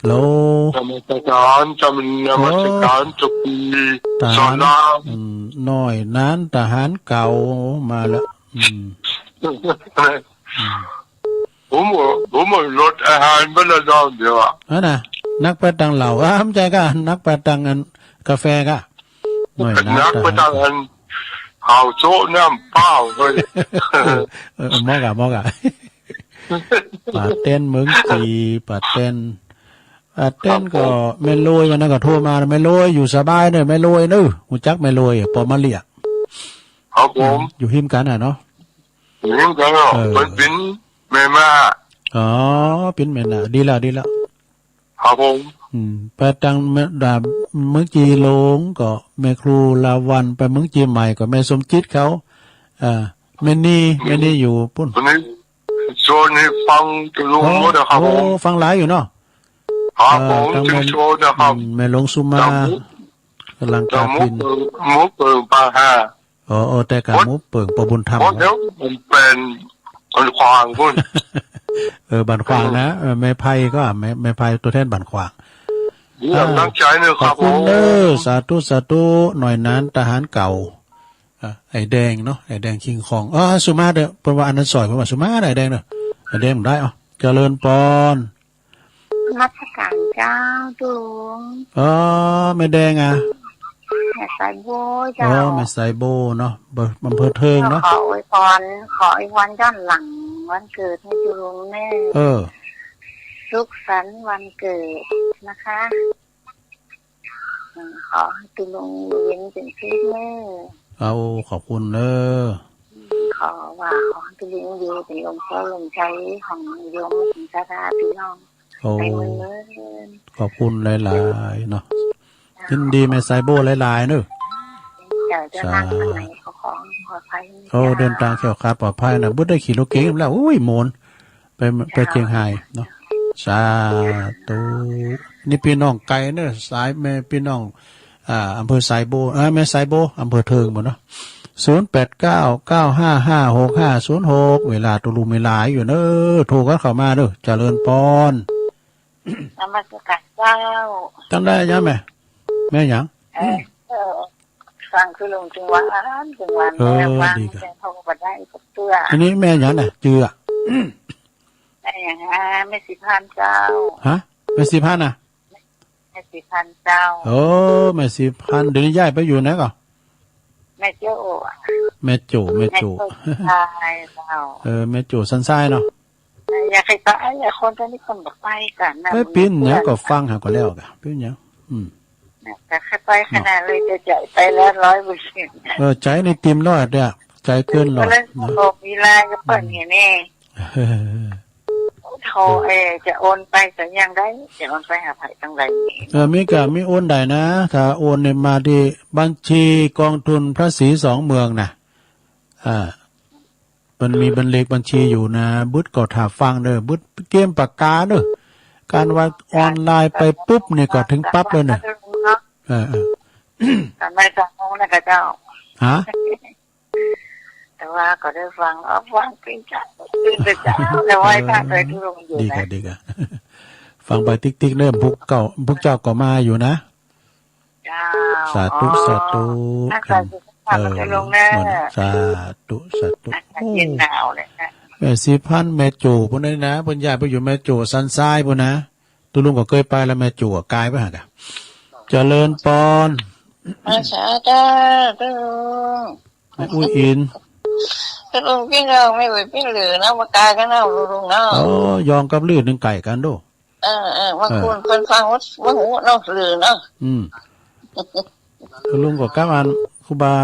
โหล นมัสการ จำนมัสการ โอ้ เจ้าพี่ ทหาร สอนราม อืม หน่อยนั้นทหารเก่ามาแล้ว อืม อืม ผมว่า ผมว่ารถอาหารมันละดองเดียวอะ อันน่ะ นักไปตังเหล้า อ่า ไม่ใช่ก็ นักไปตังอันกาแฟก็ หน่อยนะ นักไปตังอัน ทหาร ข้าวโจ๊ะน้ำเปล่าเฮ้ย เออ เออ มอกอะ มอกอะ ปาเต้นเมืองจี ปาเต้น ปาเต้นก็ ครับผม แม่ลอยวันนั้นก็โทรมา แม่ลอยอยู่สบายเนอะ แม่ลอยเนอะ รู้จักแม่ลอย ปอมาเลีย ครับผม อืม อยู่หิมกันน่ะเนาะ อยู่หิมกันเนาะ เออ เปิ้นปิ้นแม่มา อ๋อ ปิ้นแม่มา ดีแล้ว ดีแล้ว ครับผม อืม ไปตังแม่ ดาบเมืองจีหลวงก็แม่ครูลาวัลย์ ไปเมืองจีใหม่ก็แม่สมจิตเขา เอ่อ แม่นี แม่นีอยู่ปุ้น วันนี้ชวนให้ฟังตะลุง โอ้ หมดนะครับผม โอ้ ฟังหลายอยู่เนาะ ครับผม เอ่อ ตังแม่ เชิญชวนนะครับ อืม แม่หลวงสุมา ตังหมู่ กำลัง ตังหมู่ กาบิน เปิง หมู่เปิงปางห้า อ๋อ อ๋อ แต่กาหมู่เปิงปอบุญธรรม เพราะเดี๋ยวมันเป็นบ้านขวางพุ้น เออ บ้านขวางนะ เออ แม่ไพก็ แม่ แม่ไพตัวแทนบ้านขวาง เรื่อง อ่า ตั้งใจเนอะครับ ขอบคุณเนอะ ผม สาธุ สาธุ หน่อยนั้นทหารเก่า อ่ะ ไอ้แดงเนาะ ไอ้แดงคิงคอง เออ สุมาเด้อ เปิ้นว่าอันนั้นซอย เปิ้นว่าสุมาเด้อ ไอ้แดงเด้อ ไอ้แดงได้ เอา เจริญปอน นมัสการเจ้า ตุ๊ลุง อ๋อ แม่แดงอะ แม่สายโบเจ้า อ๋อ แม่สายโบเนาะ บ- อำเภอเทิงเนาะ ขออวยพร ขออวยพรย้อนหลังวันเกิดให้ตุ๊ลุงเน่อ เออ สุขสันต์วันเกิดนะคะ อืม ขอให้ตุ๊ลุงอยู่เย็นเป็นสุขเน่อ เอา ขอบคุณเนอะ ขอว่าขอให้ตุ๊ลุงอยู่เป็นลมโพธิ์ลมไทรของโยมของศรัทธาพี่น้อง โอ้ ไปเมินๆ ขอบคุณหลายๆ เนาะ เจ้า ยินดีแม่สายโบหลายๆ เนอะ เจ้า เจ้า สาธุ นั่งทางไหนก็ขอให้ปลอดภัยนะ โอ้ เจ้า เดินทางแคล้วคลาดปลอดภัยนะ บ่ได้ขี่รถเก๋งแล้ว อุ้ย หมน ไป ไปเจียงไฮ้เนาะ สาธุ นี่พี่น้องไกลเนอะ สายแม่พี่น้อง อ่า อำเภอสายโบ เอ้อ แม่สายโบ อำเภอเทิงหมดเนาะ ศูนย์แปดเก้า เก้าห้าห้า หกห้าศูนย์หก เวลาตุ๊ลุงมีหลายอยู่เนอะ โทรกันเข้ามาเนอะ เจริญปอน นมัสการเจ้า ตั้งได้ยังแม่ แม่หยัง เออ เออ ฟังตุ๊ลุงจึงหวาน จึงหวาน เออ แม่ฟัง ดีครับ แต่เขาก็บ่ได้กับเพื่อ อันนี้แม่หยังน่ะ จื่ออะ แม่หยังฮะ แม่สีพันธุ์เจ้า ฮะ แม่สีพันธุ์น่ะ แม่สีพันธุ์เจ้า โอ้ แม่สีพันธุ์ เดี๋ยวนี้ย้ายไปอยู่ไหนก่อน แม่โจ้อะ แม่โจ้ แม่โจ้ แม่โจ้สันทรายเจ้า เออ แม่โจ้สันทรายเนาะ อยากให้ไป อยากคนจะมีคนบอกไปกันนะ ไปปิ้นหยังก็ฟังหาก็แล้วกะ ปิ้นหยัง อืม แต่ใครไปขนาดเลยจะจ่ายไปแล้วร้อยเปอร์เซ็นต์ เออ ใจนี่เต็มร้อยเด้อ ใจเกินร้อย ก็เลย นะ บอกเวลาก็เปิ้นอย่างนี้ เออ เขา เออ จะโอนไปสัญญาณได้ จะโอนไปหาไผทางใด เออ มีกะ มีโอนได้นะ ถ้าโอนเนี่ยมาที่บัญชีกองทุนพระศรีสองเมืองนะ อ่า มันมีบัญเลขบัญชีอยู่นะ บึดก็ถ้าฟังเด้อ บึดเตรียมปากกาเด้อ การว่าออนไลน์ไปปุ๊บเนี่ยก็ถึงปั๊บเลยเนี่ย เออ เออ ทำไมต้องงงนะกะเจ้า ฮะ แต่ว่าก็ได้ฟัง เอาฟังปิ้นจ้ะ ปิ้นจ้ะ แต่ไหว้พระไปทุดงค์อยู่นะ ดีกะ ดีกะ ฟังไปติ๊กๆ เด้อ พวกเก่า พวกเจ้าก็มาอยู่นะ เจ้า สาธุ อ๋อ สาธุ อาจารย์สุภาพ เออ ก็ลงแน่ เหมือน สาธุ สาธุ อากาศเย็นหนาวเลยนะ โอ้ แม่สีพันธุ์ แม่โจ้ พวกนั้นนะ เพิ่นย้ายไปอยู่แม่โจ้ สันทราย พวกนะ ตุ๊ลุงก็เคยไปแล้ว แม่โจ้ กายไปหากะ เจริญปอน มาสาธุ ตุ๊ลุง แม่อุ้ยอิน ตุ๊ลุงปิ้นเราไม่ไหวปิ้นเหลือนะ มากายกันเอาตุ๊ลุงเนาะ โอ้ ยองกับลือหนึ่งไก่กันโด เออ เออ ว่า เออ คุณเพิ่นฟังว่า ว่าหูเนาะ หรือเนาะ อืม ตุ๊ลุงก็กลับอัน ครูบา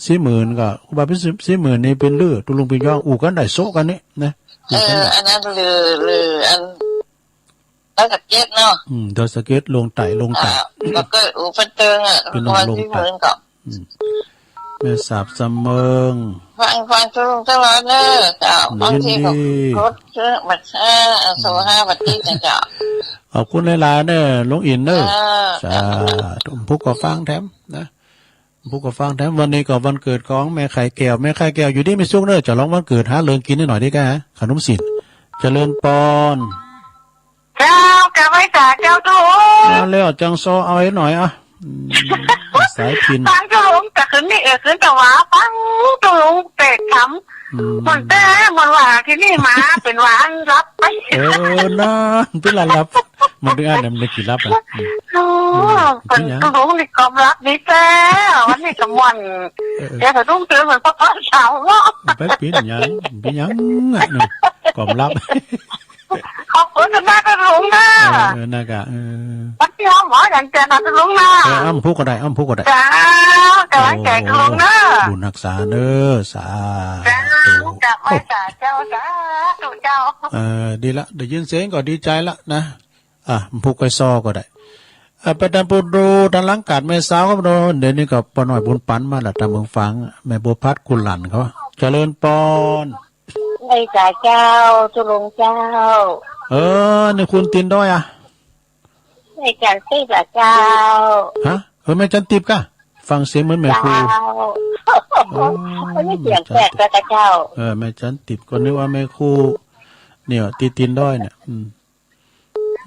ศรีหมื่นก็ ครูบาศรีหมื่นนี่เป็นลือ ตุ๊ลุงเป็นยอง อู้กันได้โซะกันนี่นะ อู้กันได้ เออ อันนั้นลือ ลือ อัน ดอยสะเก็ดเนาะ อืม ดอยสะเก็ด ลงใต้ ลงใต้ อ่า แล้วก็อู้เพิ่นเติงอะ เป็นน้อง ครูบาศรีหมื่นก็ ลงใต้ อืม แม่สาบสำเมิง ฟัง ฟังตุ๊ลุงตลอดเนอะ เจ้า อืม บางทีก็ ยินดี กดเยอะบัดห้า โทรห้าบัดนี้นะเจ้า ขอบคุณหลายๆ เนอะ ลุงอินเนอะ เออ สาธุ ผู้ก็ฟังแถมนะ ผู้ก็ฟังแถม วันนี้ก็วันเกิดของแม่ไข่แก้ว แม่ไข่แก้วอยู่ดีมีสุขเนอะ จะร้องวันเกิดหาเรื่องกินให้หน่อยดีกะ ขนมสิน เจริญปอน เจ้า กะไหว้สาเจ้าเจ้าลุง เอาแล้วจังซอเอาให้หน่อยอ่ะ อืม สายพิณ ฟังเจ้าลุงแต่คืนนี้ เออ คืนแต่ว่าฟังเจ้าลุงเตะขำ อืม มันแต่มันว่าที่นี่มาเป็นว่าอันรับไป เออ นั่น เป็นละรับ มันถึงอันนั้นมันเลยกี่รับอ่ะ อืม โอ้ อืม เป็น เป็นหยัง เจ้าลุงนี่ความลับนี่แท้ วันนี้กะม่วน เออ เออ เดี๋ยวเจ้าลุงเตือนเหมือนพ่อสาวเนาะ ไปเป็นหยัง เป็นหยังอ่ะเนาะ ความลับ ขอบคุณมากครับลุงนะ เออ เออ นะกะ เออ วันที่ห้องหมออย่างเจอนะลุงนะ เออ อ้ำพูดก็ได้ อ้ำพูดก็ได้ จ้า กำลังใจลุงนะ โอ้ บุญฮักษาเด้อ สา จ้า ธุ ลูกกราบไหว้สาเจ้า สาธุเจ้า เออ ดีละ ได้ยินเสียงก็ดีใจละนะ อ่ะ พูดค่อยซอก็ได้ เออ ไปตามปูดูตามหลังกาดแม่สาวก็ดู เดี๋ยวนี้ก็ป้าน้อยบุญปันมาละ ตามเมืองฟัง แม่บัวพัดกุหลันเขา เจริญปอน ไหว้สาเจ้า เจ้าลุงเจ้า เออ นี่คุณตินด้อยอะ แม่จันติบอะเจ้า ฮะ เออ แม่จันติบกะ ฟังเสียงเหมือนแม่ครู เจ้า อ๋อ อันนี้เสียงแปลกแล้วกะเจ้า เออ แม่จันติบ ก็นึกว่าแม่ครู เนี่ย ติดตินด้อยเนี่ย อืม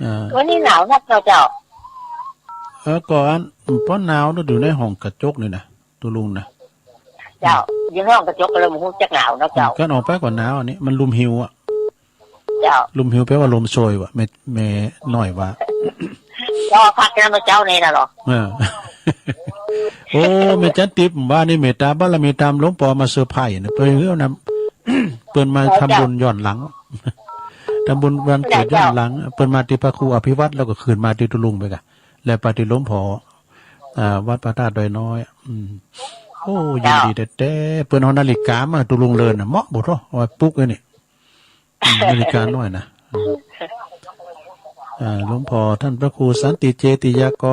อ่า วันนี้หนาวนักเนาะเจ้า เออ ก็อัน เพราะหนาวแล้วอยู่ในห้องกระจกนี่นะ ตัวลุงนะ เจ้า อยู่ในห้องกระจกก็เลยบ่ฮู้จักหนาวเนาะเจ้า อืม คันออกไปก็หนาวอันนี้ มันลมหิวอะ เจ้า ลมหิวแปลว่าลมโชยว่ะ แม่ แม่น้อยว่า เจ้าพักแล้วเนาะเจ้านี่นะเหรอ เออ โอ้ แม่จันติบว่านี่เมตตาบารมีธรรมหลวงพ่อมาเซอร์ไพรส์นะ เปิ้นเอานำ เปิ้นมาทำบุญย้อนหลัง ทำบุญวันเกิดย้อนหลัง เปิ้นมาที่พระครูอภิวัตร แล้วก็คืนมาที่ตัวลุงไปกะ แล้วไปที่หลวงพ่อ อ่า วัดพระธาตุดอยน้อย อืม โอ้ ยินดีแต๊ๆ เปิ้นเอานาฬิกามาตัวลุงเลินน่ะ เหมาะบ่ท้อ เอาไว้ปลุกไว้นี่ อืม นาฬิกาน้อยนะ อืม อ่า หลวงพ่อท่านพระครูสันติเจติยาก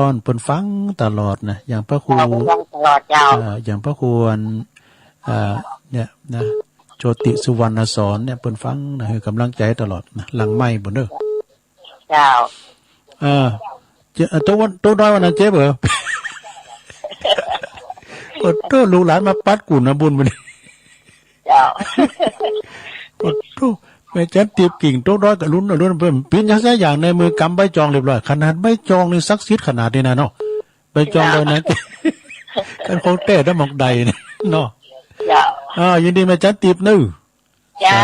ร เปิ้นฟังตลอดนะ อย่างพระครู ฟังตลอดเจ้า อ่า อย่างพระครูอัน อ่า เนี่ยนะ โชติสุวรรณสอนเนี่ย เปิ้นฟังนะ ให้กำลังใจตลอดนะ หลังไมค์บ่เด้อ เจ้า เออ เจ๊ เออ โต๊ะวัน โต๊ะน้อยวันนั้นเจ๊เบอร์ โอ้โธ่ ลูกหลานมาปัดกุญนะบุญมัน เจ้า โอ้โธ่ แม่จันติบกิ่งโต๊ะน้อยกับรุ่น รุ่นเพิ่น ปิ้นยังไงอย่างในมือกำใบจองเรียบร้อย ขนาดใบจองนี่ศักดิ์สิทธิ์ขนาดนี้นะเนาะ ใบจอง เจ้า ใบนั้น กันของแท้ได้หมอกใดเนี่ยเนาะ เจ้า อ่า ยินดีแม่จันติบเนอะ เจ้า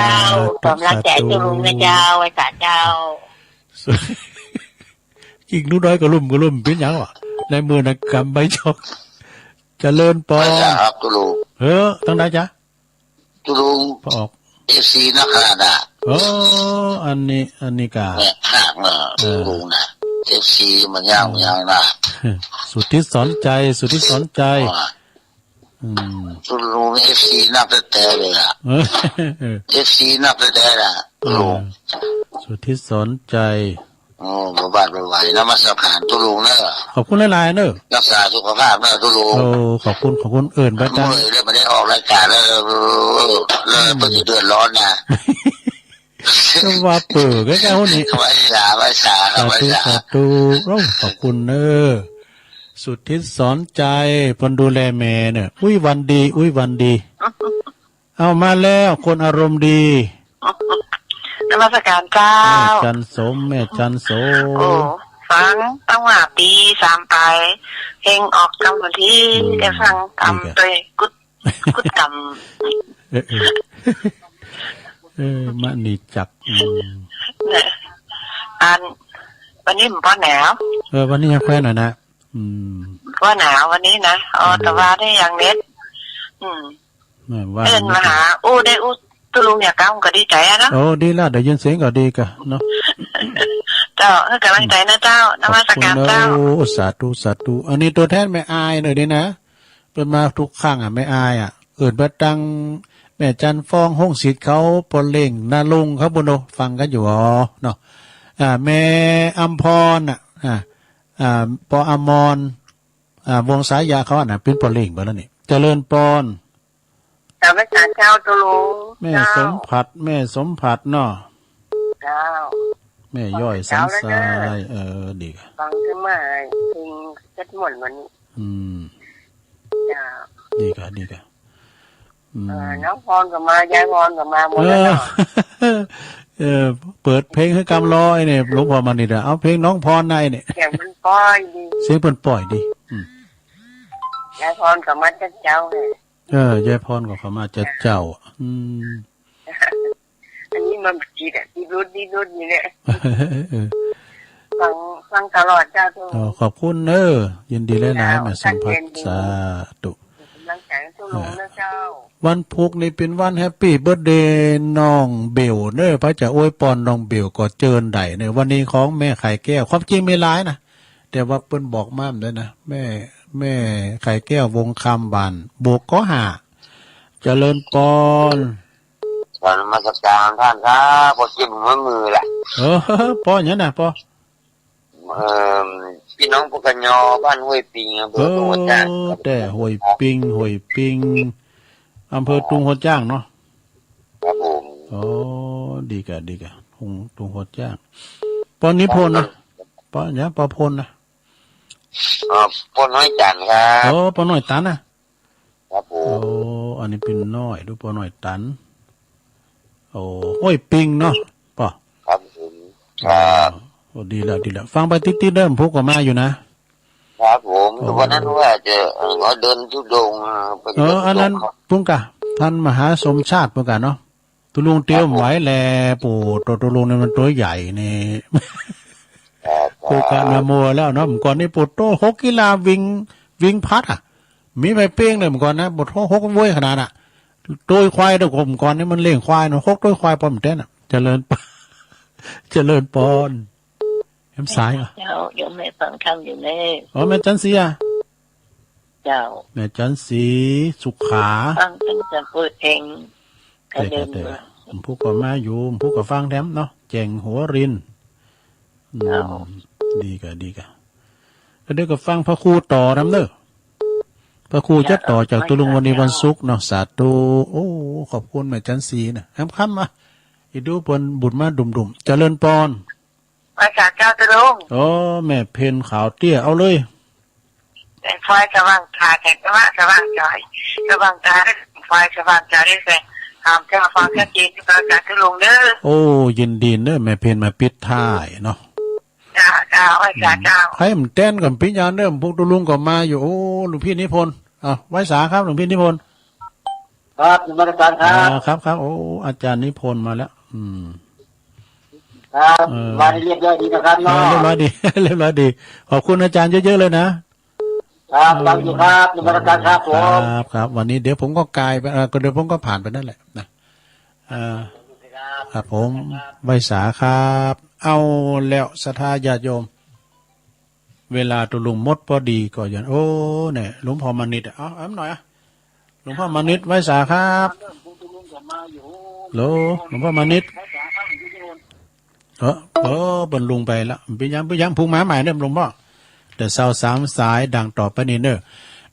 สาธุ กำลังใจ สาธุ เจ้าลุงนะเจ้า ไหว้สาเจ้า กิ่งหนูน้อยกะลุ่มกะลุ่ม เป๋นหยังวะ ในมือนะกำใบจอง เจริญปอน ไหว้สาครับ ตุลุง เฮ้อ ตังใดจ๊ะ ตุลุง พอออก เอฟซี นักขนาดน่ะ เออ อันนี้ อันนี้กะ เนี่ย ห่างเนอะ เออ ตุลุงน่ะ เอฟซี มันยาว อืม ยาวนะ สุทธิสอนใจ สุทธิสอนใจ ว่า อืม ตุลุง เอฟซี นักแต๊ๆ เลยอะ เออ เออ เอฟซี นักแต๊ๆ น่ะ เออ ตุลุง สุทธิสอนใจ โอ้ บ่บาดบ่ไหว นมัสการตุลุงเนอะ ขอบคุณหลายๆ เนอะ รักษาสุขภาพเนอะตุลุง โอ้ ขอบคุณ ขอบคุณ เอิ้นไปตาม เมื่อยแล้วไม่ได้ออกรายการแล้ว แล้ว อืม เพิ่นจะเดือดร้อนนะ ก็ว่าเปิดใกล้ๆ ห้องนี้ ไหว้สา ไหว้สา สาธุ ไหว้สา สาธุ โอ้ ขอบคุณเนอะ สุทธิสอนใจ เปิ้นดูแลแม่เนอะ อุ้ยวันดี อุ้ยวันดี เอามาแล้ว คนอารมณ์ดี นมัสการเจ้า แม่จันสม แม่จันสม โอ้ ฟังตั้งว่าปีสามปลาย เพลงออกกำวันที่ อืม ได้ฟังกำ ดีครับ โดยกุด กุดกำ เออ เออ เออ มณีจักร อืม เนี่ย อัน วันนี้มันป้อหนาว เออ วันนี้ยังแควนหน่อยนะ อืม ป้อหนาววันนี้นะ อ๋อ อืม แต่ว่าได้ยังเน็ต อืม แม่ว่า เอิ้นมาหา อู้ได้อู้ ตุลุงอยากก้าวก็ดีใจอะเนาะ โอ้ ดีละ ได้ยินเสียงก็ดีกะเนาะ เจ้า ให้กำลังใจนะเจ้า นมัสการเจ้า ขอบคุณเนอะ โอ้ สาธุ สาธุ อันนี้ตัวแทนแม่อายหน่อยดีนะ เปิ้นมาทุกครั้งอะ แม่อายอะ เอิ้นไปตังแม่จันฟอง ฮงศิษย์เขา ป้อเล่ง น้าลุงเขา บุญโอ ฟังกันอยู่อ๋อ เนาะ อ่า แม่อำพรน่ะ อ่า อ่า ป้ออมร อ่า วงสายยาเขาอะนะ เปิ้นป้อเล่งไปแล้วนี่ เจริญปอน กราบไหว้สาเจ้าตุลุง แม่ เจ้า สมผัส แม่สมผัสเนาะ เจ้า แม่ย้อยสันทราย เออ ดีกะ ฟังขึ้นมา เพลงเจ็ดม่วนวันนี้ อืม เจ้า ดีกะ ดีกะ อืม เออ น้องพรก็มา ยายพรก็มาหมดแล้วเนาะ เออ เออ เปิดเพลงหื้อกำลอไอ้เนี่ย หลวงพ่อมานิดอะ เอาเพลงน้องพรนะไอ้เนี่ย เสียงมันป้อยดี เสียงเปิ้นป้อยดี อืม ยายพรก็มาจากเจ้า เออ ยายพรก็เข้ามาจากเจ้า อืม อันนี้มันติดอะ ติดรุด ติดรุดอยู่เนี่ย เออ ฟัง ฟังตลอดเจ้าทุก อ๋อ ขอบคุณเด้อ ยินดีหลายๆ เจ้า แม่สมภัส ท่านเย็นดี สาธุ กำลังใจให้ทุกลุงนะเจ้า วันพุธนี่เป็นวันแฮปปี้เบิร์ธเดย์น้องเบลเด้อ ไผจะอวยพรน้องเบลก็เจิญได้เด้อ วันนี้ของแม่ไข่แก้ว ความจริงมีหลายนะ แต่ว่าเปิ้นบอกมาบ่ได้นะ แม่ แม่ไข่แก้ว วงคำ บ้านโบกกอห้า เจริญปอน กราบนมัสการท่านครับ พอกินมื้อมื้อละ เออ ปอหยังนะ ปอ เอิ่ม พี่น้องพวกกะยอ บ้านห้วยปิง อำเภอทุ่งหัวช้าง เออ แต่ห้วยปิง ห้วยปิง อำเภอทุ่งหัวช้างเนาะ ครับผม อ๋อ ดีกะ ดีกะ ทุ่ง ทุ่งหัวช้าง ปอนิพนธ์นะ ปอหยัง ปอพลนะ อ๋อ ปอน้อยจันทร์ครับ อ๋อ ปอน้อยตันนะ ครับผม โอ้ อันนี้เป็นน้อย ดูปอน้อยตัน โอ้ ห้วยปิงเนาะ ปอ ครับผม ครับ โอ้ ดีแล้ว ดีแล้ว ฟังไปติดๆ เด้อ ผมก็มาอยู่นะ ครับผม โอ้ วันนั้นว่าจะ เอ่อ ว่าเดินธุดงค์ อ่า ไป เออ เดินธุดงค์ อันนั้น ครับ ปุ้งกะ ท่านมหาสมชาติปุ้งกะเนาะ ตุลุงเตรียมไว้แล ครับผม ปู่โตตุลุงนี่มันตัวใหญ่นี่ ครับ ปู่กะนะโมแล้วเนาะ เมื่อก่อนนี่ปู่โตหกกีฬาวิ่ง วิ่งผลัดอะ มีใบเป้งเลยเมื่อก่อนนะ ปู่โตหกเว้ยขนาดน่ะ โตยควายเด้อ เมื่อก่อนนี่มันเลี้ยงควายเนาะ หกโตยควายปอมเต้นน่ะ เจริญ เจริญปอน แหมสายเหรอ เจ้า โยมแม่ฟังธรรมอยู่เน่ อ๋อ แม่จันทร์ศรีอะ เจ้า แม่จันทร์ศรี สุขา ฟังตั้งแต่เปิดเพลง ก็เดินมา ผู้ก็มาอยู่ ผู้ก็ฟังแถมเนาะ แจ่งหัวริน อืม เจ้า ดีกะ ดีกะ แล้วเดี๋ยวก็ฟังพระครูต่อนำเด้อ พระครูจะต่อจากตุลุงวันนี้วันศุกร์เนาะ สาธุ โอ้ ขอบคุณแม่จันทร์ศรีนะ แหมค่ำมา อีดูเปิ้นบุญมาดุ่มๆ เจริญปอน ไหว้สาเจ้าตุลุง โอ้ แม่เพ็ญขาวเตี้ย เอาเลย แสงไฟสว่างตา แสงธรรมะสว่างใจ สว่างตา แสงไฟสว่างใจ แสงธรรมะฟังชัดเจน ไหว้สาตุลุงเด้อ โอ้ ยินดีเด้อ แม่เพ็ญมาปิดท้ายเนาะ เจ้า เจ้า ไหว้สาเจ้า อืม ให้มันแต้นก่อนพี่ยานเด้อ พวกตุลุงก็มาอยู่ โอ้ หลวงพี่นิพนธ์ อ่ะ ไหว้สาครับ หลวงพี่นิพนธ์ ครับ นมัสการครับ อ่า ครับ ครับ โอ้ อาจารย์นิพนธ์มาแล้ว อืม ครับ เออ วันนี้เรียบร้อยดีนะครับ เออ เนาะ เรียบร้อยดี เรียบร้อยดี ขอบคุณอาจารย์เยอะๆ เลยนะ ครับ เออ ฟังอยู่ครับ นมัสการครับผม ครับ ครับ วันนี้เดี๋ยวผมก็กายไป เออ ก็เดี๋ยวผมก็ผ่านไปนั่นแหละนะ เออ ครับ ครับผม ไหว้สาครับ เอาแล้วศรัทธาญาติโยม เวลาตุลุงหมดพอดีก็ย้อน โอ้ เนี่ย หลวงพ่อมานิดอะ เอา เอาหน่อยอะ หลวงพ่อมานิด ไหว้สาครับ โหล หลวงพ่อมานิด เออ เออ เปิ้นลงไปละ เปิ้นยัง เปิ้นยัง พุงมาใหม่เด้อ หลวงพ่อ แต่เซาสามสายดังต่อไปนี้เด้อ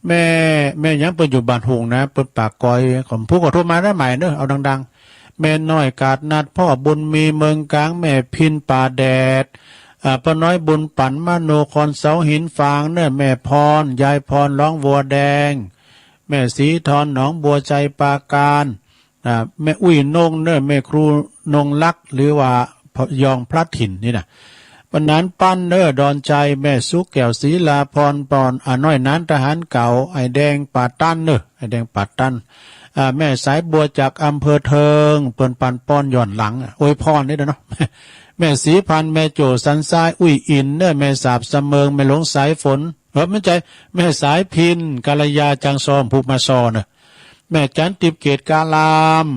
แม่ แม่ยังเปิ้นอยู่บ้านหุงนะ เปิ้นปากกอย ของผู้ก็โทรมาได้ใหม่เด้อ เอาดังๆ แม่น้อยกาดนัด พ่อบุญมีเมืองกลาง แม่พินป่าแดด อ่า ป้าน้อยบุญปัน มโนครเสาหินฟางเนอะ แม่พร ยายพร ร้องวัวแดง แม่ศรีทร หนองบัวไชยปราการ อ่า แม่อุ้ยนงเนอะ แม่ครูนงรัก หรือว่าพะ ยองพระถิ่นนี่นะ ปานานปั้นเนอะ ดอนชัย แม่สุแก้ว ศรีลาพร ปอน อาน้อยหนานทหารเก่า ไอ้แดงป่าตันเนอะ ไอ้แดงป่าตัน อ่า แม่สายบัวจากอำเภอเทิง เปิ้นปันปอนย้อนหลังอะ อวยพรนี่เด้อเนาะ แม่ศรีพันธุ์ แม่โจ้สันทราย อุ้ยอินเนอะ แม่สาบสะเมิง แม่หลวงสายฝน เออ ไม่ใช่ แม่สายพิน กัลยา จังซอม ผู้มาซอเนอะ แม่จันติบเกตกาลาม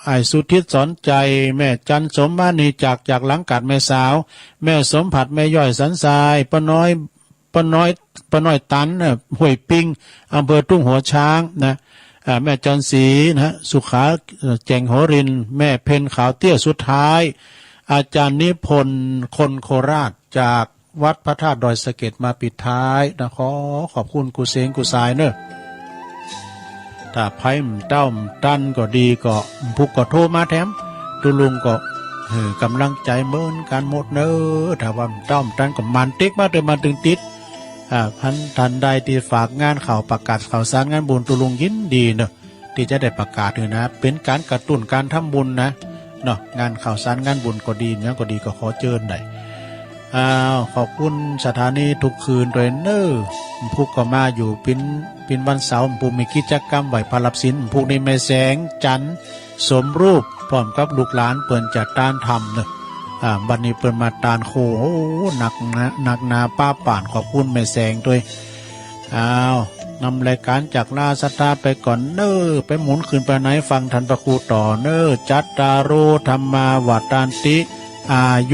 อ้ายสุทิศสอนใจ แม่จันสมมานีจาก จากหลังกาดแม่สาว แม่สมผัด แม่ย่อยสันทราย ป้าน้อย ป้าน้อย ป้าน้อยตัน เอ่อ ห้วยปิง อำเภอทุ่งหัวช้างนะ อ่า แม่จันศรีนะฮะ สุขา เอ่อ แจ่งหัวริน แม่เพ็ญขาวเตี้ย สุดท้าย อาจารย์นิพนธ์ คนโคราช จากวัดพระธาตุดอยสะเก็ดมาปิดท้ายนะ ขอขอบคุณกู้เสงกู้สายเนอะ ถ้าไผมันเต้ามันตันก็ดีก็ ผู้ก็โทรมาแถม ตุลุงก็ เออ กำลังใจเหมือนกันหมดเนอะ ถ้าว่ามันเต้ามันตันก็หมั่นติ๊กมาเถอะ มันตึงติด อ่า ท่าน ท่านใดที่ฝากงานข่าวประกาศข่าวสารงานบุญ ตุลุงยินดีเนอะ ที่จะได้ประกาศเถอะนะ เป็นการกระตุ้นการทำบุญนะ เนาะ งานข่าวสารงานบุญก็ดี หยังก็ดี ก็ขอเจิญได้ อ้าว ขอบคุณสถานีทุกคืนด้วยเนอ พุกก็มาอยู่ ปิน ปินวันเสาร์ พุกมีกิจกรรมไหว้พระรับศีล พุกนี้แม่แสงจันทร์สมรูป พร้อมกับลูกหลานเปิ้นจะตานธรรมเนอะ อ่า บัดนี้เปิ้นมาตานโค โอ้ หนักหนา หนักหนาป้าป่าน ขอบคุณแม่แสงด้วย อ้าว นำรายการจากลาศรัทธาไปก่อนเนอ ไปหมุนคืนไปไหนฟังท่านพระครูต่อเนอ จัตตาโร ธัมมา วัฑฒันติ อายุ